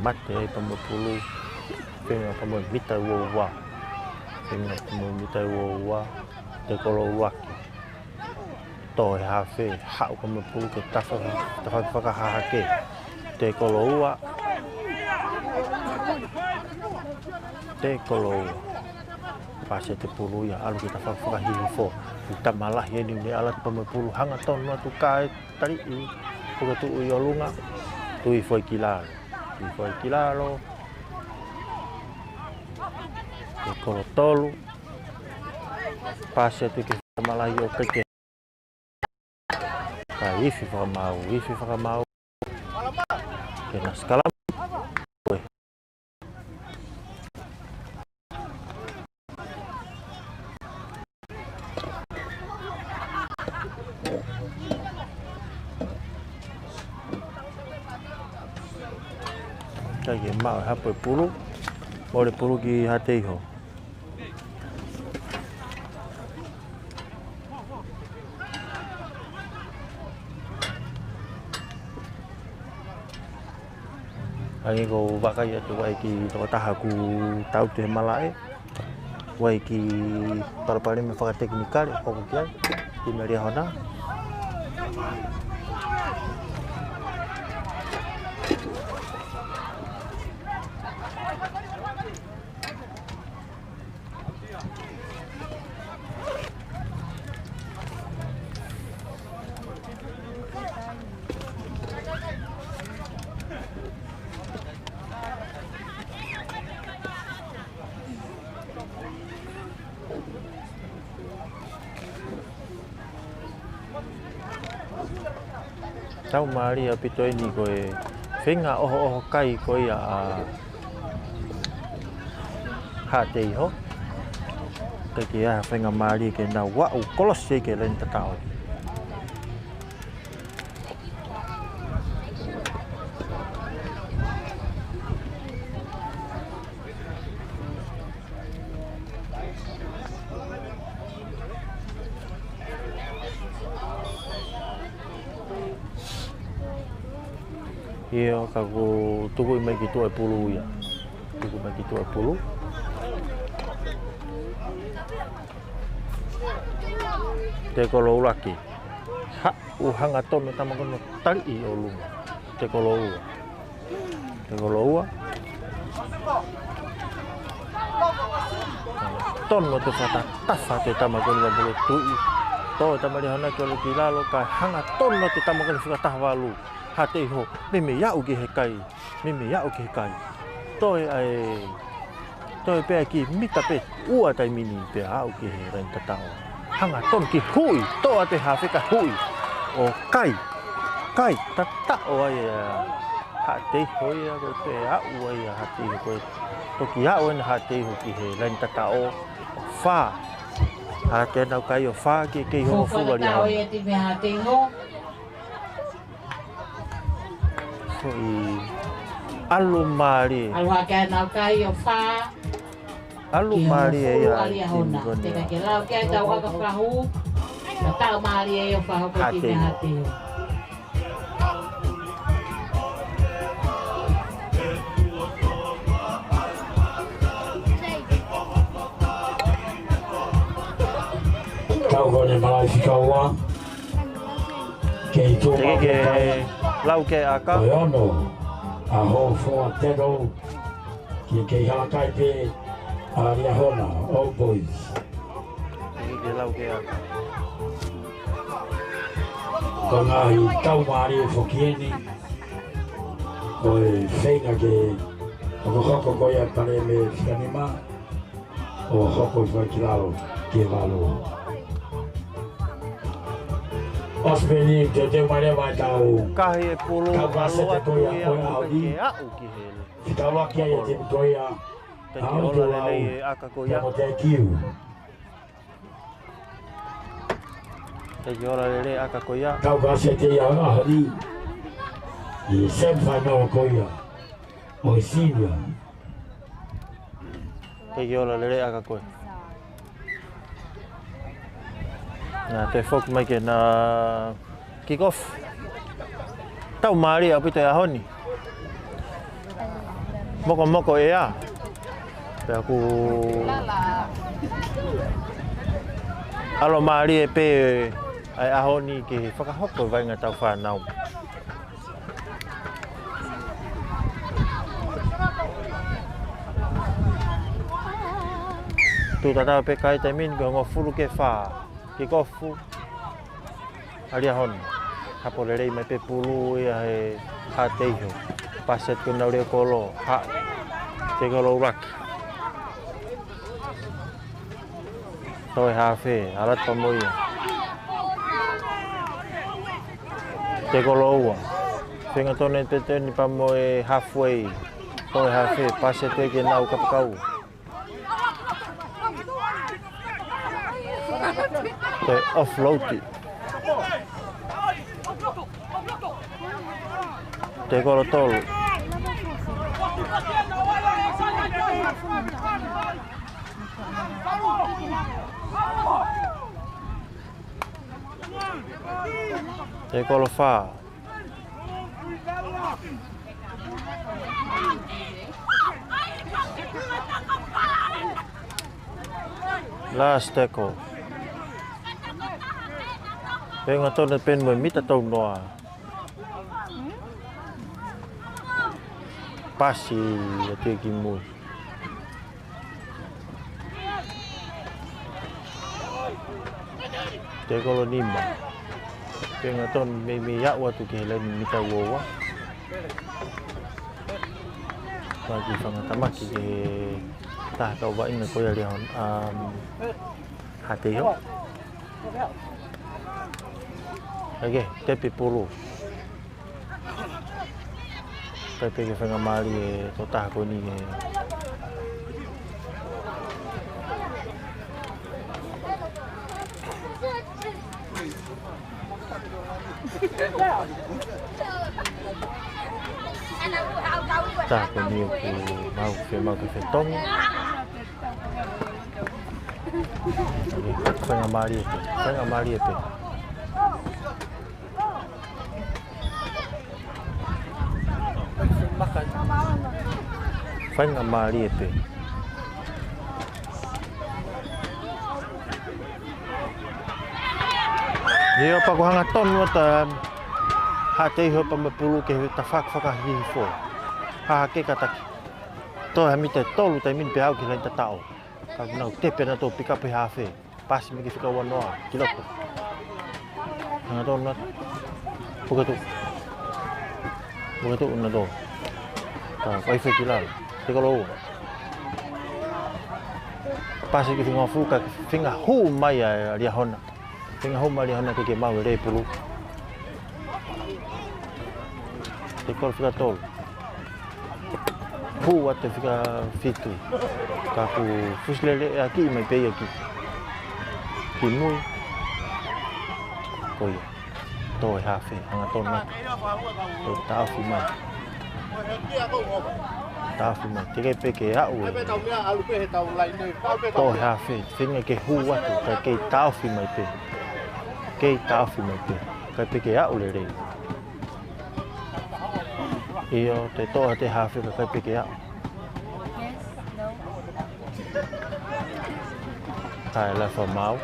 Mate ai pea mo e pulu. Feinga pea mo e mita ua ua. Feinga pea mo e mita ua ua. Tekolo ʻuluaki. Toe hafe, haʻu pea mo e pulu ke tafa, tafa fakahahake. Tekolo ua. Tekolo ua. Pasi atu e pulu ia, ʻalu ke tafa fakahihifo. Fuʻu tama lahi eni, ne ʻalu atu pea mo e pulu, hangatonu atu kae taliʻi, puke tuʻu ʻi ʻolunga, tui foʻi ki lalo. Tui foʻi ki lalo. Tekolo tolu. Pasi atu ki he tama lahi ʻo Keke. Kae ifi fakamaau, ifi fakamaau. Ke na sikalamu. Ue. Kae ke maʻu e hapo e pulu. Mole pulu ki Haʻateiho. Hangē ko e vakai atu ʻa e kiʻi tokotaha kuo tautu he malaʻe. ʻA e kiʻi palopalema fakatekinikale, hoko ki ai, ki Maliahona. Tau mālie ʻaupito eni ko e feinga ʻohoʻoho kai ko ia ʻa Haʻateiho. Kae ʻikai ke ʻi ai ha feinga mālie ke nau aʻu kolosi ki he laine tataʻo. ʻIo, ka kuo tuku mai ki tuʻa e pulu ia. Tuku mai ki tuʻa e pulu. Tekolo ʻuluaki. Haʻu hangatonu e tama ko eni ʻo taliʻi ʻi ʻolunga. Tekolo ua. Tekolo ua. Tonu atu e fakatafa atu e tama ko eni ʻa Molotuʻi. Tō e tama Maliahona ki ʻolunga ki lalo, kae hangatonu atu e tama ko eni fakataha valu. Haʻateiho, meimei aʻu ki he kai. Meimei aʻu ki he kai. Toe ʻa e, toe pē ʻa e kiʻi mita pē ua taimi ni pea aʻu ki he laine tataʻo. Hangatonu ke huʻi, tō atu e hafe kae huʻi. ʻO kai, kai, tataʻo ai ʻa Haʻateiho ia, ko e pē aʻu ai ʻa Haʻateiho, ko e toki aʻu ʻena Haʻateiho ki he laine tataʻo. ʻO fā. Hake ʻenau kai ʻo fā ki he kei hongofulu ʻa Liahona. Ia timi Haʻateiho. Foʻi ʻalu mālie. ʻAlu hake ʻenau kai ʻo fā. ʻAlu mālie ia ʻa Liahona. Teka ke lau ke ai tau aka fahu. Ka tau mālie ia ʻo fahu ko Haʻateiho. Timi Haʻateiho. Tau ko eni malaʻe fika ua. Kei tuʻu mai ke lau ke aka. Ko e ono ʻa Hofoa Teno. Kei, kei halakai pē ʻa Liahona, Old Boys. Kei, kei lau ke aka. Ko e ngaahi tau mālie foki eni. Ko e feinga ke hokohoko ko ia pale mei fika nima. ʻO hoko atu ki lalo, ki lalo. ʻOsi pē eni, teuteu mai leva e tau. Kahi e pulu, tau kasete ko ia, ko ia, ʻalu atu ki he. Fika ua ki ai e timi ko ia. Thank you, ʻalu atu lelei e aka ko ia. Thank you. Teʻeki ola lelei ʻa e ʻaka ko ia. Tau ka se te ia ʻaho ni. ʻI he semifinal ko ia. ʻO e senior. Teʻeki ola lelei ʻa e ʻaka ko ia. Naʻa te foki mai ke na kick off. Tau mālie ʻaupito he ʻaho ni. Mokomoko ʻea. Pea ʻoku ʻalu mālie pē ʻa e ʻaho ni ke fakahoko e vaʻinga ʻetau fānau. Tuʻu tatau pē kae taimi ni ko e hongofulu ki he fā. Kick off ʻa Liahona. Hapo lelei mai pē pulu ia ʻe Haʻateiho. Pasi atu ki he nau leo kolo. Haʻu. Tekolo ʻuluaki. Toe hafe, ʻalu atu pea mo ia. Tekolo ua. Feinga tonu ʻe Teteni pea mo e halfway. Toe hafe, pasi atu ki he nau kapakau. Toe offload. Tekolo tolu. Tekolo fā. Last tackle. Feinga tonu ʻe Teteni mo e mita tau noa. Pasi atu ki mui. Tekolo nima. Feinga tonu meimei aʻu atu ki he laine mita ua ua. Pea kiʻi fanga tamaki ki he taha kau vaʻinga ko ia Liahona, um, Haʻateiho. Ake, tepi pulu. Kae pē ke feinga mālie e tokotaha ko eni ke tā ko eni ʻoku mau fiemaʻu ke fetongi. Feinga mālie pē, feinga mālie pē. Feinga mālie pē. ʻIo, pea ʻoku hangatonu atu ʻa Haʻateiho pea mo e pulu ke tafaʻaki fakahihifo. Hahake kātaki. Toe ha mita ʻe tolu taimi ni pea aʻu ki he laine tataʻo. Ka ʻoku nau tepi ʻa nautolu pick up ʻe he hafe. Pasi mai ki he fika ua noa, ki loto. Hangatonu atu. Puke tuʻu. Puke tuʻu nautolu. Tā, ʻai fai ki lalo. Tekolo ua. Pasi ki he fika hongofulu ka feinga hū mai ʻa Liahona. Feinga hū mai Liahona ke ke mau e lēpulu. Tekolo fika tolu. Hū atu e fika fitu. Ka ʻoku fusi lele ʻaki mai pē ia ki, ki mui. Ko ia. Toe hafe, hangatonu atu. Toe taʻofi mai. Taʻofi mai. Teʻeki pē ke aʻu e. Toe hafe, feinga ke hū atu, ka kei taʻofi mai pē. Kei taʻofi mai pē. Kae pē ke aʻu lelei. ʻIo, te toʻo atu e hafe ka kai pē ke aʻu. Yes, no. Kae la fa mau.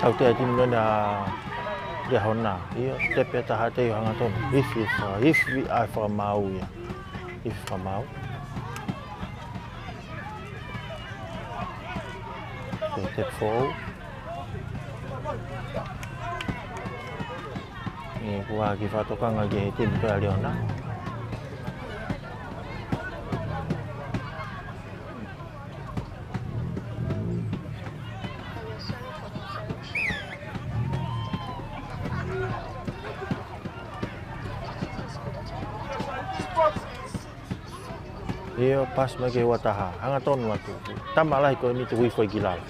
Tau te ati mene a Liahona. ʻIo, tepi atu ʻa Haʻateiho hangatonu. Ifi fa, ifi ʻa e fakamau ia. Ifi fakamau. Te tepi fou. ʻE, kuo ʻi ai e kiʻi fakatokanga ki he timi ko ia ʻa Liahona. ʻIo, pasi mai ki he ua taha. Hangatonu atu. Tama lahi ko eni tuku hifo ki lalo.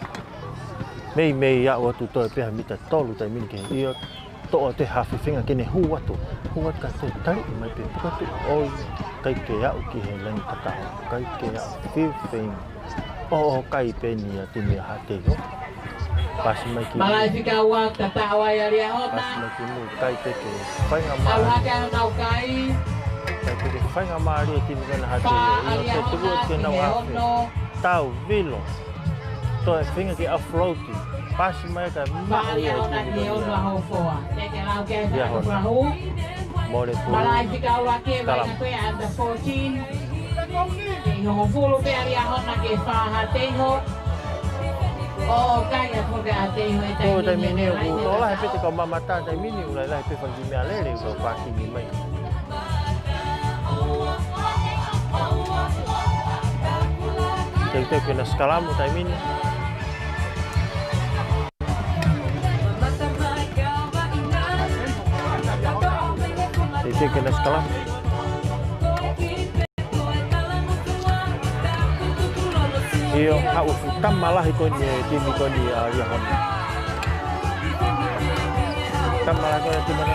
Meimei aʻu atu toe pē ha mita tolu taimi ni ke ʻio, toʻo atu e hafe feinga ke ne hū atu. Hū atu kae toe taliʻi mai pē, puka atu ʻoi, ʻikai ke aʻu ki he laine tataʻo, ʻikai ke aʻu fiu feinga. ʻO, ʻo kai pē eni ʻa e timi ʻa Haʻateiho. Pasi mai ki Malaʻe fika ua, tataʻo ai ʻa Liahona. Pasi mai ki mui, ʻikai pē ke faingamālie. ʻAlu hake ʻa honau kai. ʻIkai pē ke faingamālie e timi ko ena ʻa Haʻateiho. Fā ʻa Liahona, ʻio, toe tuku atu ki he nau hafe. Tau vilo. Toe feinga ke offload. Pasi mai kae maʻu ia e timi ko ena ʻa Hofoa. Teke lau ke Liahona. Mole pulu. Malaʻe fika ua ke Kalama. Vainga ko e under fourteen. Kei hongofulu pē ʻa Liahona ki he fā ʻa Haʻateiho. ʻO kai atu pē ʻa Haʻateiho he taimi ni. Ko e taimi ni ʻoku tō lahi pē te kau mamata taimi ni, ʻoku lahi lahi pē fanga kiʻi meʻalele ʻoku paaki mai. Teuteu ke na sikalamu taimi ni. Teuteu ke na sikalamu. ʻIo, haʻu fuʻu tama lahi ko eni e timi ko eni ʻa Liahona. Tama lahi ko eni e timi ʻa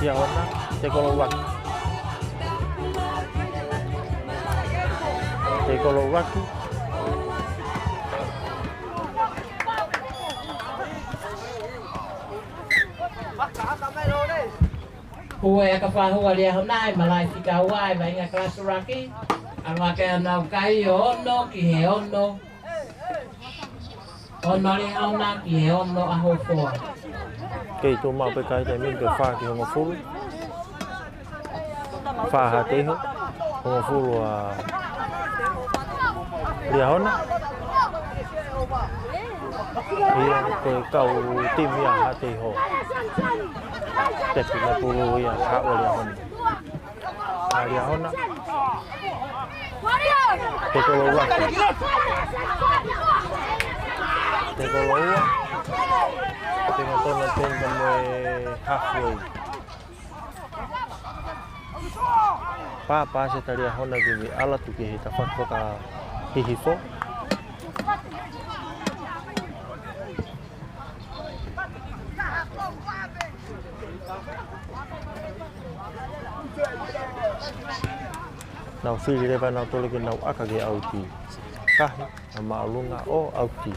Liahona. Teko ʻuluaki. Teko ʻuluaki. Hū e ʻakafahū ʻa Liahona ʻi he malaʻe fika ua ʻi he vaʻinga kalasi ʻuluaki. ʻAlu hake ʻa honau kai ʻo ono ki he ono. Ono ʻa Liahona ki he ono ʻa Hofoa. Kei tuʻu maʻu pē kai taimi ni pē fā ki he hongofulu. Fā ʻa Haʻateiho, hongofulu ʻa Liahona. ʻIo, ko e kau timi ʻa Haʻateiho. Tepi mai pulu ia, haʻu ʻa Liahona. ʻA Liahona. Teko ʻuluaki. Teko ʻuluaki. Teko tona tenda mo e halfway. Pā, pā se talia hona ki he ʻalu atu ki he tafaʻaki fakahihifo. Nau fili leva nautolu ke nau ʻaka ki he ʻauti. Kahi, ʻa māʻolunga ʻo ʻauti.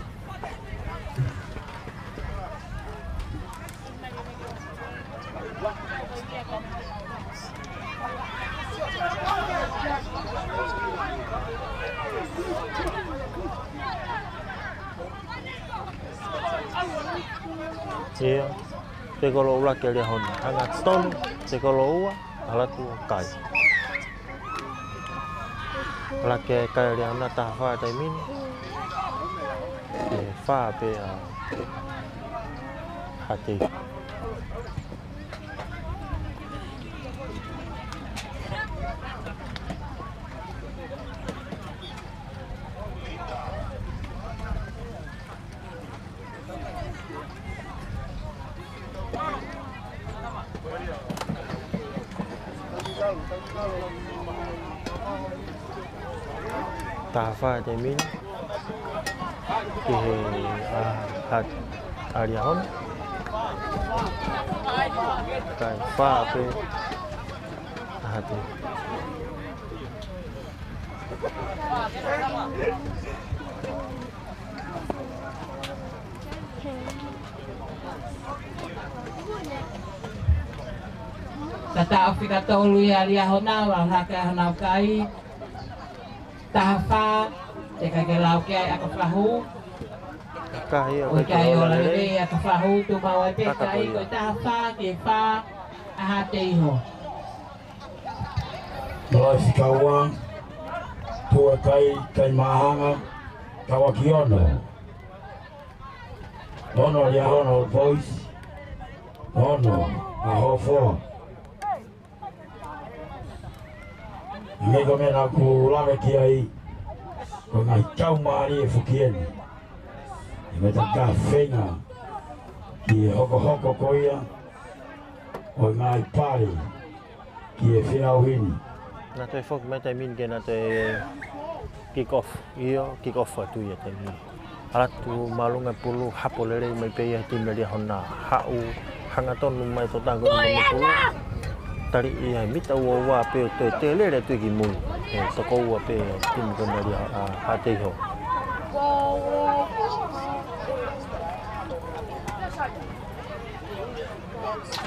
ʻIo, teko ʻuluaki ʻa Liahona. Hanga tonu, teko ua, ʻalu atu ʻo kai. ʻAlu atu ʻo kai ʻa Liahona taha fā taimi ni. ʻE fā pē ʻa Haʻateiho. Taha fā taimi ni. Ki he ʻa, ʻa, ʻa Liahona. Kai fā pē ʻa Haʻateiho. Tataʻo fika tolu ia ʻa Liahona, ʻalu hake ʻa honau kai. Taha fā, te ke lau ki ai ʻakafahū. Kahi ʻo ʻikai ʻo lele ʻakafahū, tuʻu maʻu ai pē kai, ko e taha fā ki he fā ʻa Haʻateiho. Malaʻe fika ua, tuʻu e kai, kai māhanga, tau ʻaki ono. Ono ʻa Liahona Old Boys, ono ʻa Hofoa. Hangē ko e meʻa naʻa ku lave ki ai, ko e ngaahi tau mālie foki eni. ʻE meʻa te ke feinga ki he hokohoko ko ia ʻo e ngaahi pale ki he feʻauhi ni. Naʻa toe foki mai taimi ni ke na toe kick off. ʻIo, kick off atu ia taimi ni. ʻAlu atu māʻolunga e pulu, hapo lelei mai pē ia he timi ʻa Liahona. Haʻu hangatonu mai e tokotaha ko eni mo e pulu. Tali ia he mita ua ua pē ʻo toe tēlele atu ki mui. ʻE toko ua pē timi ko eni ʻa Lia-, ʻa, Haʻateiho.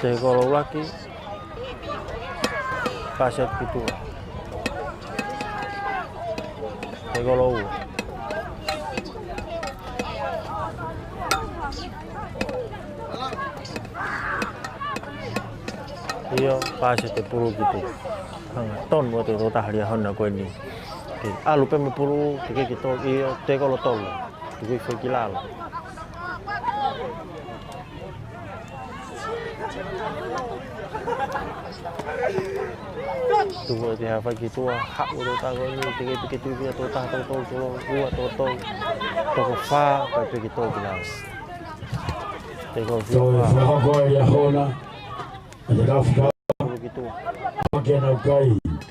Tekolo ʻuluaki. Pasi atu ki tuʻa. Tekolo ua. ʻIo, pasi atu e pulu ki tuʻa. Hangatonu atu e tokotaha Liahona ko eni. Ke ʻalu pē mo e pulu, ke ke to, ʻio, tekolo tolu. Tuku hifo ki lalo. Tuku atu e hafa ki tuʻa, haʻu e tokotaha ko eni, teke teke tuʻu ia, tokotaha toko tolu, toko ua, toko tolu, toko fā, kae piki tolu ki lalo. Tekolo fā. Toe fā ko ia hona. Ate ka fika. Ki tuʻa. Pake nau kai.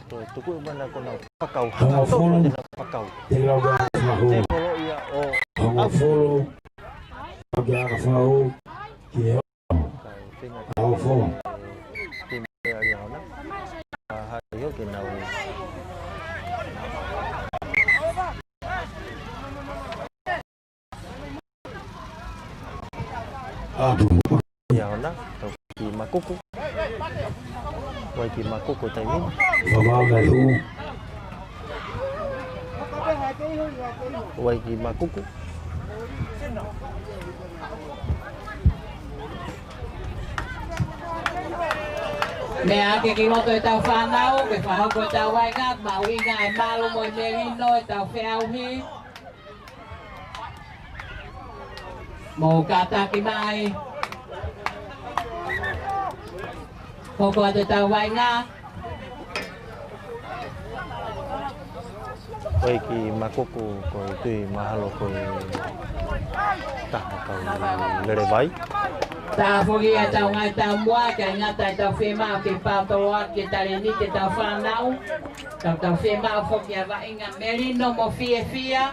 Toe tuku mai na ko nau pakau. Hongofulu. Hata toko te nau pakau. Te lau ka fahu. Tekolo ia ʻo. Hongofulu. Pake aka fahu. Ki he Aofo. Atu. Ia ona, tau ki Makuku. Vai ki Makuku taimi ni. Vavau nai hū. Vai ki Makuku. Meʻa hake ki loto ʻetau fānau, ke fakahoko ʻetau vaʻinga, mahuʻinga e malu mo e melino ʻetau feʻauhi. Mou kātaki mai. Hoko atu ʻetau vaʻinga. Vai ki Makuku ko e tui mahalo ko e taha kau lele vai. Tafoki ʻetau ngaahi taumuʻa, kae ngata ʻetau fiemaʻu ke paotoloaki e talēniti ʻetau fānau. Tau tau fiemaʻu foki ʻa e vaʻinga melino mo fiefia.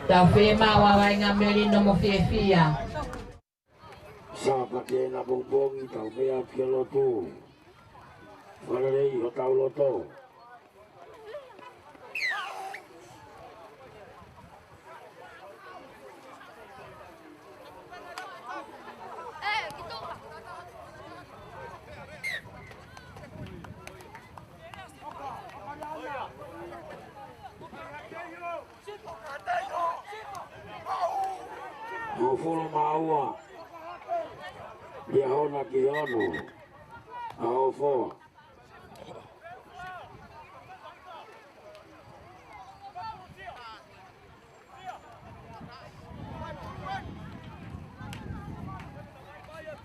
Tau fiemaʻu ʻa e vaʻinga melino mo fiefia. Sāpate ena pongipongi tau meʻa ki he lotu. Fakalelei hotau loto. Hongofulu mā ua. Liahona ki he ono. Aofo.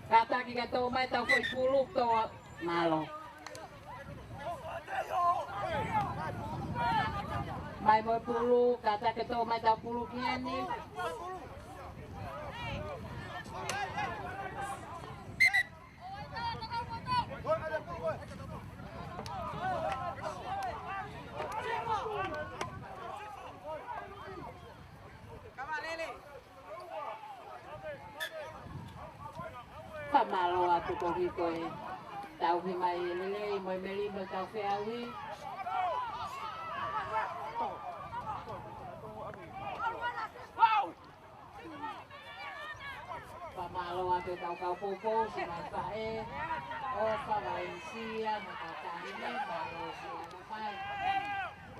Kātaki ke tō mai ʻetau foʻi pulu, tō mālō. Mai mo e pulu, kātaki ke tō mai ʻetau pulu ki heni. Fakamālō atu koeʻuhi ko e tauhi mai e lelei mo e melino ʻetau feʻauhi. Fakamālō atu ʻetau kau poupou, siʻi ngaahi faʻē, ʻofa, Valencia, mo e kau taʻahine, mālō siʻi ʻofa mai.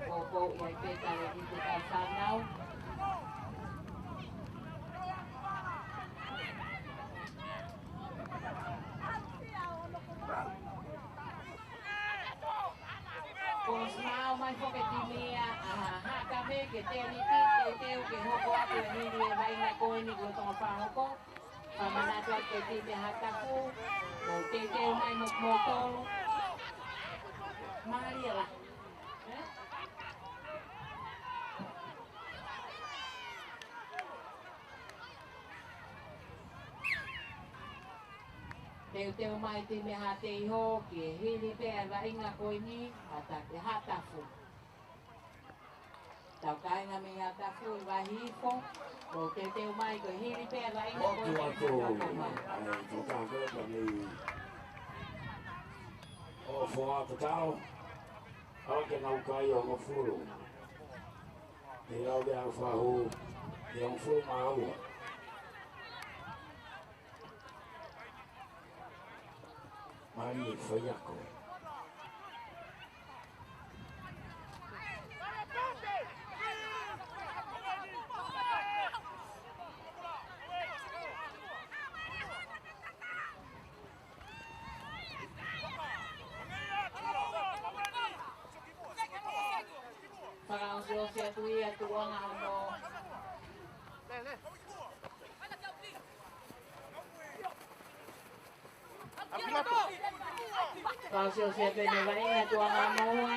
Poupou ia ʻi he talēniti ʻetau fānau. Kuo ʻosi maʻu mai foki e timi ia ʻa Haʻakame ke tēniti, teuteu ke hoko atu e lili e vaʻinga ko eni kuo tō fakahoko. Fakamanatu atu ki he timi ʻa Haʻatapu, mou teuteu mai mo kimoutolu. Mālie lahi. Teuteu mai e timi Haʻateiho ke hili pē ʻa e vaʻinga ko eni, ʻa e tau ki Haʻatafu. Tau kāinga mei Haʻatafu ʻi Vaihifo, ʻo teuteu mai ko e hili pē ʻa e vaʻinga ko eni. Motu atu, ʻa e tau kāinga mei ʻOfoa Tatao, ʻa ke nau kai ʻo hongofulu. Te lau ke au fahu, ʻe hongofulu mā ua. Mālie Faiako. Fakaʻosiʻosi atu ia tuʻuʻanga hono. Fakaʻosiʻosi atu e vaʻinga tuʻuʻanga hono ua.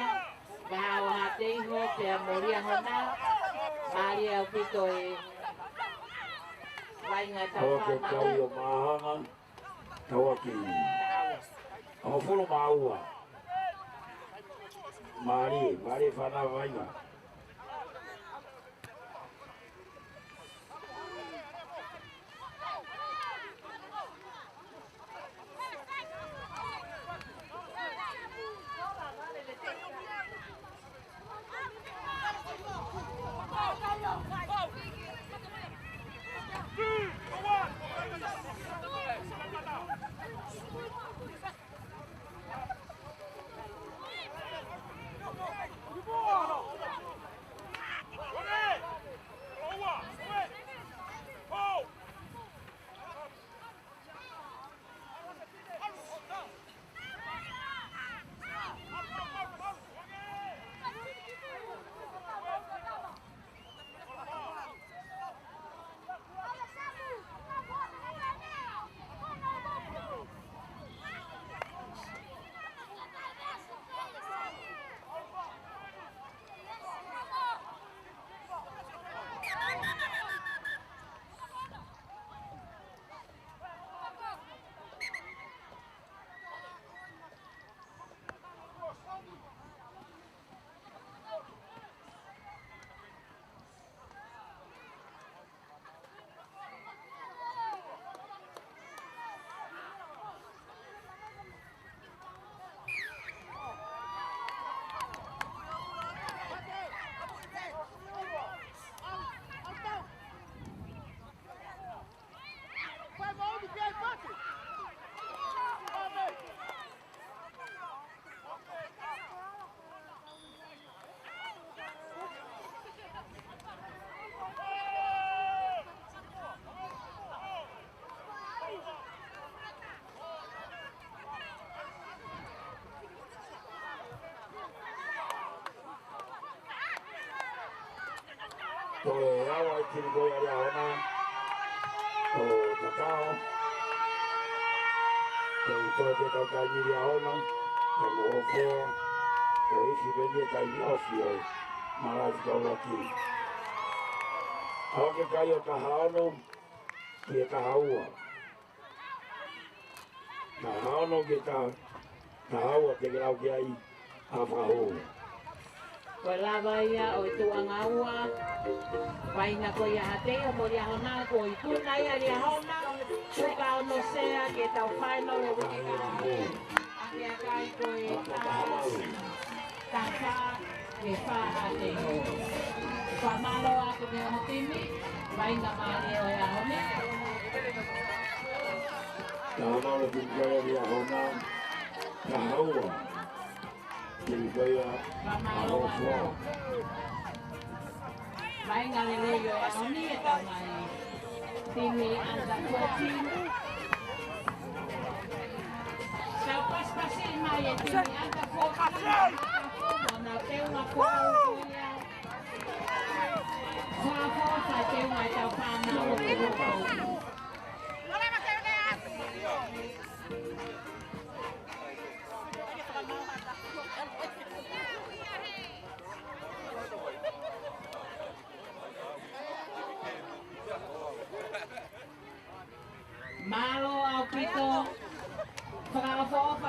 Vahaʻa ʻo Haʻateiho, pea mo Liahona. Mālie ʻaupito e vaʻinga ʻa e tau fānau. Kai ʻo Mahanga. Tauaki. Hongofulu mā ua. Mālie, mālie fānau vaʻinga. Ko e ʻaho ʻa e timi ko ia ʻa Liahona, ko Tatao. Ko e toe te kau kai ni Liahona, ko e mo ʻOfoa, ko e isi pē ni e kai ni ʻosi ʻo e malaʻe fika ʻuluaki. ʻAho ke kai ʻo taha ono, ki he taha ua. Taha ono ki he taha, taha ua te ke lau ki ai ʻa e fakahū. Ko e lava ia ʻo e tuʻuʻanga ua, vaʻinga ko ia Haʻateiho mo Liahona, ko e ikuna ia Liahona, tuka ono sea ki he tau final ʻo e uike kahaʻu. ʻA ia ko e taha, taha, ʻe fā Haʻateiho. Fakamālō atu ki he ongo timi, vaʻinga mālie ʻo e ʻaho ni. Taha ono timi ko ia Liahona, taha ua timi ko ia ʻa ʻOfoa. Vaʻinga lelei ʻo e ʻaho ni ʻe tau mai. Timi under fourteen. Tau pasipasi mai e timi under fourteen. Mo nau teunga ko ia. Fakafoki e teunga e tau fānau. Mālō ʻaupito.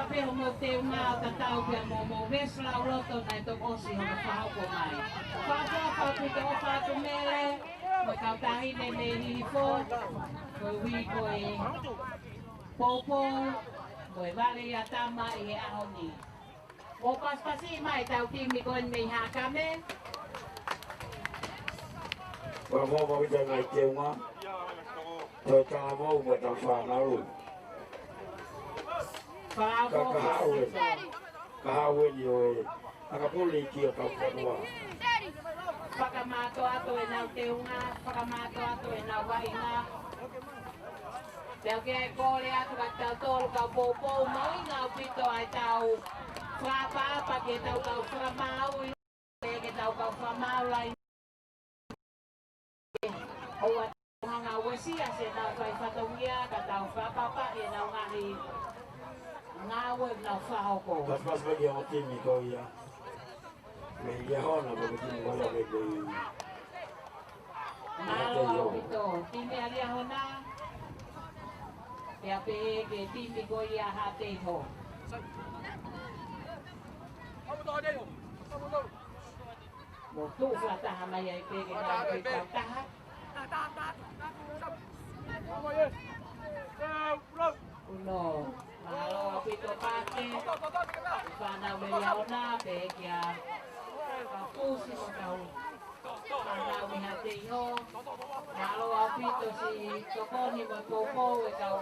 Pea mo teunga ʻo tatau pea mo mo veesi lauloto naʻe toki ʻosi hono fakahoko mai. Fakafetaʻi ʻaupito ʻofa atu Mele, mo e kau taʻahine mei Hihifo, ko e ui ko e poupou, mo e vale ʻi Atama ʻi he ʻaho ni. Mou pasipasi mai ʻetau timi ko eni mei Haʻakame. Ua mo mo kita ngai teunga. Tau talavou mo ʻetau fānau. Ka, ka haʻu ē. Ka haʻu eni ʻo e ʻakapulu ki hotau fonua. Fakamātoato ʻenau teunga, fakamātoato ʻenau vaʻinga. Pea ʻoku ou kole atu kia tautolu kau poupou, mahuʻinga ʻaupito ʻa ʻetau fakaʻapaʻapa ki heʻetau kau fakamaau, ki heʻetau kau fakamaau lahi. ʻOua te tau hanga ʻo uesia siʻenau fai fatongia, ka tau fakaʻapaʻapaʻi ʻenau ngaahi ngāue ʻoku nau fakahoko. Pasipasi mai ki he ongo timi ko ia. Mei Liahona, ko e timi ko ia mei, mei Mālō ʻaupito. Timi ʻa Liahona. Pea pehē ki he timi ko ia ʻa Haʻateiho. Mou tuʻu fakataha mai ai pē ke nau pē tautaha. Uno, mālō ʻaupito Pate, fānau mei Liahona, pehē kia Kapusi mo kau fānau mei Haʻateiho. Mālō ʻaupito siʻi tokoni mo poupou e kau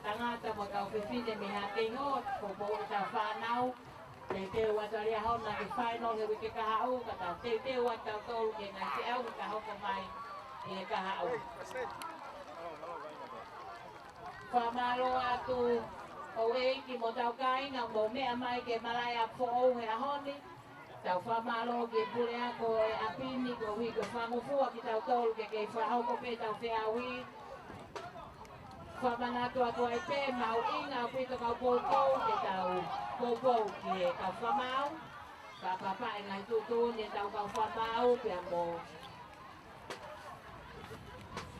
tangata mo kau fefine mei Haʻateiho, poupou ʻetau fānau. Teuteu atu ʻa Liahona ki he final he uike kahaʻu, ka tau teuteu atu tautolu ki he ngaahi feʻauhi ka hoko mai ʻi he kahaʻu. Fakamālō atu houʻeiki mo hotau kāinga ʻoku mou meʻa mai ki he malaʻe ʻapi foʻou he ʻaho ni. Tau fakamālō ki he puleako ʻo e ʻapi ni koeʻuhi ko e fakangofua kitautolu ke kei fakahoko pē ʻetau feʻauhi. Fakamanatu atu ai pē mahuʻinga ʻaupito kau poupou ke tau poupou ki he kau fakamaau. Fakaʻapaʻapaʻi e ngaahi tuʻutuʻuni ʻetau kau fakamaau pea mo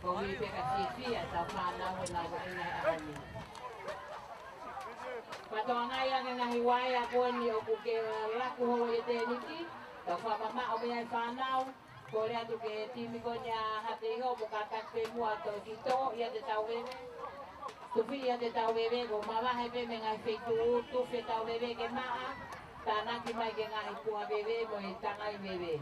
koeʻuhi pē ka fiefia ʻetau fānau ʻi he ngaahi ʻaho ni. Fakatokangaʻi ange ngaahi vaea ko eni ʻoku ke laku holo ʻi he tēniti, tau fakamamaʻo mei ai fānau. Kole atu ki he timi ko eni ʻa Haʻateiho mo kātaki pē muʻa toe kiʻi toʻo ʻiate tau veve. Tufi ʻiate tau veve, ko e mavahe pē mei he ngaahi feituʻu, tufi ʻetau veve ke maʻa, tānaki mai ki he ngaahi puha veve mo e tangai veve.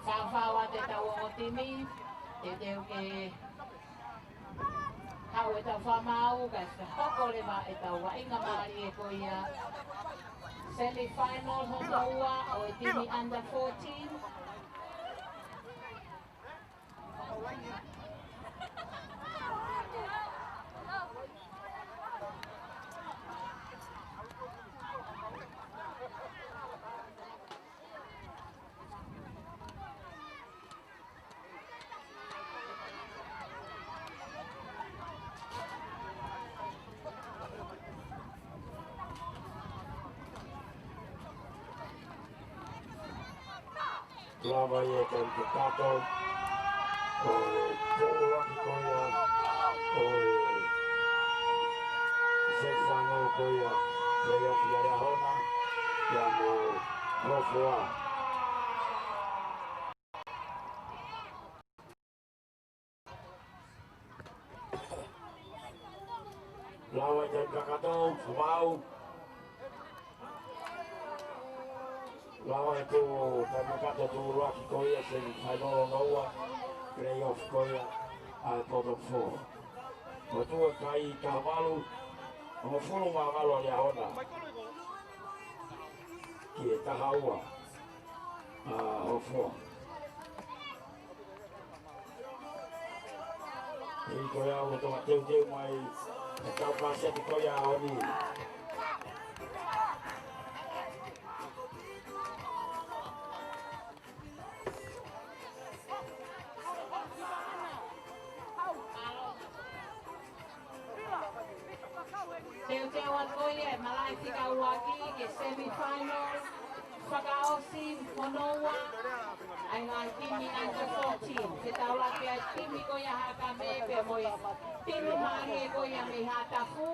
Faʻufaʻu atu ʻetau ongo timi, teuteu ke haʻu ʻetau fakamaau, kae fakahoko leva ʻetau vaʻinga mālie ko ia. Semi final hono ua ʻo e timi under fourteen. Lava ia ke te kato. ʻO e tōlaki ko ia. ʻO e semi final ko ia. Playoff ia ʻa Liahona. Ia mo Hofoa. Lava ia ke kakato, Fumau. Lava e tō, taimi kakato tōlaki ko ia, semi final hono ua, playoff ko ia, ʻa e bottom four. Ko e tō e kai taha valu, hongofulu mā valu ʻa Liahona. Ki he taha ua, ʻa Hofoa. ʻI ko ia ʻoku toka teuteu mai, ʻetau paseti ko ia ʻo ni. Teuteu atu ko ia e malaʻe fika ʻuluaki ki he semi final. Fakaʻosi hono ua ʻa e ngaahi timi under fourteen. Ke tau lave ki he timi ko ia Haʻakame pea mo e timi mālie ko ia mei Haʻatafu.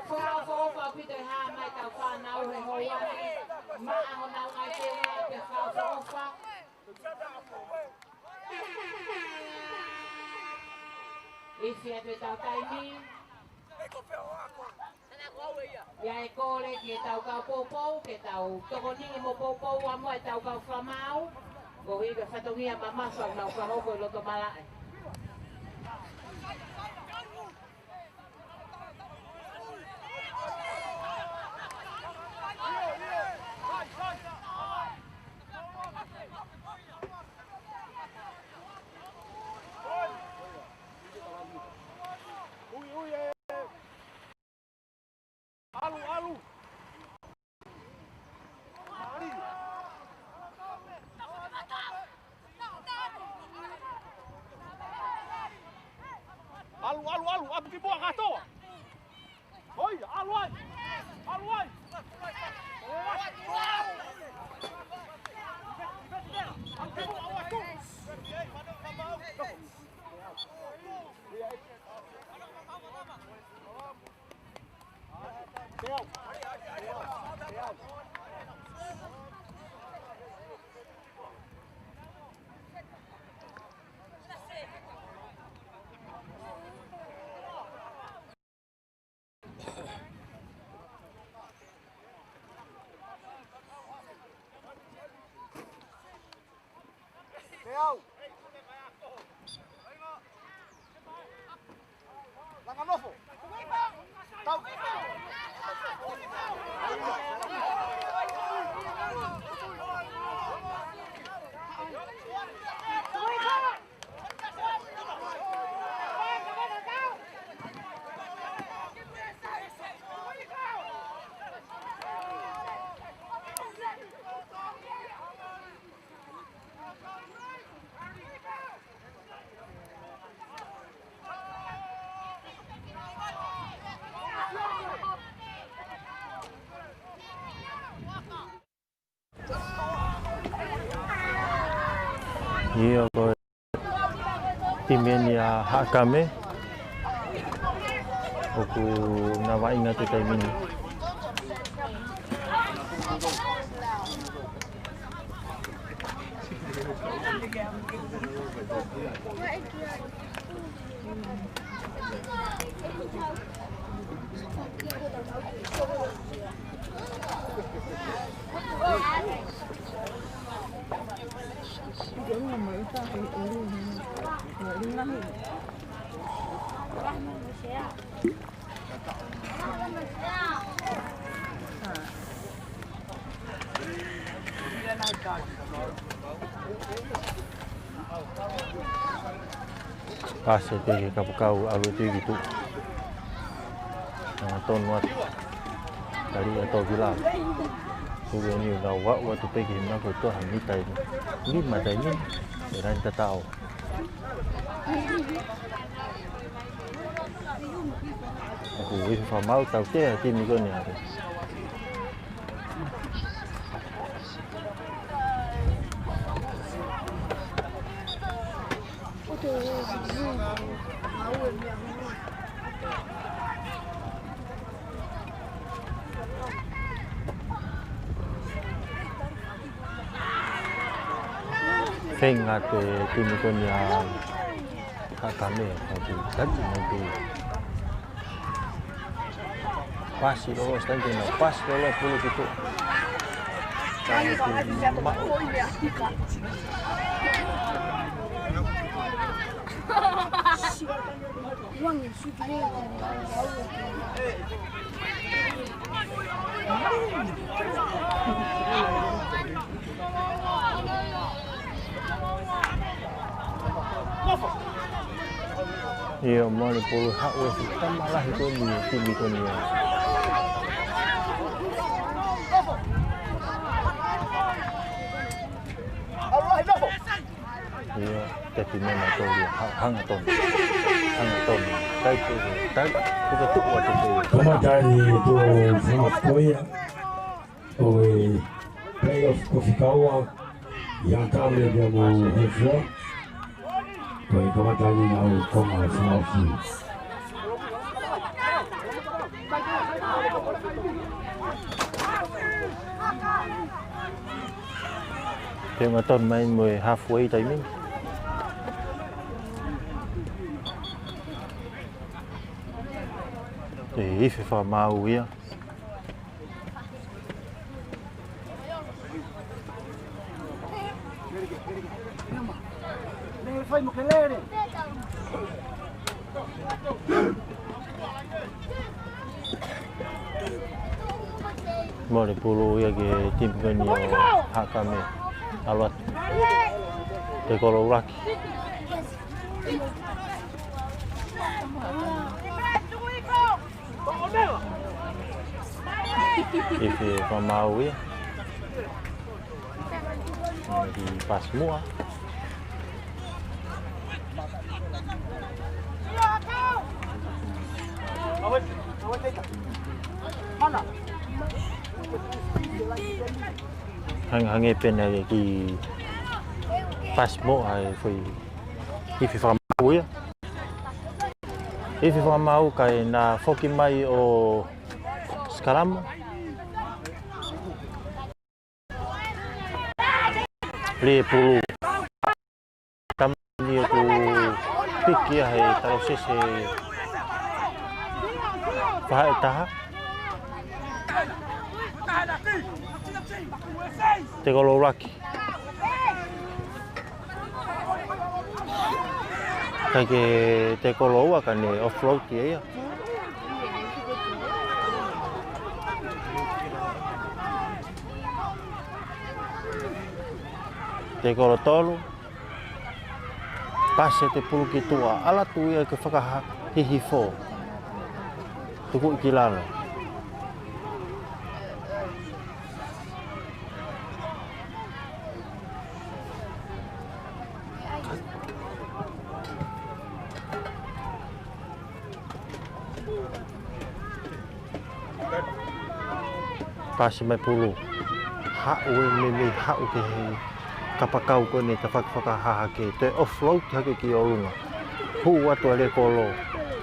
Fakaʻofoʻofa ʻaupito e hā mai ʻetau fānau he houa ni. Maʻa honau ngaahi tēvea pea fakaʻofoʻofa. Ifi atu ʻetau taimi. ʻIa, ʻe kole ki heʻetau kau poupou ke tau tokoniʻi mo poupou ʻa mo ʻetau kau fakamaau. Ko e fatongia mamafa ʻoku nau fakahoko ʻi loto malaʻe. ʻAlu, ʻalu. ʻAlu, ʻalu, ʻalu, ʻalu ki muʻa kātoa. ʻOi, ʻalu ai. ʻAlu ai. ʻAlu ki muʻa, ʻalu atu. Peau. Langa nofo. Tau. ʻIo, ko e timi eni ʻa Haʻakame ʻoku na vaʻinga he taimi ni. Pasi pē ki he kapakau, ʻalu atu ki tuʻa. Hangatonu atu. Tali ʻa Tokila. Hulu eni ʻo nau aʻu atu pē ki he mako ʻi tuʻa ha mita ʻe nima, mita ʻe nima. ʻE laine tatau. ʻOku ʻi he fakamaau tautea timi ko eni ʻa e. Feinga atu e timi ko eni ʻa Haʻakame, ʻoku tali mai pē. Pasi loloa, sitaki na pasi loloa pulu ki tuʻa. Tau ki maʻu. ʻIo, mali pulu haʻu e fuʻu tama lahi ko eni, timi ko eni. ʻIo, tepi mena tō ia, ha-, hangatonu. Hangatonu. Tai pē, tai, puka tuʻu atu pē. Kamata ʻi tuʻa ʻo Fakapoia. ʻO e Playoff ko fika ua, ʻa Hakame pea mo Hōfoa. Ko e kamata ni ʻenau konga fakaʻosi. Teunga tonu mai mo e halfway taimi ni. ʻE ifi fakamaau ia. Mole pulu ia ki he timi ko eni ʻo Hakame. ʻAlu atu. Tekolo ʻuluaki. Ifi fakamaau ia. Kiʻi pasi muʻa. Hang-, hangē pē naʻe kiʻi pasi muʻa ʻa e foʻi ifi fakamaau ia. Ifi fakamaau kae na foki mai ʻo sikalama. Lie pulu. Taimi ni ʻoku piki ia he talosese faʻahi ʻe taha. Tekolo ʻuluaki. Kae ke tekolo ua ka ne offload ia ia. Tekolo tolu. Pasi ʻe te pulu ki tuʻa. ʻAlu atu ia ke fakahihifo. Tuku ki lalo. Pasi mai pulu. Haʻu e meimei haʻu ki he kapakau ko eni tafaʻaki fakahahake. Toe offload hake ki ʻolunga. Hū atu ʻa e kolo.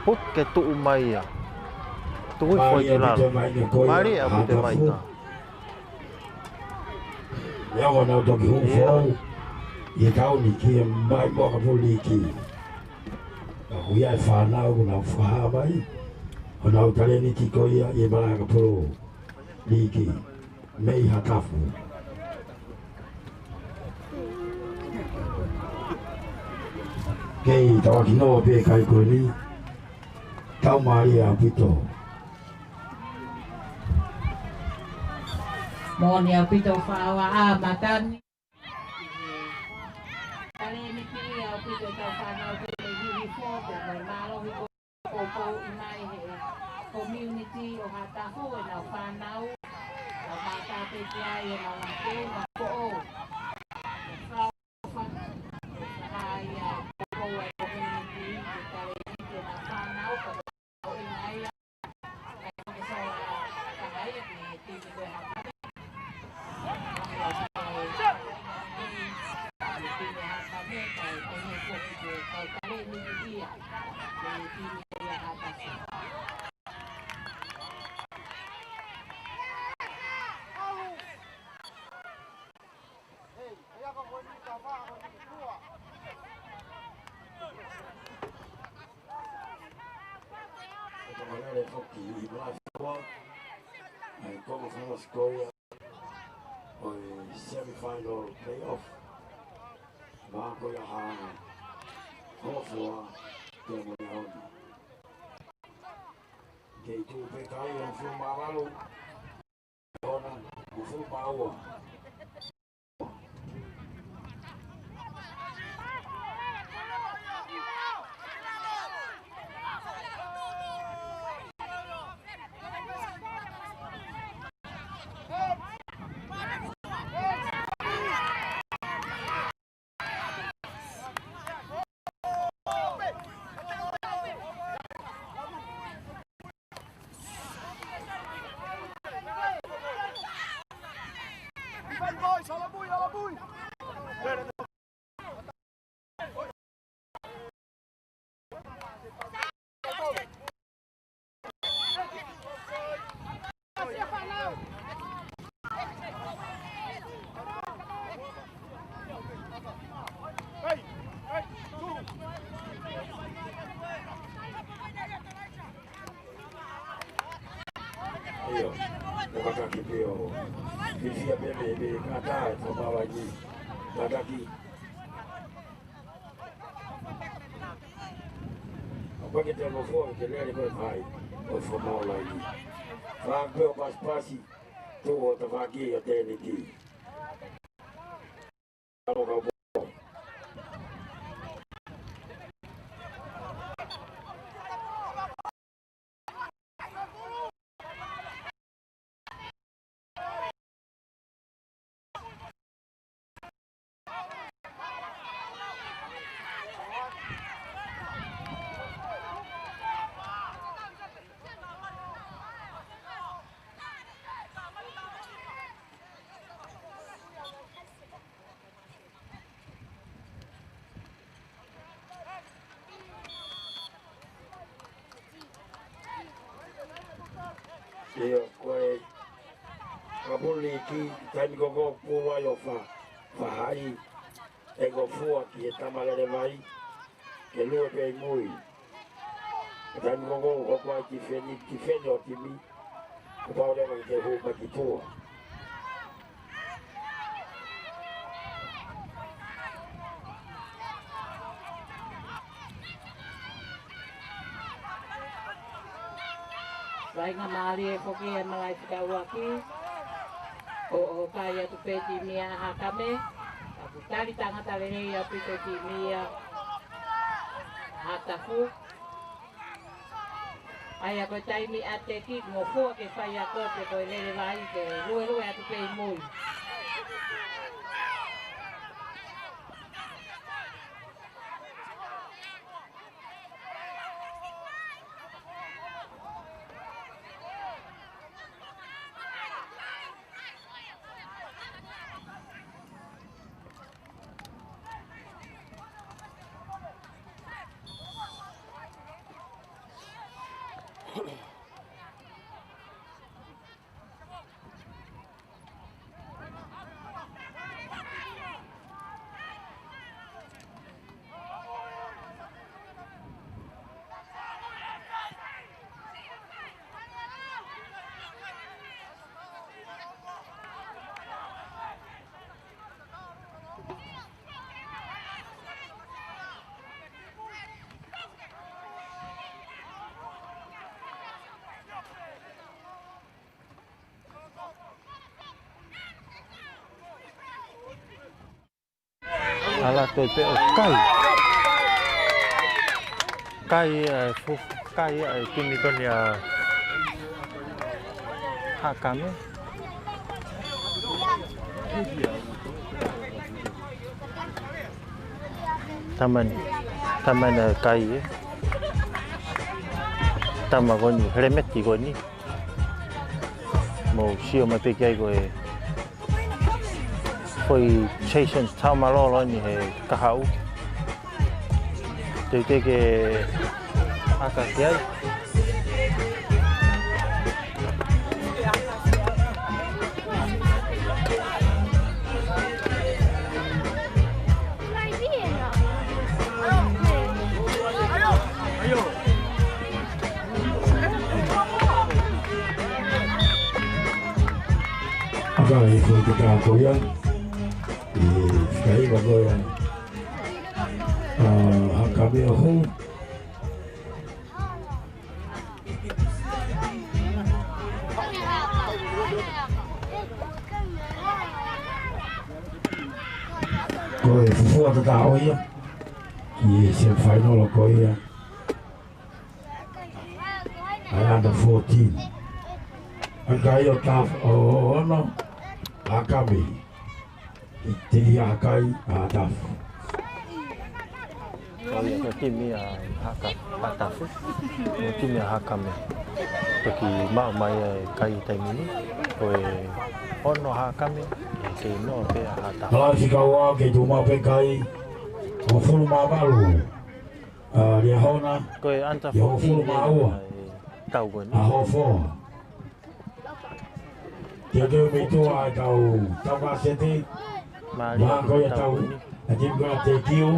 Puke tuʻu mai ia. Tuku hifo ki lalo. Mālie ʻaupito mai ka. Ia ʻoku nau toki hū foʻou ʻi he tauni ki he mai mo ka pulu liki. Ka ʻoku ʻi ai e fānau ʻoku nau fakahā mai ʻenau talēniti ko ia ʻi he malaʻe ka pulu liki mei Hatafu. Kei tauʻaki noa pē kai ko eni. Tau mālie ʻaupito. Moʻoni ʻaupito Faʻaoa ʻa Matani. Talēniti ʻaupito ʻetau fānau ke hihifo, ko e mālohi ko e poupouʻi mai he community ʻo Hatafu ʻenau fānau. Ka mātā pē ki ai ʻenau ngaahi teunga foʻou. Ko e lele foki ʻi Malaʻe Fua, ʻa e konga fakaʻosi ko ia ʻo e semifinal playoff. Mā ko ia ʻa Hōfoa pea mo Leona. Kei tuʻu pē kai ʻa Fua mā valu. ʻIo, ʻo kātaki pē ʻo fifia pē mei he kātaki ʻo e fakamaau laini. Kātaki. ʻOku ʻikai ke te ngofua ke lele ko e fai ʻo e fakamaau laini. Fai pē ʻo pasipasi, tuʻu ʻo tafaʻaki ʻo tēniti. ʻIo, ko e kapuli ki taimi ko ē ʻoku pulu ai ʻo fa, fahaʻi e ngofua ki he tama lele vai, ke lue pē ʻi mui. Taimi ko ē ʻoku ʻi ai e tifeni, tifeni ʻo e timi, kuo pau leva ke hū mai ki tuʻa. Faingamālie foki e malaʻe fekauʻaki, ʻo, ʻo kai atu pē timi ʻa Hakame, ka ʻoku tali tangata lelei ʻaupito timi ʻa Haʻatafu. ʻA ia ko e taimi ʻa e teki, ngofua ke fai ʻa e kope ko e lele vai ke luelue atu pē ʻi mui. Ala toe pē ʻo kai. Kai, ē, fu-, kai, ē, timi ko eni ʻa Hakame. Tama ni, tama ni kai, ē. Tama ko eni, helemeti ko eni. Mou sio mai pē ki ai ko e foʻi Jason Taumalolo eni he kahaʻu. Teuteu ke ʻaka ki ai. ʻAka e foʻi kaka ko ia. ʻE, kai wa ko ia. ʻA, Hakame ʻo hū. Ko e fuofua tatau ia ki he semifinal ko ia. ʻA e under fourteen. ʻA e kai ʻo Taf-, ʻo, ʻo ono, Hakame. ʻI te ia kai ʻa Haʻatafu. Ko ia ko e timi ʻa Haka-, Haʻatafu. Ko e timi ʻa Hakame. Toki maʻu mai e kai taimi ni. Ko e ono Hakame, ʻe Kei noa pē ʻa Haʻatafu. Hala fika ua kei tuʻu maʻu pē kai. Hongofulu mā valu ʻa Liahona. Ko e under fourteen hongofulu mā ua ʻa e tau ko eni. ʻA Hofoa. Teuteu mei tuʻa ʻa e kau tau vāseti. Mālie ʻa e tau ko eni. ʻA e timi ko ia ʻa Tekiu,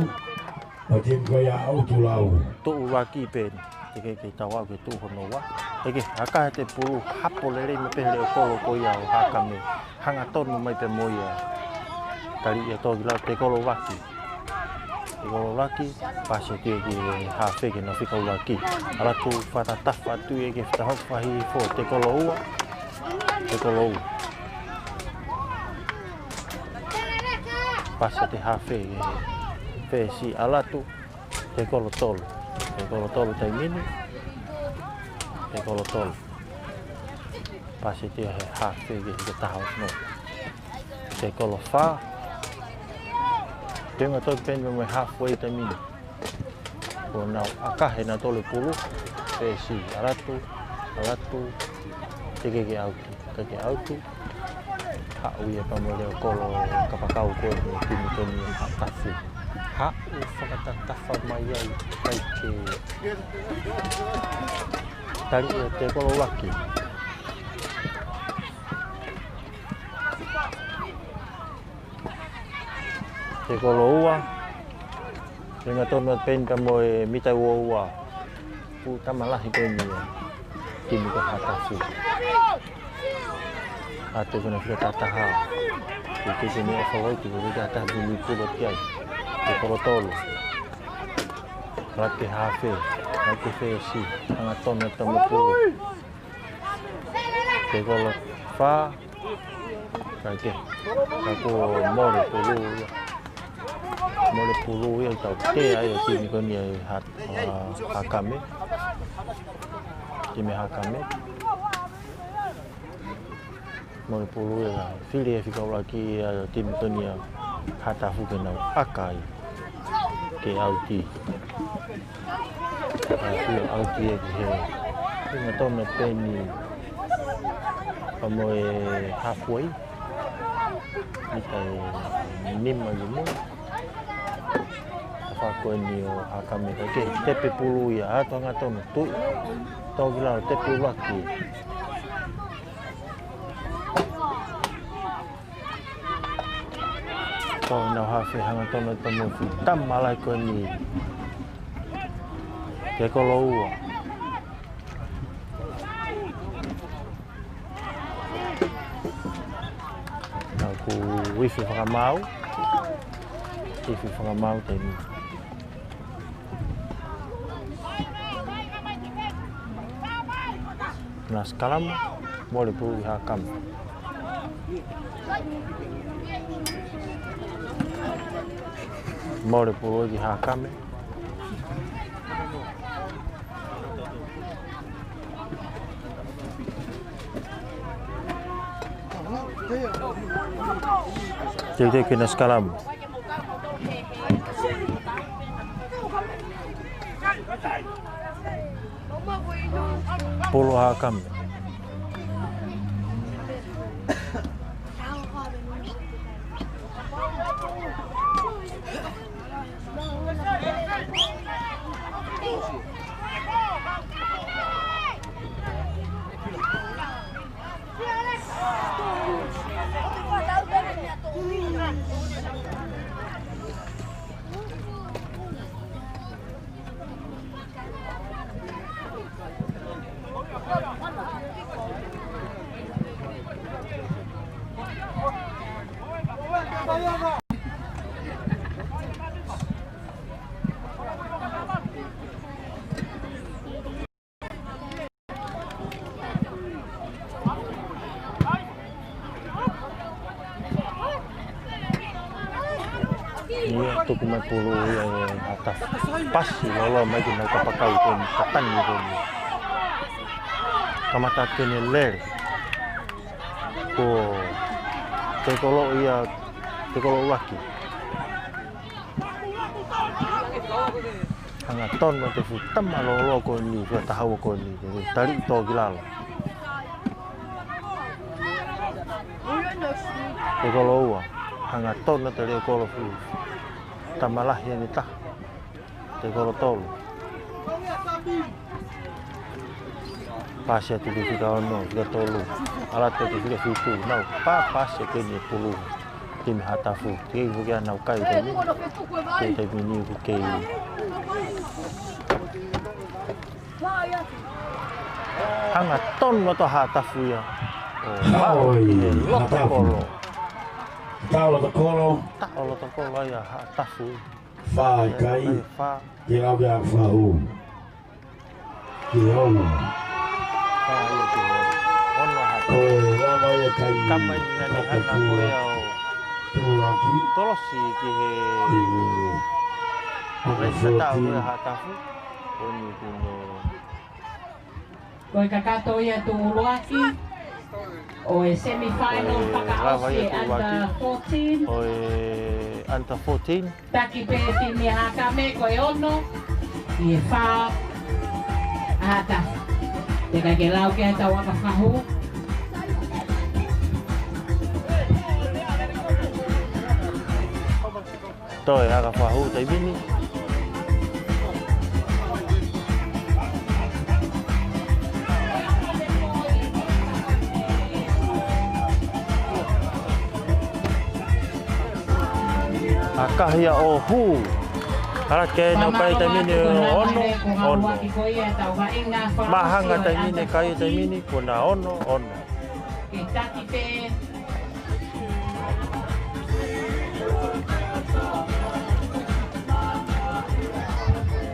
ʻa e timi ko ia ʻa ʻUtulau. Tuʻu ʻuluaki pē eni. Teʻeki ke tau aʻu ki he tuʻu hono ua. Teʻeki, ʻaka he pulu, hapo lelei mai pē leʻo kolo ko ia ʻo Hakame. Hangatonu mai pē mo ia. Tali ia toki lau Tekolo ʻuluaki. Tekolo ʻuluaki, pasi atu ia ki he hafe ke nau fika ʻuluaki. ʻAlu atu fakatatafa atu ia ki he fatahoki fahi fo, Tekolo ua. Tekolo ua. Pasi atu hafe ke fesi ʻalu atu. Tekolo tolu. Tekolo tolu taimi ni. Tekolo tolu. Pasi atu ia he hafe ke, ke taha no. Tekolo fā. Tenga toki peni mo e halfway taimi ni. Ko nau ʻaka he nau tolu pulu. Fesi, ʻalu atu, ʻalu atu. Teʻeki ke ʻauti, teʻeki ke ʻauti. Haʻu ia pea mo e leʻo kolo kapakau ko eni ʻo e timi ko eni ʻa Haʻatafu. Haʻu fakatatafa mai ai, kai ke tali ia Tekolo ʻuluaki. Tekolo ua. Tenga tonu atu peni pea mo e mita ua ua. Fuʻu tama lahi peni ia. Timi ko Haʻatafu. ʻAtu ko ena fika tahataha. Ke ke ke ne ʻofa loi ki ko ke tahataha timi pulu ki ai. Tekolo tolu. Late hafe. Late fesi. Hangatonu atu mo pulu. Tekolo fā. Kai ke. Ka ko mole pulu ia. Mole pulu ia tau te ai ʻa e timi ko eni ʻa Hat-, ʻa Hakame. Timi Hakame. Mole pulu ia. Fili e fika ʻuluaki ʻa e timi ko eni ʻa Haʻatafu ke nau ʻaka ai. Ke ʻauti. ʻAi, ʻauti ia ki he. Tenga tonu peni. Pea mo e halfway. Mita ʻe nima ki muʻa. Tafa ko eni ʻo Hakame kai ke. Tepe pulu ia, ʻatu hangatonu, tuʻu. Toki lau, tepe ʻuluaki. Ko nau hafe hangatonu atu mo e fuʻu tama lahi ko eni. Tekolo ua. Nau ku ifi fakamaau. Ifi fakamaau taimi. Na sikalama, mole pulu ki Hakame. Mole pulu ki Hakame. Teuteu ke na sikalama. Pulu Hakame. Ia, tuku mai pulu ia ʻe Haʻatafu. Pasi loloa mai ki he nau kapakau ko eni, katangi ko eni. Kamata ke ne lele. Ko Tekolo ia, Tekolo ʻuluaki. Hangatonu atu e fuʻu tama loloa ko eni, fuʻu taha ua ko eni, tali toki lalo. Te kolo ua, hangatonu atu e leʻo kolo fiu. Tama lahi ʻeni taha. Te kolo tolu. Pasi atu ki he fika ono, fika tolu. ʻAlu atu ki he fika fitu. Nau pā pasi ʻeni e pulu. Timi Haʻatafu. Teʻeki ke nau kai taimi ni. Ko e taimi ni ʻoku kei hangatonu atu Haʻatafu ia. ʻO haʻu ki he loto kolo. Taʻo loto kolo. Taʻo loto kolo ia Haʻatafu. Fā ʻikai. Fā. Ke lau ki he Akafakahu. Ke ono. Fā ia ke ono. Ono Haʻatafu. Ko e lava ia kai. Kama ʻeni nani hana ko ia ʻo tolosi ki he Akafakahu ia Haʻatafu. Ko eni kuo Ko e kakato ia tuʻuluaki ʻo e semifinal fakaʻosi e under fourteen. ʻO e under fourteen. Taki pē timi Haʻakame ko e ono ʻi he fā ʻa Haʻatafu. Teʻeki ke lau ki ai ʻetau Akafakahu. Toe Akafakahu taimi ni. ʻAkahi ia ʻo hū. Kala ke nau kai taimi ni ʻo ono, ono. Māhanga taimi ni kai taimi ni, ko na ono, ono. Ke taki pē.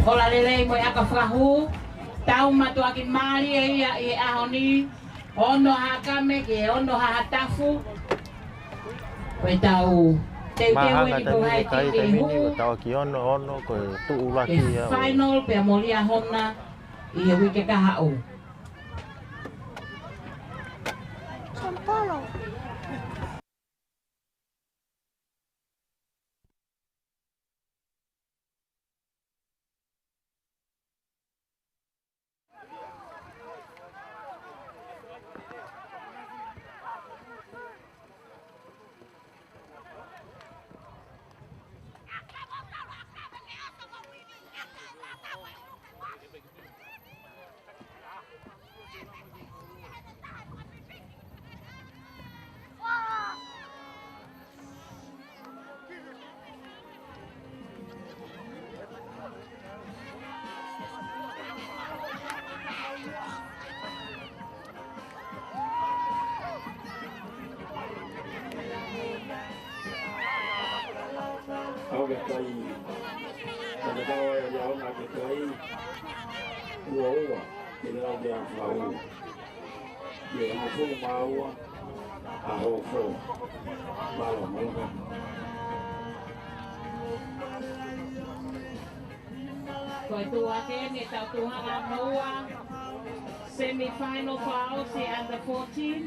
Ola lelei mo e Akafakahu, tau mātuʻaki mālie ia ʻi he ʻaho ni, ono Haʻakame ki he ono Haʻatafu. Ko e tau teuteu eni ko hai taimi ni, ko e tau ki ono, ono, ko e tuʻuluaki ia. Final pea mo Liahona ʻi he uike kahaʻu. Aʻu ki he kai. Ka me tau ai a ona ki he kai. Ua ua. Ke ne lau ki he Akafakahu. Ke hongofulu mā ua ʻa Houʻeiki. Mālō, mālō. Ko e tuʻu hake eni ʻetau tuʻu hanga mo ua. Semifinal fakaʻosi under fourteen.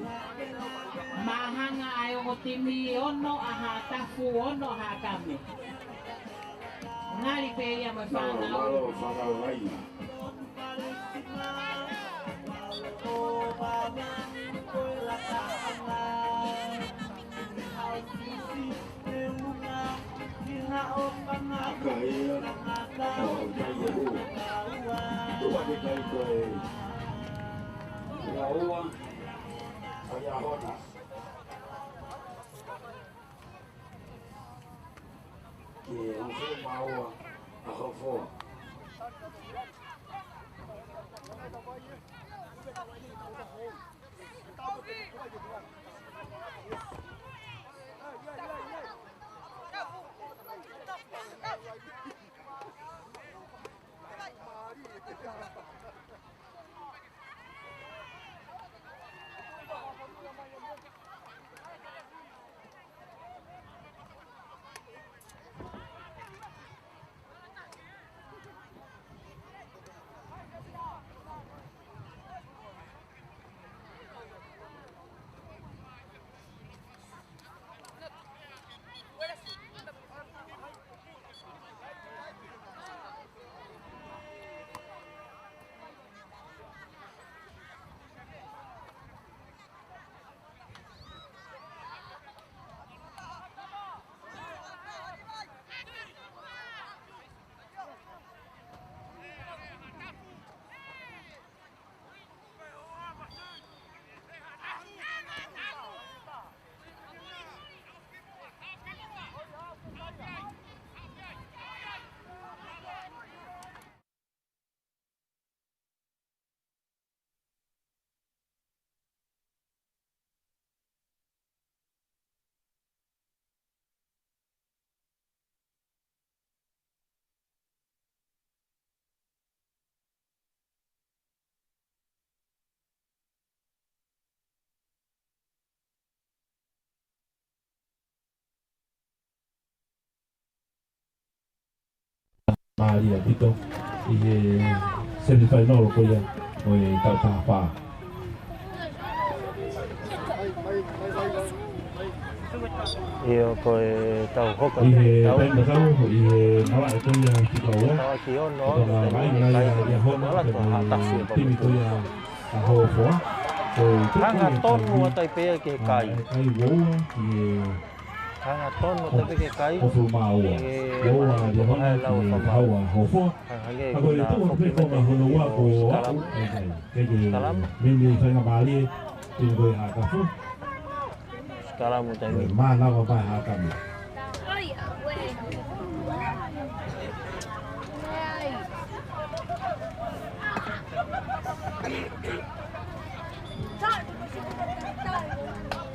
Māhanga ʻa e ongo timi, ono ʻa Haʻatafu, ono ʻa Haʻakame. Ngali pē ia mo e fānau. Mālō, mālō, fānau ai. Ke hongofulu mā ua ʻa Houʻeiki. mālie ʻaupito ʻi he semifinal ko ia ʻo e taʻu taha fā. ʻIo, ko e tau hoko ʻi he taimi tatau, ʻi he malaʻe ko ia fika ua. Tau aki ono, ko e tau ngāue ʻa ia ʻi he hono, ko e timi ko ia ʻa Hofoa. Ko e tau hangatonu ʻa Taipei ki he kai. Kai ua ua, ki he hangatonu ʻa Taipei ki he kai. Hongofulu mā ua. Ua ua ʻa Liahona ki he hau ʻa Hofoa. Hangē ko e tau pē ko ma hono ua ko aʻu. Kei ke mimi faingamālie, timi ko ia Haʻatafu. Sikalamu taimi. Mānava mai Haʻatafu.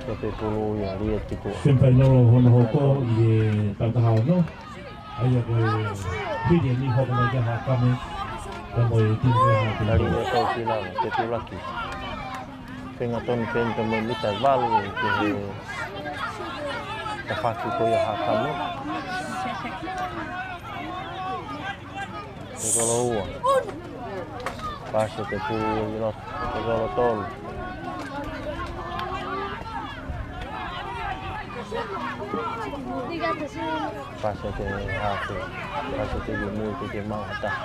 Ko e pulu ia, lia tikua. Semifinal hono hoko ʻi he taʻu taha ono. ʻA ia ko e pili ni hoko mai kia Haʻakame. Ka mo e timi ko ia Haʻakame. Tali ia tau kila, te tulaki. Feinga tonu peni ka mo e mita valu ki he tafaʻaki ko ia Haʻakame. Tekolo ua. Pasi ʻe Tepulu ʻi loto. Tekolo tolu. Pasi ʻe Haʻatafu. Pasi ʻe Tepulu ki he maʻu Haʻatafu.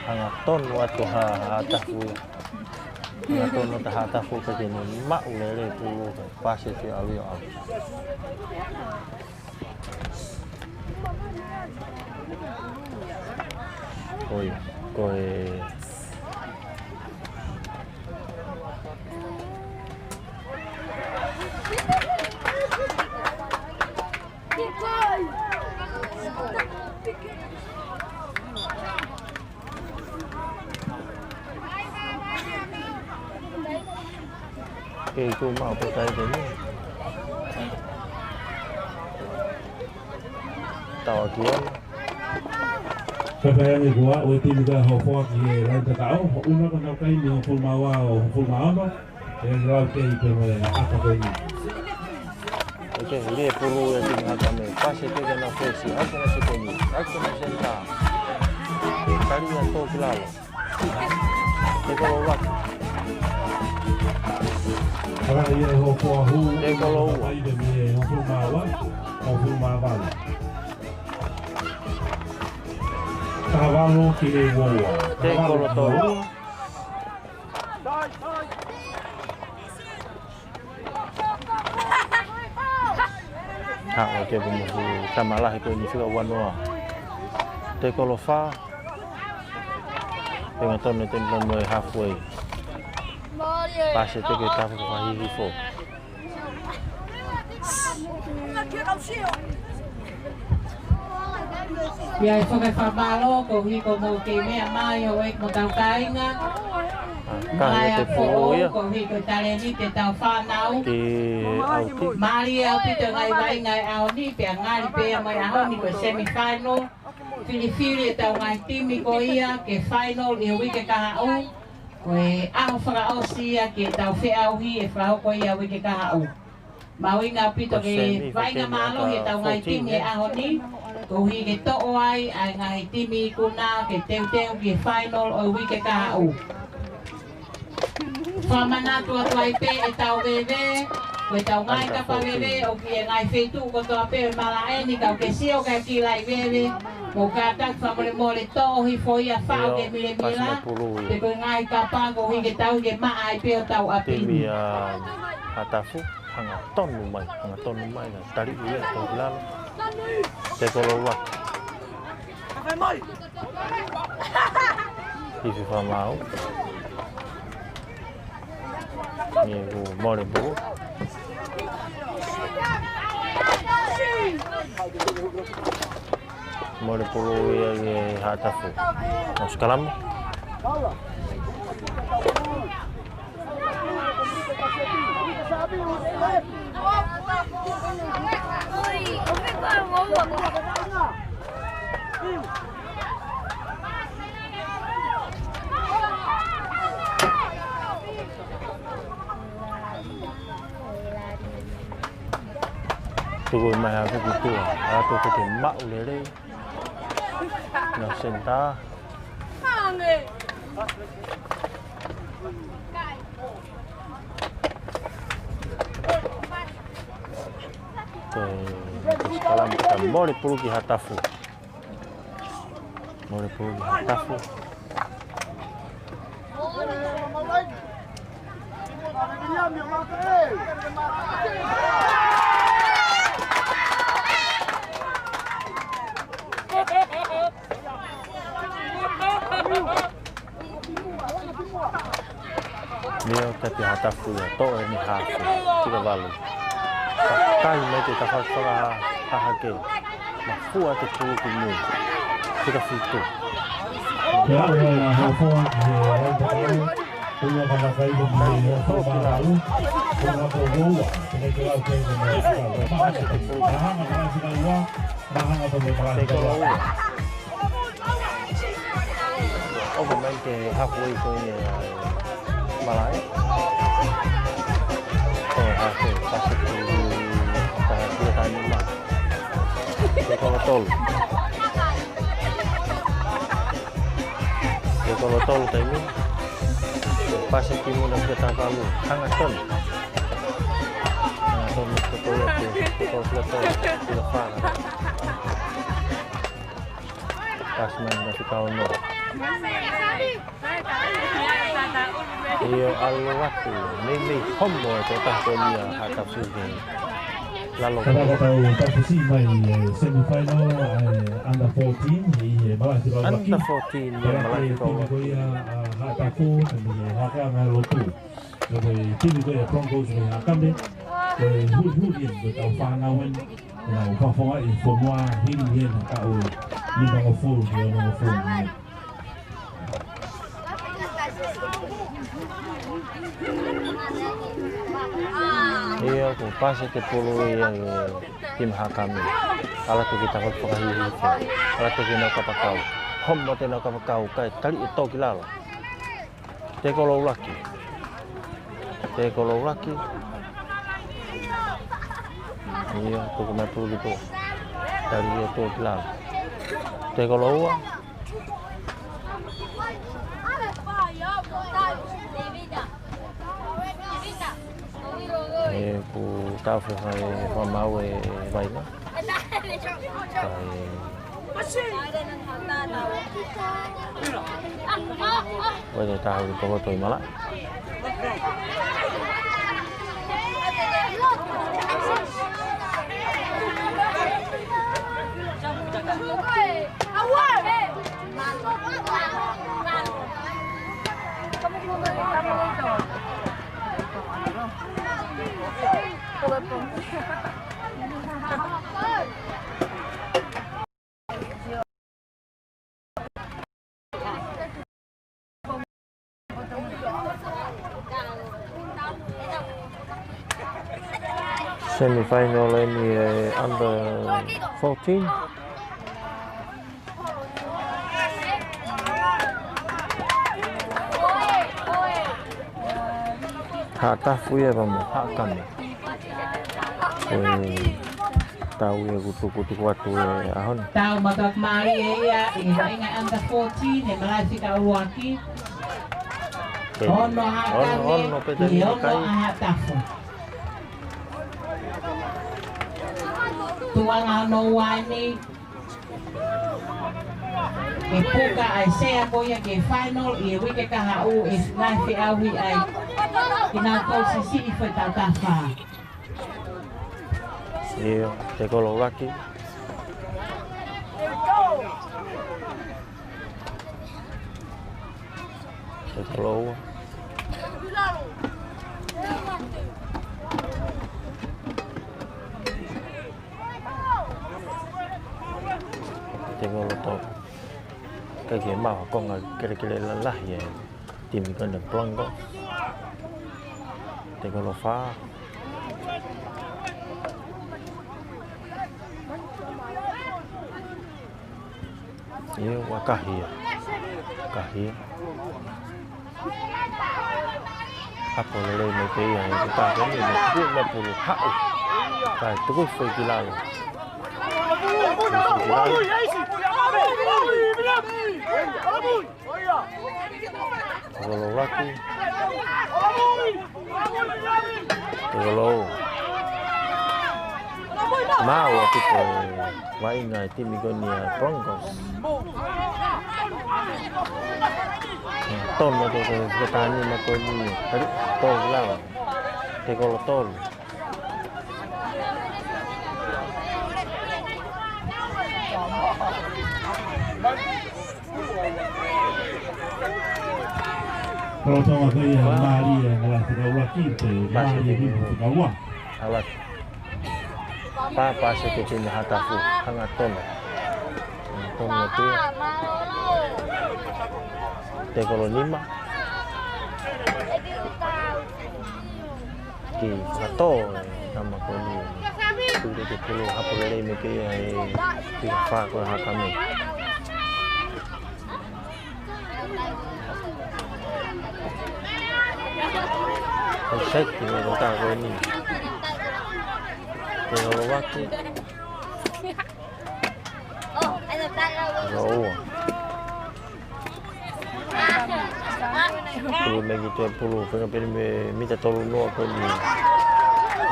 Hangatonu atu ʻa Haʻatafu ia. Hangatonu atu ʻa Haʻatafu ka ke ne maʻu lelei pulu ka pasi ʻe ʻAlio ʻAu. Ko ia, ko e Kei tuʻu maʻu pē kai te ni. Tau aki ona. Fefeangi kua, ʻo e timi ka Hofoa ki he laini takaʻo, ʻo ʻuna ko nau kai ni hongofulu mā ua ʻo hongofulu mā ono. ʻE lau kei pē mo e ʻaka ko eni. ʻOku lie pulu ia timi Haʻakame, pasi ke ka na fesi, ʻaki na sekeni, ʻaki na senitā. ʻE kali ia tō ki lalo. Tekolo ua. Kala ia ʻe Hofoa hū. Tekolo ua. Ai pē mei hongofulu mā ua, hongofulu mā valu. Taha valu ki he ua ua. Tekolo tolu. Haʻu ʻa Kepu mo e tama lahi ko eni fika ua noa. Tekolo fā. Feinga tonu ʻe teni mo e halfway. Pasi ʻe teke tafu ka hihifo. ʻIo, ʻe foki e fakamālō, koeʻuhi ko hoʻomou kei meʻa mai ʻo e mo tau kāinga. Kāinga ʻe foʻou, koeʻuhi ko e talēniti ʻetau fānau. Mālie ʻaupito e ngaahi vaʻinga ʻo e ʻaho ni, pea ngali pē ia mo e ʻaho ni ko e semifinal. Filifili ʻetau ngaahi timi ko ia ke final ʻi he uike kahaʻu. Ko e ʻaho fakaʻosi ia ke tau feʻauhi ʻe fakahoko ia uike kahaʻu. Mahuʻinga ʻaupito ke vaʻinga mālohi ʻetau ngaahi timi he ʻaho ni, koeʻuhi ke toʻo ai ʻa e ngaahi timi ikuna ke teuteu ki he final ʻo e uike kahaʻu. Fakamanatu atu ai pē ʻetau veve, ko ʻetau ngaahi kapa veve, ʻoku ʻi he ngaahi feituʻu kotoa pē ʻo e malaʻe ni, kau ke sio kae kiʻi lai veve, mou kātaki fakamolemole toʻo hifo ia faʻo ke milemila, pe ko e ngaahi kapa koeʻuhi ke tau ke maʻa ai pē hotau ʻapi ni. Timi ʻa Haʻatafu, hangatonu mai, hangatonu mai, na tali ia, tau ki lalo. Tekolo ua. Ifi fakamāu. Ni ku mole pulu. Mole pulu ia ki Haʻatafu. Mau sikalamu. Tuku mai ha kuku tua, a tuku ke maʻu lelei. No senitā. Ko e, ko e sikalami ka mole pulu ki Haʻatafu. Mole pulu ki Haʻatafu. Leo Tapiha Tafu ia, toʻo eni hafe, tika valu. Kai mai ke ka faka-, fakahahake. Mafua te pulu ki mui. Tika fitu. Ia, ia, ia, hafua, ia, ia, ia, ia. Ua ka fakaʻilo mai, ua ka fakaʻilo. Ua ka fakaʻilo. Pene ke lau ke lau. Mahanga, mahanga, mahanga, mahanga, mahanga. ʻOku mai ke hafu ʻi ko eni, ē, malaʻe. Ko e hafu, pasi ki taha ki taha nima. Ke kolo tolu. Ke kolo tolu taimi. Pasi ki muna ki taha valu. Hanga tonu. Hanga tonu ke kolo tolu. Ke kolo tolu. Ke kolo fā. Pasi mai na fika ono. ʻIo, ʻalu atu. Meimei homo e tokotaha ko ia Haʻatafu. Lalo. Ka tau tau tau siʻi mai, ē, semifinal, ē, under fourteen, ʻi he malaʻe fika ʻuluaki. Under fourteen, ʻi he malaʻe fika ʻuluaki. Ko ia, ā, Haʻatafu, ʻi he hakeakiʻanga lotu. Ko e timi ko ia Broncos mei Haʻakame, ko e huli huli eni ko e tau fānau eni, ʻenau fakafofongaʻi e fonua hili eni ka ʻo nimangofulu ki onongofulu. ʻIo, kuo pasi te pulu ia e timi Haʻakame. ʻAlu atu ki takoto fakahihifo. ʻAlu atu ki nau kapakau. Homo te nau kapakau, kae tali e tō ki lalo. Te kolo ʻuluaki. Te kolo ʻuluaki. ʻIo, tuku mai pulu ki tuʻa. Tali ia tuʻa ki lalo. Te kolo ua. ʻE, kuo tau fai e fakamau e vainga. Kae ʻoua te taha ʻoku toko toi malaʻe. Semifinal eni e under fourteen. Haʻatafu ia pea mo Haʻakame. Ko e tau ia kuo tukutuku atu he ʻaho ni. Tau mātuʻaki mālie ia ʻi he vaʻinga under fourteen, he malaʻe fika ʻuluaki. Ke ono Haʻakame, ono, ono pē ʻi he taimi ono kai. ʻA Haʻatafu. Tuʻunga hono ua eni, ʻe puka ʻa e sea ko ia ki he final ʻi he uike kahaʻu ʻe ngaahi feʻauhi ai. Kinautolu siʻisiʻi foʻi taʻu taha fā. ʻIo, te kolo ʻuluaki. Te kolo ua. Te kolo tolu. Kae ke maʻu ha konga kelekele lalahi e timi ko eni Broncos. Te kolo fā. ʻIo, ua kahi ia. Kahi ia. Hapo lelei mai pē ia, ʻe tuku pē ni, ʻe tuku mai pulu haʻu. Kae tuku foʻi ki lalo. Tuku foʻi ki lalo. Tekolo ʻuluaki. Tekolo ua. Maʻu ʻaupito e vaʻinga e timi ko eni ʻa e Broncos. Tonu atu ko e fakatānaki ko eni. Tali, tolu lau. Tekolo tolu. Lolotonga ko ia mālie e ngalahi fika ʻuluaki, pea mālie e ngalahi fika ua. Ala. Pā, pāsi ki he timi Haʻatafu, hangatonu. Hangatonu atu. Tekolo nima. Ke fakatō e tama ko eni. Tuli ke pulu hapo lelei mei he fika fā ko ē ʻa Hakame. Onside ki he kota ko eni. Tekolo ʻuluaki. Tekolo ua. Pulu mei ki tuʻa pulu, fenga pē mei he mita tolu noa ko eni.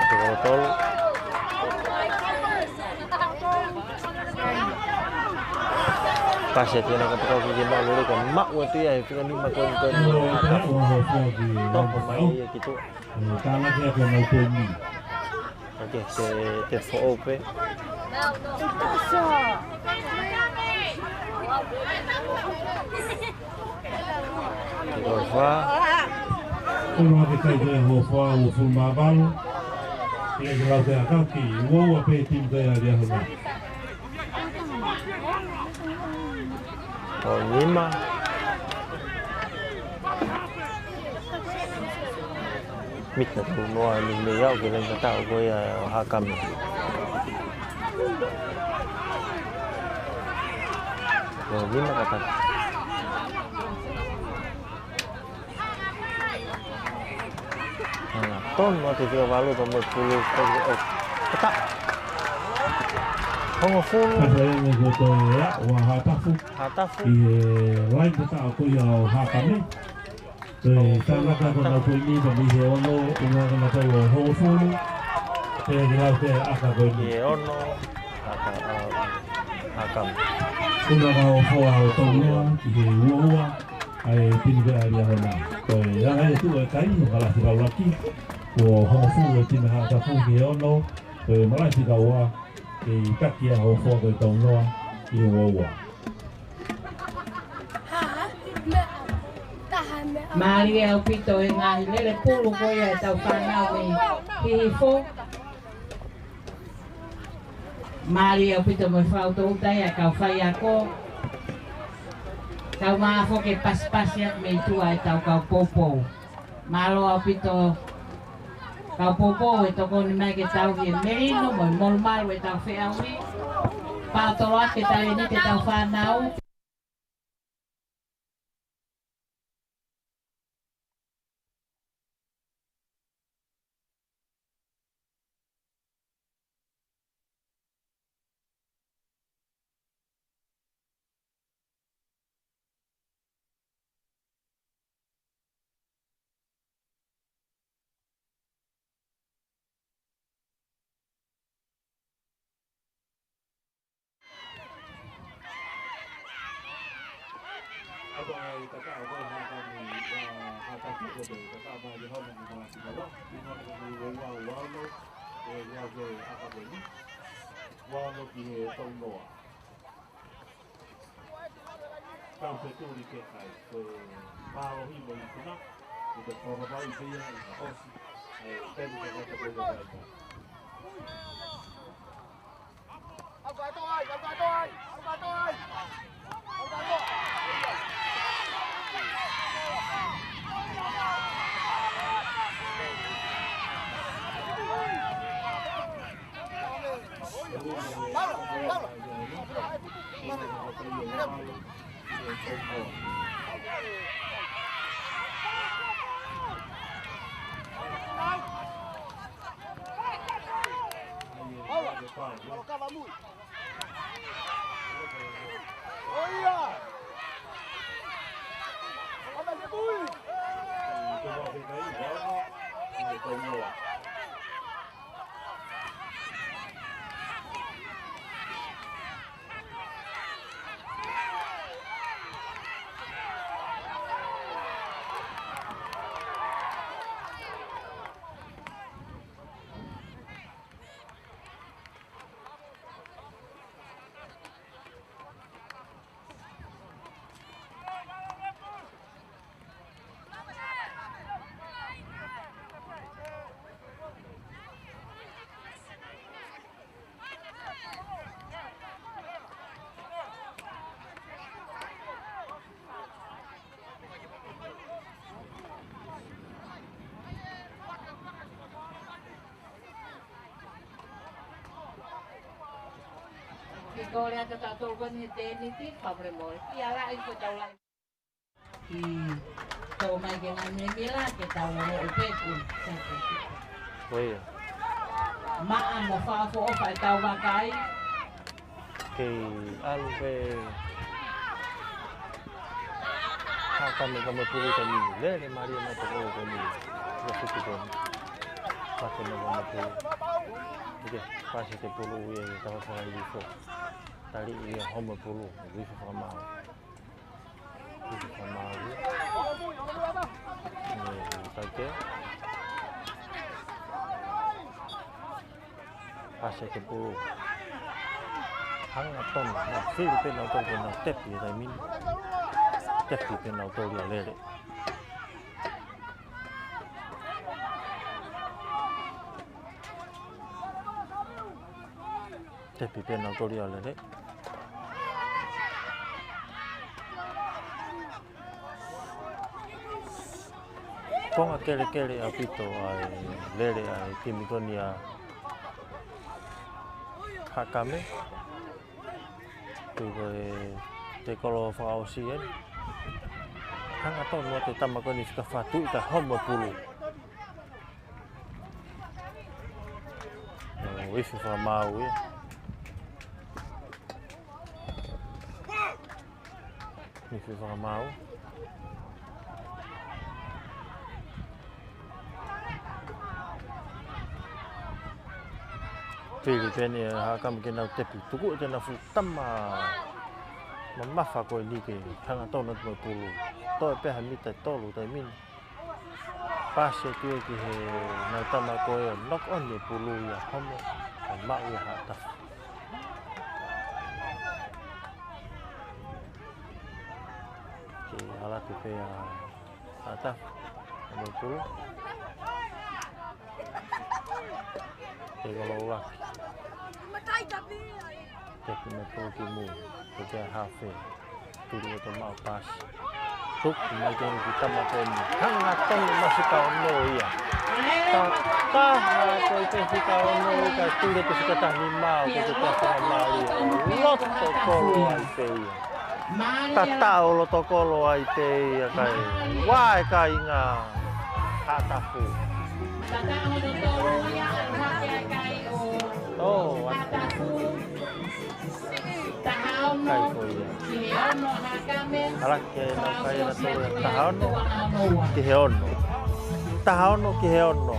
Tekolo tolu. Pasi atu ena ka pekau ki he maʻu lele ka maʻu atu ia he fika nima ko eni ko eni. Topo mai ia ki tuʻa. Tānaki atu ʻenau poini. Oke, te, te foʻou pē. Tekolo fā. Ono ake kai ko e Hofoa, uofulu mā valu. Pea ke lau ke akaki, ua ua pē timi ko ē ʻa Liahona. Tekolo nima. Mita tolu noa ni mei au ke langa tau ko ia ʻa Hakame. Tekolo nima kata. Hangatonu atu e fika valu pea mo e pulu ko e kata. Hongofulu. Kata ia mo ko e toe ia, ʻa Haʻatafu. Haʻatafu. ʻI he laini kata ko ia ʻo Hakame. Ko e tānaki ko ʻenau poini pea mei he ono, ʻuhinga ke nau tau ʻo hongofulu. Pea ke lau ke aka ko eni. Ki he ono, aka, aka, aka. ʻUhinga ko e Hofoa ʻo Taunoa, ki he ua ua, ʻa e timi ko ē ʻa Liahona. Ko e anga ia ʻo e kai, malahi fika ʻuluaki. Kuo hongofulu e timi Haʻatafu ki he ono, ko e malahi fika ua, ke taki ʻa Hofoa ko e Taunoa, ki he ua ua. Mālie ʻaupito e ngaahi lele pulu ko ia ʻetau fānau mei Hihifo. Mālie ʻaupito mo e fakaʻutoʻuta ia ʻa e kau faiako. Tau maʻu foki e pasipasi atu mei tuʻa ʻetau kau poupou. Mālō ʻaupito kau poupou ʻe tokoni mai ke tau ʻi he melino mo e molumalu ʻetau feʻauhi. Pea tolo ake talēniti ʻetau fānau. Ako ai kaka ako haka ni, ah, haka ki ko te kaka mai di hona ni malahi fika ua. Ina ko ni ua ua ua ono, e ua ua aka ko ni. Ua ono ki he Taunoa. Tau fetuli ke kai, ko e mālohi mo e ikuna, ko e kōkā pai pē ia ʻi he ʻosi, e, tenu ke kata ko e kōkā. Ko le ata tautolu ko eni he tēniti, fakamolemole. Ia laʻi ko tau laʻi. Ki tau mai ke ngā memila, ke tau ō ʻo peku. Ko ia. Maʻa mo fakaʻofoʻofa e tau vakai. Kei ʻalu pē Haʻa Kame ka mo e pulu ka mini. Lele mālie mai tokolo ko eni. Ia fuku ko eni. Pake na mo e pulu. Ike, pasi te pulu ia i tava fakailifo. Tali ia homo pulu. Ilifo fakamaau. Ilifo fakamaau ia. Ē, take. Pasi ke pulu. Hangatonu, nau fili pē nautolu ke nau tepi e taimi ni. Tepi pē nautolu ia lele. Tepi pē nautolu ia lele. Konga kelekele ʻaupito ʻa e lele ʻa e timi ko eni ʻa Haʻa Kame. Tuku e tekolo fakaʻosi eni. Hangatonu atu e tama ko eni fika fatu i ka homo pulu. ʻO ifi fakamaau ia. Ifi fakamaau. Fili pē eni ʻa Haʻa Kame ke nau tepi. Tuku e te nau fuʻu tama mamafa ko eni ke hangatonu atu mo e pulu. Toe pē ha mita ʻe tolu taimi ni. Pasi atu ia ki he nau tama ko ē ʻo knock on e pulu ia homo. ʻO maʻu ia Haʻatafu. Ke ʻalu atu pē ʻa Haʻatafu. Homo pulu. Ke kolo ʻuluaki. Tepi mo e pulu ki mui. Ko e hafe. Tuli ʻo te maʻu pasi. Tuku mai ke ki tama ko eni. Hangatonu mo e fika ono ia. Tataha ko e fika ono ia ka tuli ʻo te fika taha nima ko e te fika mālie. Loto kolo ai pē ia. Tataʻo loto kolo ai pē ia kae. Vaʻe kāinga Haʻatafu. ʻO, ai. Kai ko ia. ʻAlu ke nau kai ʻa tolu ia taha ono ki he ono. Taha ono ki he ono.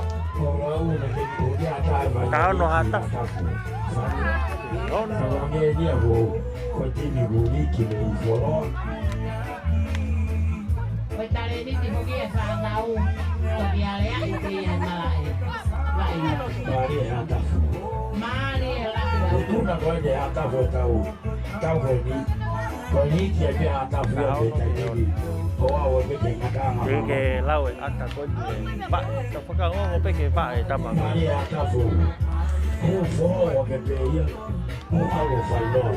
Taha ono Haʻatafu. Ono. Ko e timi vuli ki le ifoloa. Ko e talēniti foki e fānau, toki aleaʻi pē ia e malaʻe. Laʻi. Mālie Haʻatafu. Mālie Haʻatafu. Ko e tuna ko eni Haʻatafu e tau. Tau ko eni. Ko eni ki ai pē Haʻatafu ia pē taimi ni. Ko au e pē ke ngata anga. Ke lau e ʻata ko eni. Vaʻe, tau fakaongo pē ke vaʻe tama. Mālie Haʻatafu. Ko fo o ke pē ia. Ko au o fai loa.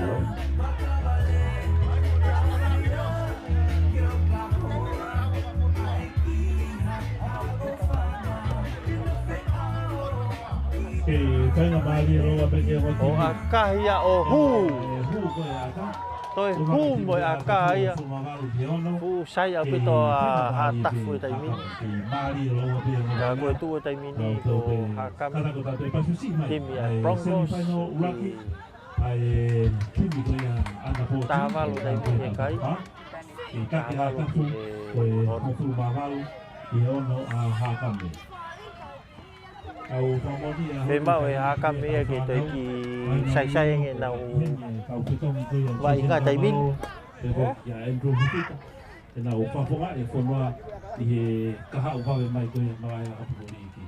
Ke kainga mālie loa pē ke ʻo ʻakahi ia ʻo hū. Toe hū mo e ʻakahi ia. Fuʻu sai ʻaupito ʻa Haʻatafu e taimi ni. Ka ko e tuʻu e taimi ni ko Haʻa Kame. Timi ʻa Broncos. Taha valu taimi ni e kai. Taha valu ki he ono. Pea maʻu e Haʻa Kame ia ke toe kiʻi saisai ange ʻenau vaʻinga taimi ni. Te nau fakafofonga e fonua ʻi he kahaʻu vave mai ko ia malaʻe ʻa Kapitoliki.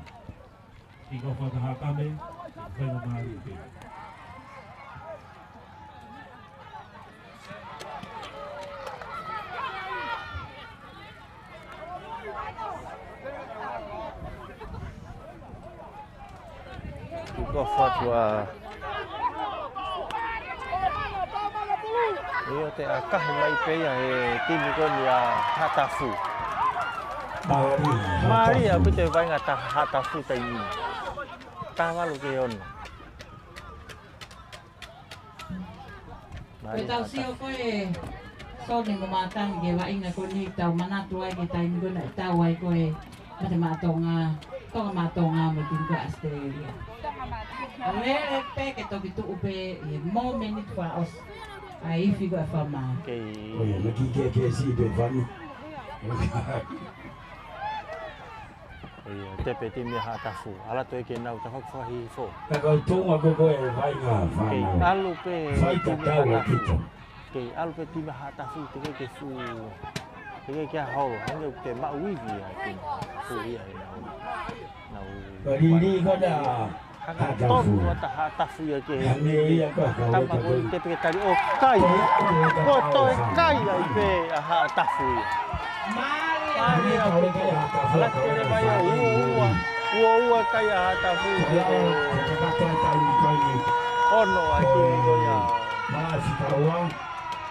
Kick off ʻa Haʻa Kame, kainga mālie pē. Kick off atu ʻa ʻIo, te ʻakahi mai pē ia he timi ko eni ʻa Haʻatafu. Mālie ʻaupito e vaʻinga ʻa Haʻatafu taimi ni. Taha valu ki he ono. Ko e tau sio ko ē Soni mo Matangi ki he vaʻinga ko eni, tau manatu ai ki he taimi ko ē naʻe tau ai ko ē Mate Maʻa Tonga, Tonga Maʻa Tonga mo e timi ko ē ʻAositelēlia. Lele pē ke toki tuʻu pē ʻi he mōmeniti fakaʻosi ʻa e ifi ko ē ʻa Fama. Kei. ʻOi, naʻe kiʻi kehekehe siʻi pē Fani. ʻIo, tepe timi ʻa Haʻatafu. ʻAlu atu ē ke nau tafaʻaki fakahihifo. Ka kau tuʻunga ko ē ko e vaʻinga fānau. Kei ʻalu pē timi ʻa Haʻatafu. Kei ʻalu pē timi ʻa Haʻatafu, teʻeki ke fuʻu, teʻeki ke holo, hangē ʻoku te maʻu ivi ʻa e timi. Fuʻu ia ʻe nau. Nau. Ka lili ko ena. Hanga tonu ʻa Haʻatafu ia ke. Hangē ia ka ka tama ko ē tepe ke tali ʻo kai. Ko e toe kai ai pē ʻa Haʻatafu ia. Mālie ʻaupito. ʻAlu atu leva ia ua ua. Ua ua kai ʻa Haʻatafu ia. Ono ʻa e timi ko ia. Māsi kaua.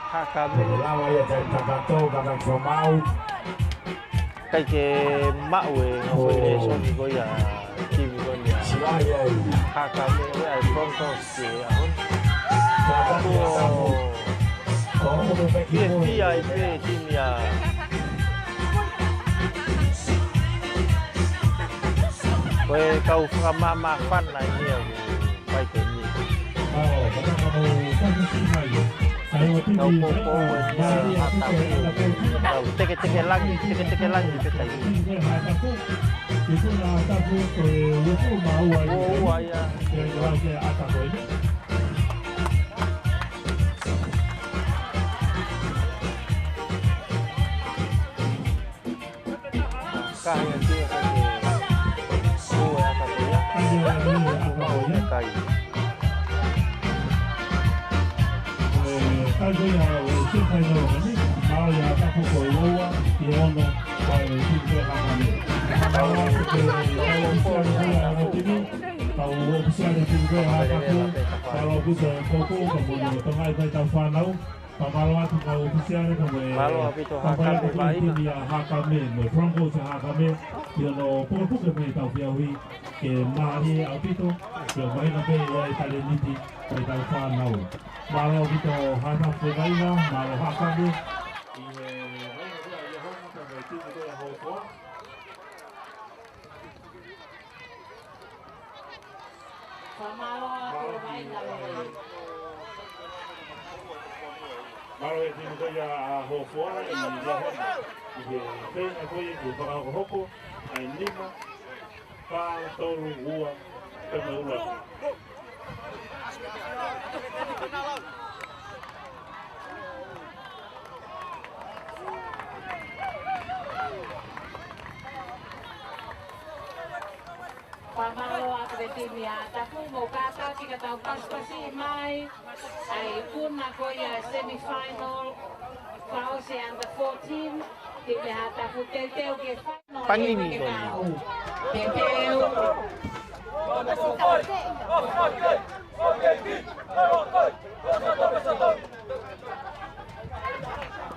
Hakame. Lava ia tai kakato, kakato mau. Kai ke maʻu e ngaahi lēsoni ko ia, timi ko ia. Hakame ko ia, e Broncos ke ahon. Ko e V I P timi ia. Ko e kau fakamāmāfana ia. Pai ke ni. Kau popo e ni Haʻatafu. Kau teke teke langi, teke teke langi pē kai. Ua ua ia. Kahi atu ia ko e ua ʻa Haʻatafu ia. Mau ia kai. Kai ko ia ʻo e semifinal ko eni. Mau ia Haʻatafu ko e ua ua, ʻi he ono ko e timi ko ē Hakame. Mau ia ko e ua ua ko e ua ua. Kau ʻōfisiale timi ko ē Haʻatafu. Kau ʻōfisiale ko ē ko e mono tonga i mai tau fānau. Fakamālō atu kau ʻōfisiale ka mo e. Mālō ʻaupito Hakame. Fakamālō atu ki he timi ʻa Hakame mo e Broncos ʻa Hakame, ʻi hono pukepuke mei tau feʻauhi ke mālie ʻaupito, ke ʻomai na pē ʻa e talēniti ʻo e tau fānau. Mālō ʻaupito Haʻatafu, mālō Hakame. ʻI he vaʻinga ko ia ʻa Hona ka mo e timi ko ia ʻa Hokoa. Fakamālō atu e vaʻinga lelei. Mālō e timi ko ia ʻa Hofoa ʻi Liahona. ʻI he vaʻinga ko ia ʻoku fakahokohoko ai nima, fā, tolu, ua, pea mo e ua. Fakamālō atu e timi ʻa Haʻatafu mo kātaki ka tau pasipasi mai. ʻA e ikuna ko ia semifinal, fakaʻosi under fourteen, timi ʻa Haʻatafu teuteu ke final. Panini ko ia. Teuteu.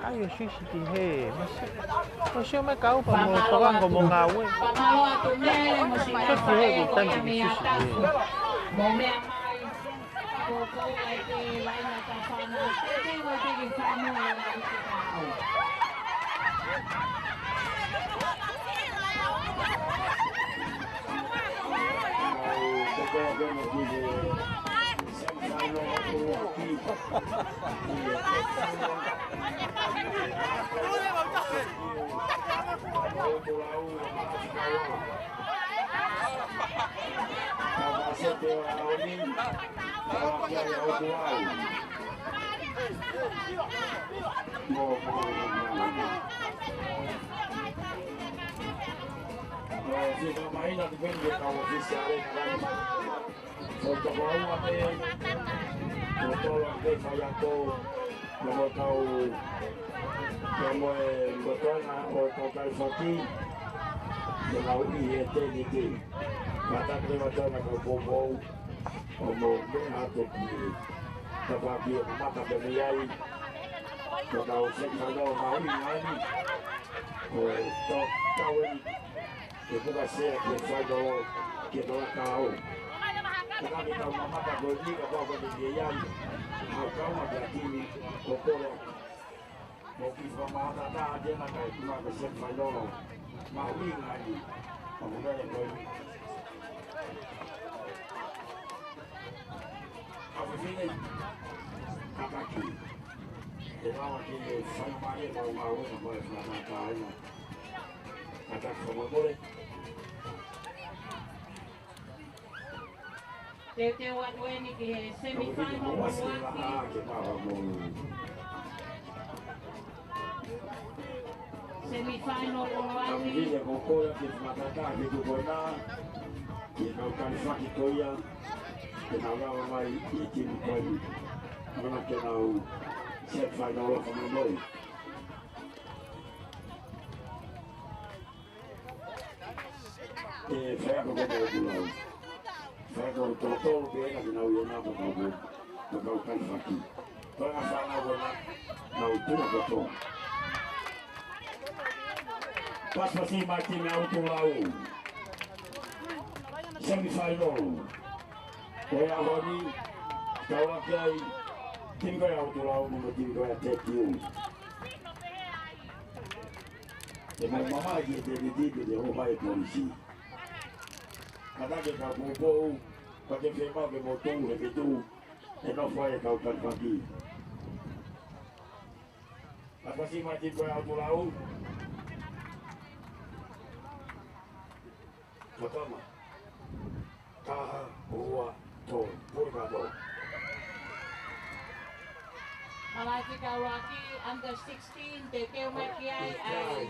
Ai, ʻo Susi ki he, masi. ʻO sio mai kau pa mo tokango mo ngāue. Susi he, ko e taimi ki Susi he. Ko e toko ua pē, ko e tolu pē faiako, mo e kau, mo e motuʻa ʻo e kau Kalifaki, mo e kau ʻi he tēniti. Mātaki leva tona kau poupou, ʻo mo meʻa atu ki tafaʻaki ʻo mata pē mei ai, ko e kau semifinal mahuʻinga eni, ko e tau, tau eni, ke puka sea ke fai tolo, ke tola kau. Ka ke tau mamata ko e ni ka pau ko e ni ke iai. Kau ma kia timi ko Kolo. Mo ki fa ma ta ta dia na kai kuma ko semifinal. Ma wi ngai. Ko mo le ko. Ka fefine. Ka taki. E lawa ke fai mai e mau mau e mo e fa ta ta ia. Ka taki fa mo mole. Teuteu atu eni ki he semifinal ʻuluaki. Semifinal ʻuluaki. Ke nau kalifaki ko ia, ke nau lava mai ʻi he timi ko eni. Mana ke nau semifinal ʻuluaki mo mole. Ke fea ko ko ko lau. Fea ko totolo pē na ke nau ia na ko ko ko ko kalifaki. Ko e ngaahi fānau ko ena nau tuna ko to. Pasipasi mai timi ʻa Utulau. Semifinal. Ko e ʻaho ni, tau ake ai, timi ko ia ʻa Utulau, mo timi ko ia ʻa Tetiu. Te mau mamahi ki he tēpiti pe te ō mai e polisi. Kātaki e kau poupou, ka ke fiemaʻu ke mou tō he feituʻu ʻe nofo ai e kau kalifaki. Pasipasi mai timi ko ia ʻa Utulau. Fakama. Taha, ua, tolu. Pule kātoa. Malaifika ʻuluaki, under sixteen, teuteu mai ki ai ʻa e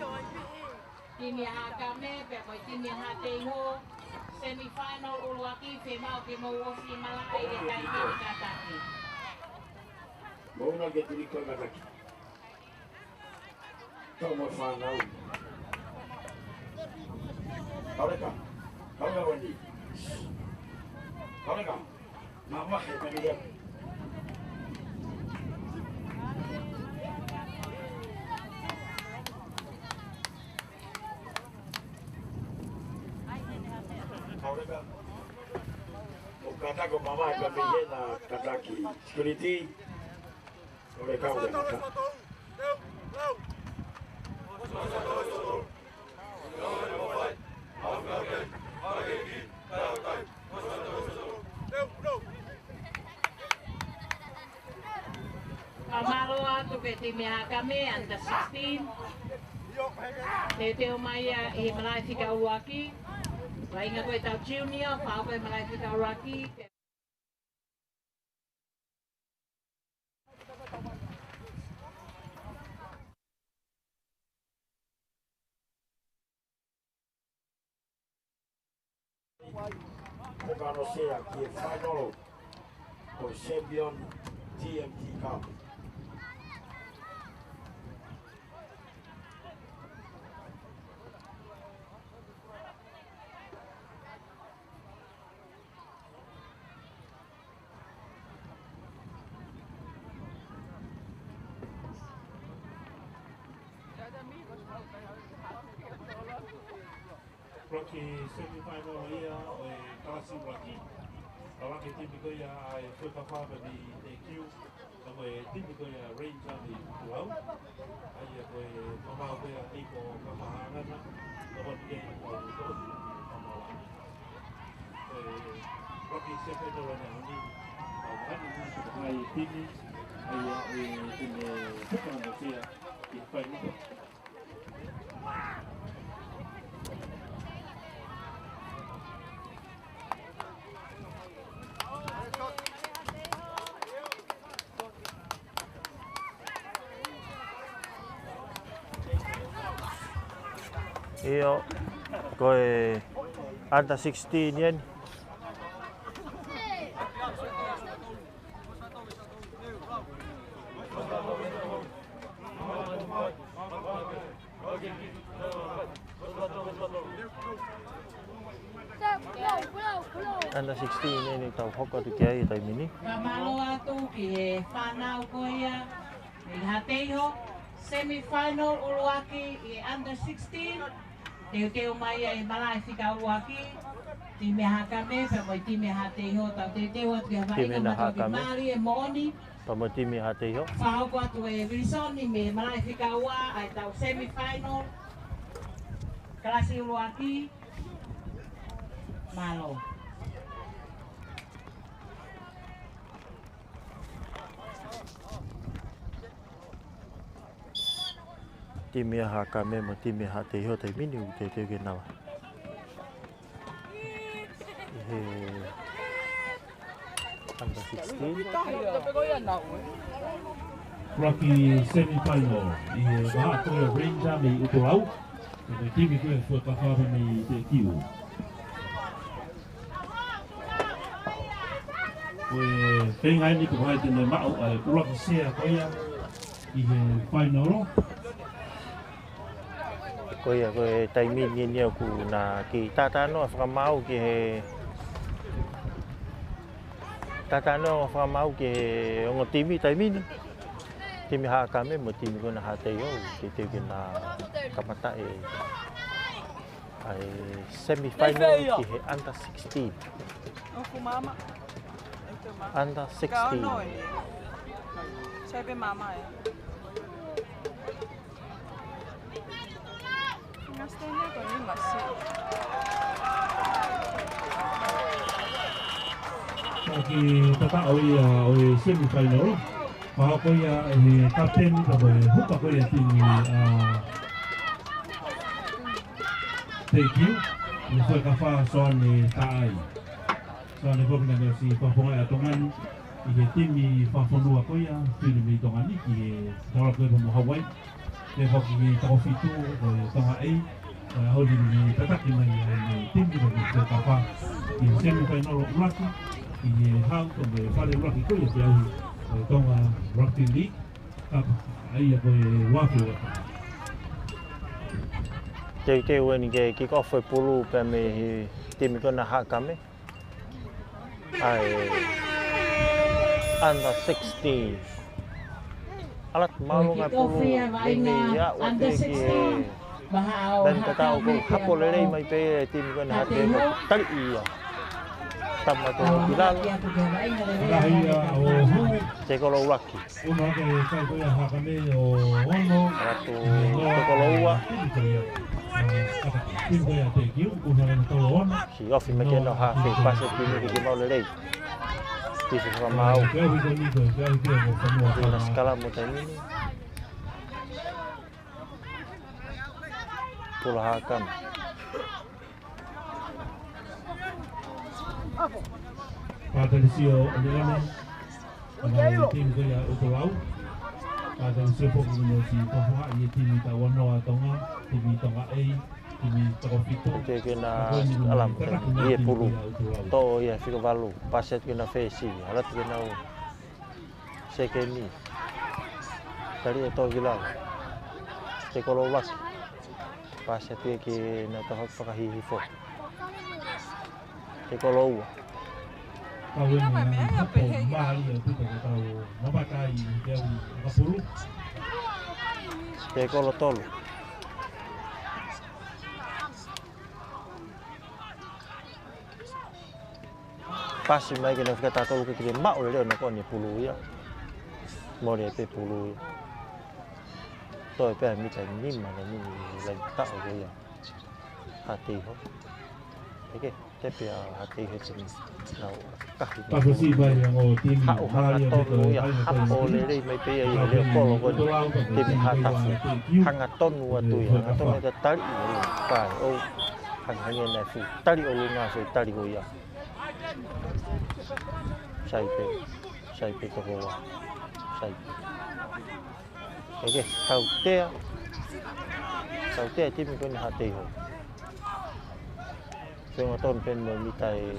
timi ʻa Hakame, pea mo e timi ʻa Hateiho, semifinal ʻuluaki, fiemaʻu ke mou ʻosi malaʻe ʻi he taimi ni kātaki. Mou na ke tuli ko kātaki. Tau mo e fānau. Kauleka. Kauleka wani. Kauleka. Mamahi e tani ia. Kauleka. ʻO kātaki ʻo mamahi ka mei hena kātaki. Security. Fakamālō atu ki he timi ʻa Hakame, under sixteen. Teuteu mai ia ʻi he malaifika ʻuluaki. Vaʻinga ko e tau junior, fā ko e malaifika ʻuluaki. Ko kano sea ki he final ʻo e Champion T M T Cup. Roki semifinal ia ʻo e kalasi ʻuluaki. Kalake timi ko ia ʻa e Fuekafa mei Tetiu. Ka ko e timi ko ia Ranger mei Tulau. ʻA ia ko e mamau ko ia ʻi ko Kamahaʻangata. Ka ko e timi ko ia mamau ʻa. Ko e Rocky Sepeto ʻana ʻoni. Ka ko e timi. ʻA ia e timi puka no sia ʻi fai niko. ʻIo, ko e under sixteen ia eni. Under sixteen eni tau hoko atu ki ai he taimi ni. Fakamālō atu ki he fānau ko ia ʻi Hateiho, semifinal ʻuluaki ʻi he under sixteen. Teuteu mai ʻa e malaʻe fika ʻuluaki, timi ʻa Hakame, pea mo e timi ʻa Haʻateiho, tau teuteu atu ki he Timi vaʻinga ʻa Hakame. Mālie moʻoni. Pea mo e timi ʻa Haʻateiho. Fakahoko atu ʻe Wilson mei he malaʻe fika ua, ʻa e tau semifinal. Kalasi ʻuluaki. Mālō. Timi ʻa Hakame mo timi ʻa Haʻateiho taimi ni ʻoku teuteu ke nau ʻi he under sixteen. ʻUluaki semifinal ʻi he vahaʻa ko ia Ranger mei ʻUtolau. Ko e timi ko ia Fuekafa mei Tekiu. Ko e feinga eni ko hai te ne maʻu ʻa e ʻuluaki sea ko ia ʻi he fainolo. Ko ia, ko e taimi ni eni ʻoku na kiʻi talanoa fakamaau ki he, talanoa fakamaau ki he ongo timi taimi ni. Timi Hakame mo timi ko ena Haʻateiho, teuteu ke na kamata e ʻa e semifinal ki he under sixteen. ʻOku mama. Under sixteen. Ka ono e. Sai pē mama e. Ngastenia ko ni masi. Ko e kiʻi tataʻo ia ʻo e semifinal. Pea ko ia ʻe he kapiteni ka ko e huka ko ia timi ʻa Tekiu, ʻa Fuekafa Soane Taʻai. Soane foki naʻe ʻosi fakafofongaʻi ʻa Tonga ni ʻi he timi fakafonua ko ia, fili mei Tonga ni ki he Tarawa ko ia mo Hawaii. Pea foki ki he toko fitu ko e Tonga A, ko e ʻaho ni tataki mai ʻa e timi ko ia Fuekafa ki he semifinal ʻuluaki, ʻi he hau ko e fale ʻuluaki ko ia pea ʻi he Tonga Rugby League. Kapa, ʻa ia ko e uafe uata. Teuteu eni ke kick off e pulu pea mei he timi ko ena Hakame. ʻA e under sixteen. ʻAlu atu māʻolunga e pulu, mei mei ia, ua te ki he Lani Tatau ko hapo lelei mai pē e timi ko ena Haʻateiho. Tali ia. Tama ko ki lalo. Lahi ia ʻo hū. Tekolo ʻuluaki. Una ke kai ko ia Hakame ʻo ono. Atu tekolo ua. Timi ko ia. Timi ko ia Tekiu, una ke tolo ono. Kiʻi ofi mai ke nau ha ke pasi ki me ke mau lelei. Tisi fakamaau. Ke ofi ko ni ko, ke ofi ko ia mo fanua. Tuna skala mo taimi ni. Pula Hakame. Pātalisio ʻOneʻone, ʻa e timi ko ia ʻUtolau. Pātalisio foki mo si Tohoa ʻi he timi taʻu ono ʻa Tonga, timi Tonga A, timi toko fitu. Ke ke na alam ke ia pulu. Toʻo ia fika valu. Pasi atu ke na fesi. ʻAlu atu ke na ō. Sekeni. Tali e toki lalo. Tekolo ʻuluaki. Pasi atu ia ke na taha fakahihifo. Tekolo ua. Kau eni na hapo mali e puta ke tau mapata ai ke au kapulu. Tekolo tolu. Pasi mai ke na fika tatolu ke kile maʻu lelei ʻo na ko ni pulu ia. Mole pē pulu ia. Toe pē mita nima na ni lai taʻo ko ia. Haʻateiho. Eke, tepe ʻa Haʻateiho timi. Nau kahi. Pasi mai ia mo timi. Haʻu hangatonu ia, hapo lelei mai pē ia ʻi he leo kolo ko ni. Timi Haʻatafu. Hangatonu atu ia, hangatonu ia tali. Kai, ʻo. Hangahangi na fu. Tali ʻolunga, so tali ko ia. Sai pē, sai pē toko ua. Sai pē. Eke, tautea. Tautea timi ko eni Haʻateiho. Fenga tonu pē mo mita ʻe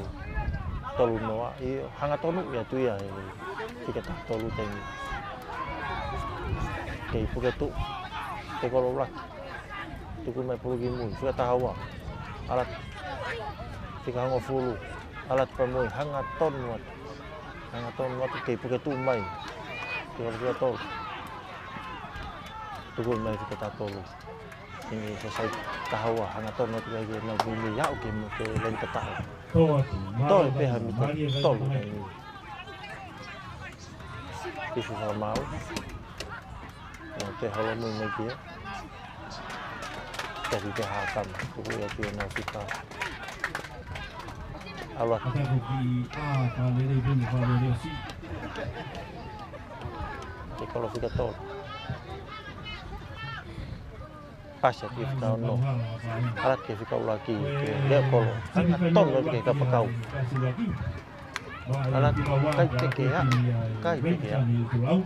tolu noa. ʻIo, hangatonu ia atu ia ʻe fika taha tolu taimi. Kei puke tuʻu. Tekolo ʻuluaki. Tuku mai pulu ki mui, fika taha ua. ʻAlu atu. Fika hongofulu. ʻAlu atu pea mui, hangatonu atu. Hangatonu atu kei puke tuʻu mai. Fika, fika tolu. Tuku mai fika taha tolu. Hangē ko e sai taha ua, hangatonu atu ai ke nau meimei aʻu ki he laine tataʻo. Toe pē ha mita tolu. Kifi fakamaau. ʻO te holo nui mai kia. Taki ke hakama. Tuku ia ki he nau fika. ʻAlu atu. Te kolo fika tolu. Pasi ki he fika ono. ʻAlu atu ki he fika ʻuluaki, ke lea kolo. Hangatonu atu ki he kapakau. ʻAlu atu, ʻikai te ke aʻu, ʻikai te ke aʻu.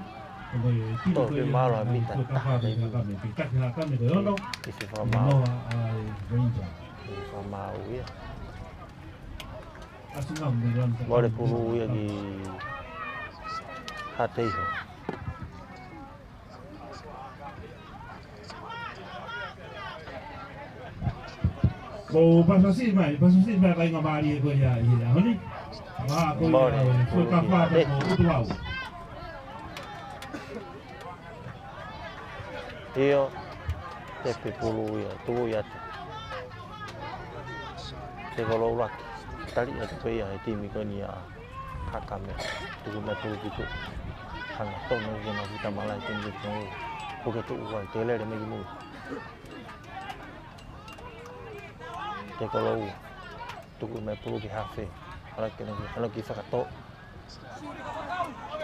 Toe pē mahalo ha mita taha. Kifi fakamaau. Kifi fakamaau ia. Mole pulu ia ki Haʻateiho. Ko e pasipasi mai, pasipasi mai, kāinga, mālie ko ia ʻi he ʻaho ni. Mā ko ia, mole, ko e pulu ki kapakau Haʻateiho. Ko Utulau. ʻIo, tepe pulu ia, tuʻu ia atu. Te kolo ʻuluaki, tali atu pē ia he timi ko eni ʻa Hakame, tuku mai pulu ki tuʻa. Hangatonu ke nau fita malaʻe timi ki tuʻa. Puke tuʻu ai, te lele mai ki mui. Te kolo ua, tuku mai pulu ki hafe. ʻAlu atu ke nau, ʻalu atu ke fakatō.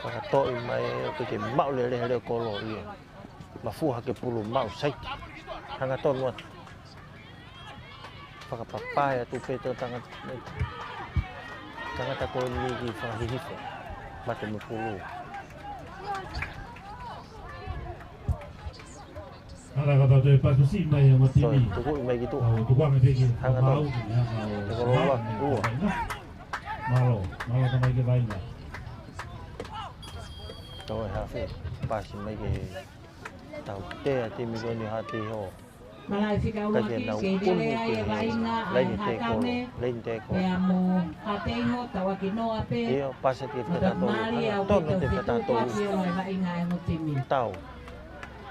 Fakatō mai, ʻo ke maʻu lele he lea kolo ia. Mafua hake pulu maʻu saiki. Hangatonu atu. Fakapapae atu pē tangata, tangata ko eni ki fakahihifo. Mate mo e pulu. ʻAlu atu ka tau toe pasipasi mai ʻa e ongo timi. Tukuʻi mai ki tuʻa. Tukuange pē ki he kapakau. Hangatonu. Te kolo ua, ua. Mālō, mālō tamai ke vaina. Tau e hafe, pasi mai ke tautea timi ko eni Haʻateiho. Malaʻe fika ʻuluaki, kei lele ai ʻa e vaʻinga ʻa Hakame. Laine tēkolo, laine tēkolo. Pea mo Haʻateiho, tauʻaki noa pē. ʻIo, pasi ki he fika taha tolu. Mālie ʻaupito, fika taha tolu. Tau.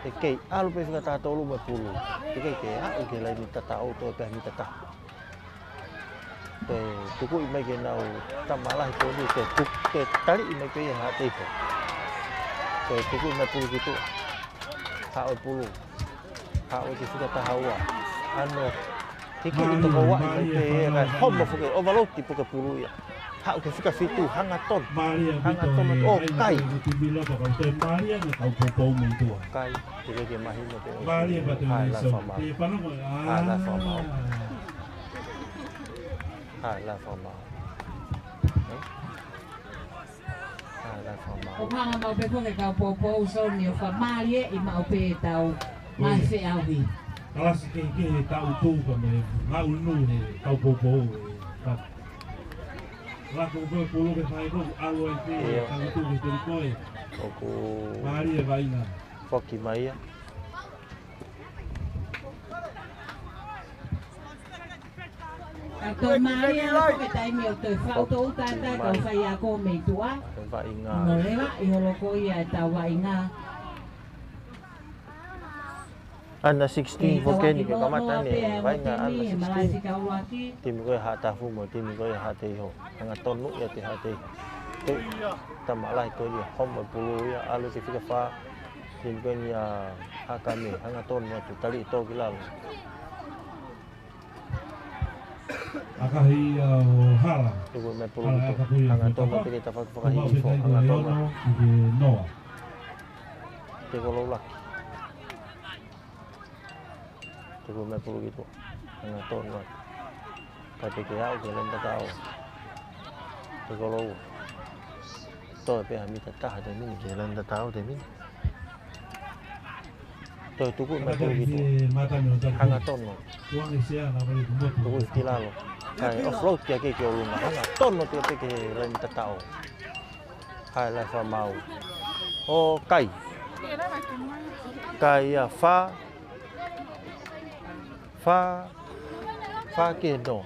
ʻE kei ʻalu pē fika taha tolu mo e pulu. ʻE kei ke aʻu ki he laine tataʻo, toe pē ha mita taha. Toe tukuʻi mai ke nau tama lahi ko eni, toe tuku, toe taliʻi mai pē ia Haʻateiho. Toe tukuʻi mai pulu ki tuʻa. Haʻu e pulu. Haʻu ki he fika taha ua. ʻAno hiki ʻi toko ua mai pē ia, kae homo foki, overload pē ko e pulu ia. Haʻu ki he fika fitu, hangatonu. Hangatonu, ʻo kai. Kai, te ke mahino pē. Hae lahi fakamaau. Hae lahi fakamaau. Hae lahi fakamaau. Hae lahi fakamaau. ʻOku hanga maʻu pē ko e kau poupou, Soni, ʻo fakamālieʻi maʻu pē ʻetau ngaahi feʻauhi. Kalasi kehekehe ʻetau tuka mo e ngāue ʻa e kau poupou, ē, ka lako ko e pulu ke fai ko e ʻalu ai pē, ʻio, kau tuka ke teri koe. ʻOku mālie vaʻinga. Foki mai ia. Ka toe mālie ʻaupito e taimi ʻo toe faʻu tō uta ʻa e kau faiako mei tuʻa. Vaʻinga. ʻO leva ʻi holo ko ia ʻetau vaʻinga. Under sixteen foki eni ke kamata eni e vaʻinga under sixteen. Timi ko ia Haʻatafu mo e timi ko ia Haʻateiho. Hangatonu ia ʻa Haʻateiho. Tama lahi ko ia, homo e pulu ia, ʻalu ki he fika fā. Timi ko eni ʻa Hakame, hangatonu atu, taliʻi tō ki lalo. ʻAkahi ʻo Hala. Tuku mai pulu ki tuʻa. Hangatonu atu ki he tafaʻaki fakahihifo, hangatonu atu. Te kolo ʻuluaki. Tuku mai pulu ki tuʻa. Hangatonu atu. Kae te ke aʻu ki he laine tataʻo. Te kolo ua. Toe pē ha mita taha te mini ki he laine tataʻo te mini. Toe tuku mai pulu ki tuʻa. Hangatonu. Tuku ki lalo. Kae offload ki ai ki ʻolunga. Hangatonu atu pē ki he laine tataʻo. Hae lahi fakamaau. ʻO kai. Kai ia fā. Fā. Fā ki he noa.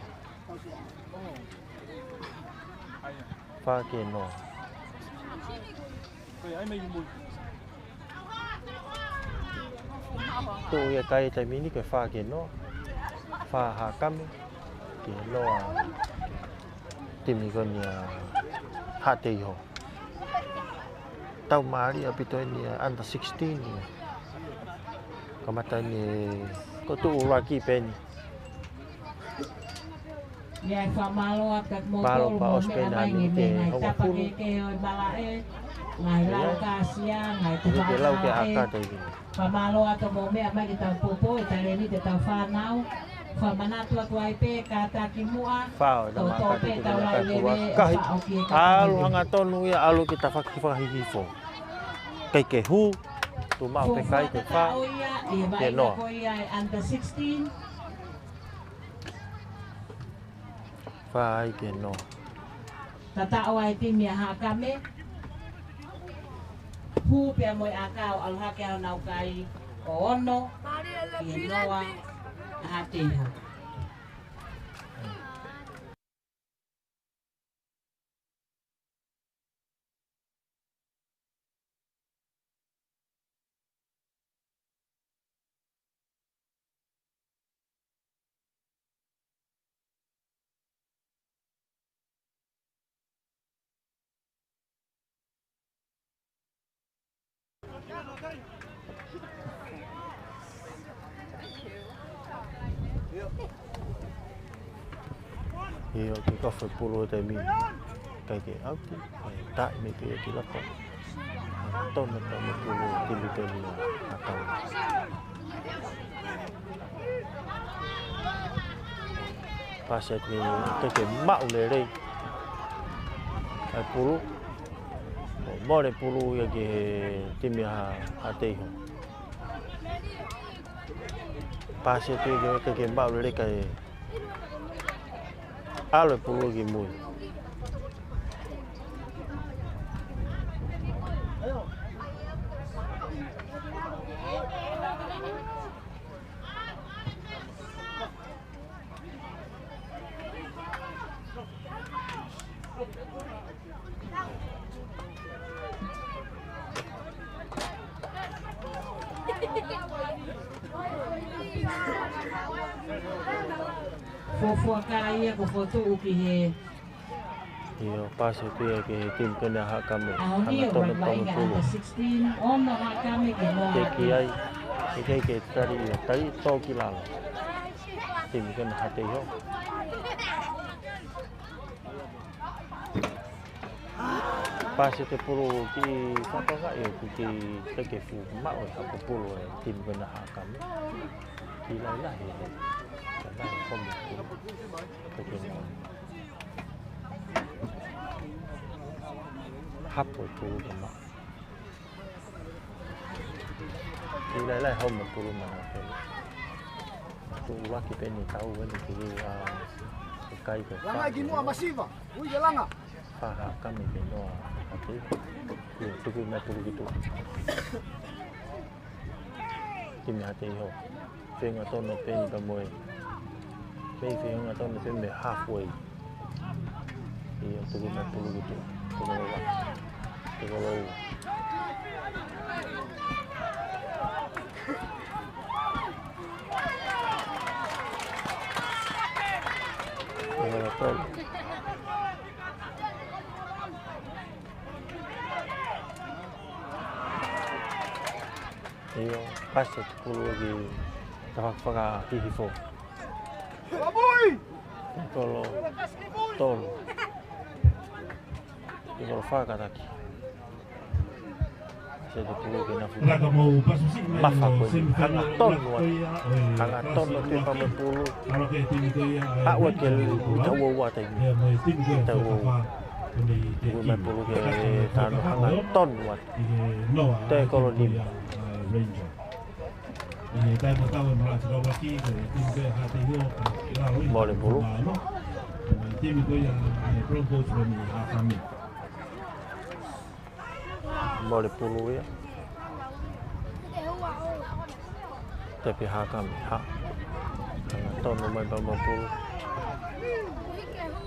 Fā ki he noa. Tuʻu ia kai taimi ni ko e fā ki he noa. Fā Haʻakame ki he noa timi ko eni ʻa Haʻateiho. Tau mālie ʻaupito eni ʻa under sixteen ia. Kamata eni ko e tuʻu ʻuluaki pē eni. Ia e fakamālō atu kiate kimoutolu mo e meʻa mai nge meʻa ngai tapa ke ke ʻo e malaʻe, ngai lau kāsia, ngai tufa lau ke ʻaka taimi ni. Fakamālō atu mo e meʻa mai ke tau poupou e talēniti ʻetau fānau. Fakamanatu atu ai pē kātaki muʻa. Fao, tō tō pē tau lau leve ʻo faʻo ki he ʻalu hangatonu ia ʻalu ki tafaʻaki fakahihifo. Kai ke hū, tuʻu maʻu pē kai ke fā, ke noa. Ko ia e under sixteen. Fā ai ke noa. Tataʻo ai timi ʻa Haʻakame. Hū pea mo e ʻaka ʻo ʻalu hake ʻa honau kai ʻo ono ki he noa ʻa Haʻateiho. ʻIo, kick off e pulu he taimi ni. Kai ke ʻauti, ʻe taʻi mei pē ki lapa. Tonu tonu pulu timi pē ni ʻa Haʻakame. Pasi atu ke ke maʻu lelei. ʻA e pulu. ʻO mole pulu ia ki he timi ʻa Haʻateiho. Pasi atu ke ke maʻu lelei kae ʻalu e pulu ki mui. Fuofua kai ia ko e fokotuʻu ki he ʻIo, pasi atu ia ki he timi ko eni ʻa Haʻakame. Hangatonu tonu pulu. Teki ai, ʻikai ke tali ia, tali tō ki lalo. Timi ko eni ʻa Haʻateiho. Pasi atu e pulu ki Fakaʻaho ʻoku ʻikai ke fuʻu maʻu e hapo pulu e timi ko eni ʻa Haʻakame. Kiʻi lahilahi he, kiʻi lahilahi homo pulu. Teki ai. Hapo e pulu ke maʻu. Kiʻi lahilahi homo pulu maʻu pē. Tuʻu ʻuluaki pē eni tau eni ki he, ʻa, e kai ko e fā ki he noa. Langa ki muʻa masiva. Ui ke langa. Fā Haʻakame ki he noa Haʻateiho. ʻIo, tuku mai pulu ki tuʻa. Timi ʻa Haʻateiho. Feinga tonu pē eni pea mo e. Feinga tonu pē mo e halfway. ʻIo, tuku mai pulu ki tuʻa. Tuku mai. Tuku mai. Tuku mai pulu. ʻIo, pasi atu e pulu ki tafaʻaki fakahihifo. Tekolo tolu. Tekolo fā kātaki. Pasi atu e pulu ki he nafu. Mafa ko ē. Hangatonu atu. Hangatonu atu pea mo e pulu. Haʻu ke ʻi he uaua taimi. ʻi he uaua. Tuku mai pulu ki he tanu hangatonu atu. Tekolo nima. Mole pulu. Mole pulu ia. Tepi Haʻakame, ha. Hangatonu mai pea mo e pulu.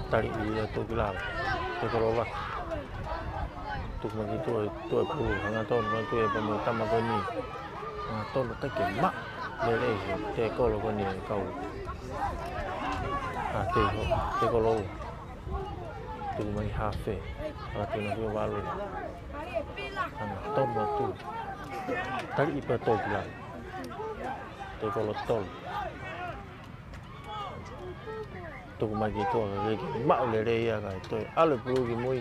Tali ia tuʻu ki lalo. Tekolo laki. Tuku mai ki tuʻa, tuʻa e pulu. Hangatonu mai tuʻa pea mo e tama ko eni. Hangatonu ʻikai ke maʻu. Lele ʻi he tekolo ko eni ʻa e kau. ʻA, te ho, tekolo ua. Tuku mai hafe. ʻAlu atu ʻena ki he valu. Hangatonu atu. Tali ʻi pē ʻo tō ki lalo. Tekolo tolu. Tuku mai ki tuʻa ka ke maʻu lelei ia kae toe ʻalu e pulu ki mui.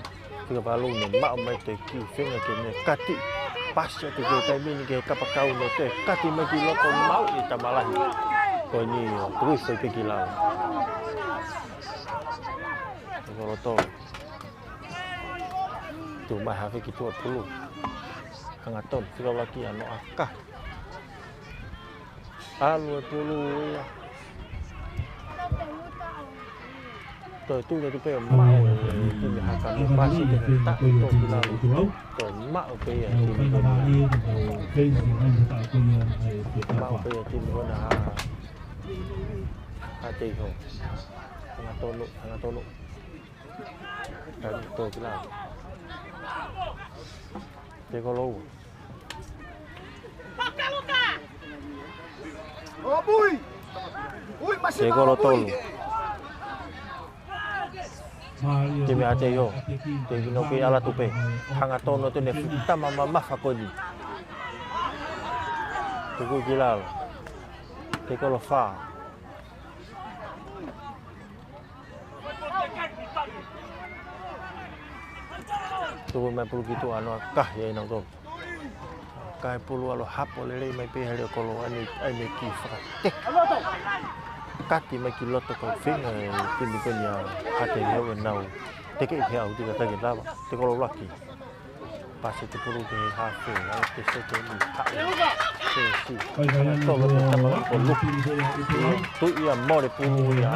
Fika valu ne maʻu mai toe ki fenga ke ne kati. Pasi atu ki he taimi ni ki he kapakau ne toe kati mai ki loto maʻu ʻe Tamalahi. Ko eni ʻo tui fai pē ki lalo. Tekolo tolu. Tuku mai hafe ki tuʻa pulu. Hangatonu, fika ʻuluaki ʻa Noa Kahi. ʻAlu e pulu ia. Toe tuli atu pē ʻo maʻu e timi Haka mo e pasi ke ne taʻu tō ki lalo. Toe maʻu pē ia e timi ko eni. Maʻu pē ia e timi ko ena ʻa, ʻa Teiho. Hangatonu, hangatonu. Taʻu tō ki lalo. Tekolo ua. Tekolo tolu. Timi ʻa Teiho. Teiho kei ʻalu atu pē. Hangatonu atu ʻene fuʻu tama mamafa ko eni. Tuku ki lalo. Tekolo fā. Tuku mai pulu ki tuʻa ʻa Noa Kahi ai nau tō. Kae pulu ʻalu hapo lelei mai pē hale o kolo ʻa eni, ʻa eni ki fakateke. Kati mai ki loto ko e fenga e timi ko eni ʻa Teiho ʻenau teke ʻi he ʻau tika taki lava. Tekolo ʻuluaki. Pasi e pulu ki he hafe, ʻa e te seke ni haʻu. Sesi. Tolo ko tama ko Luki. Tuʻi ia mole pulu ia.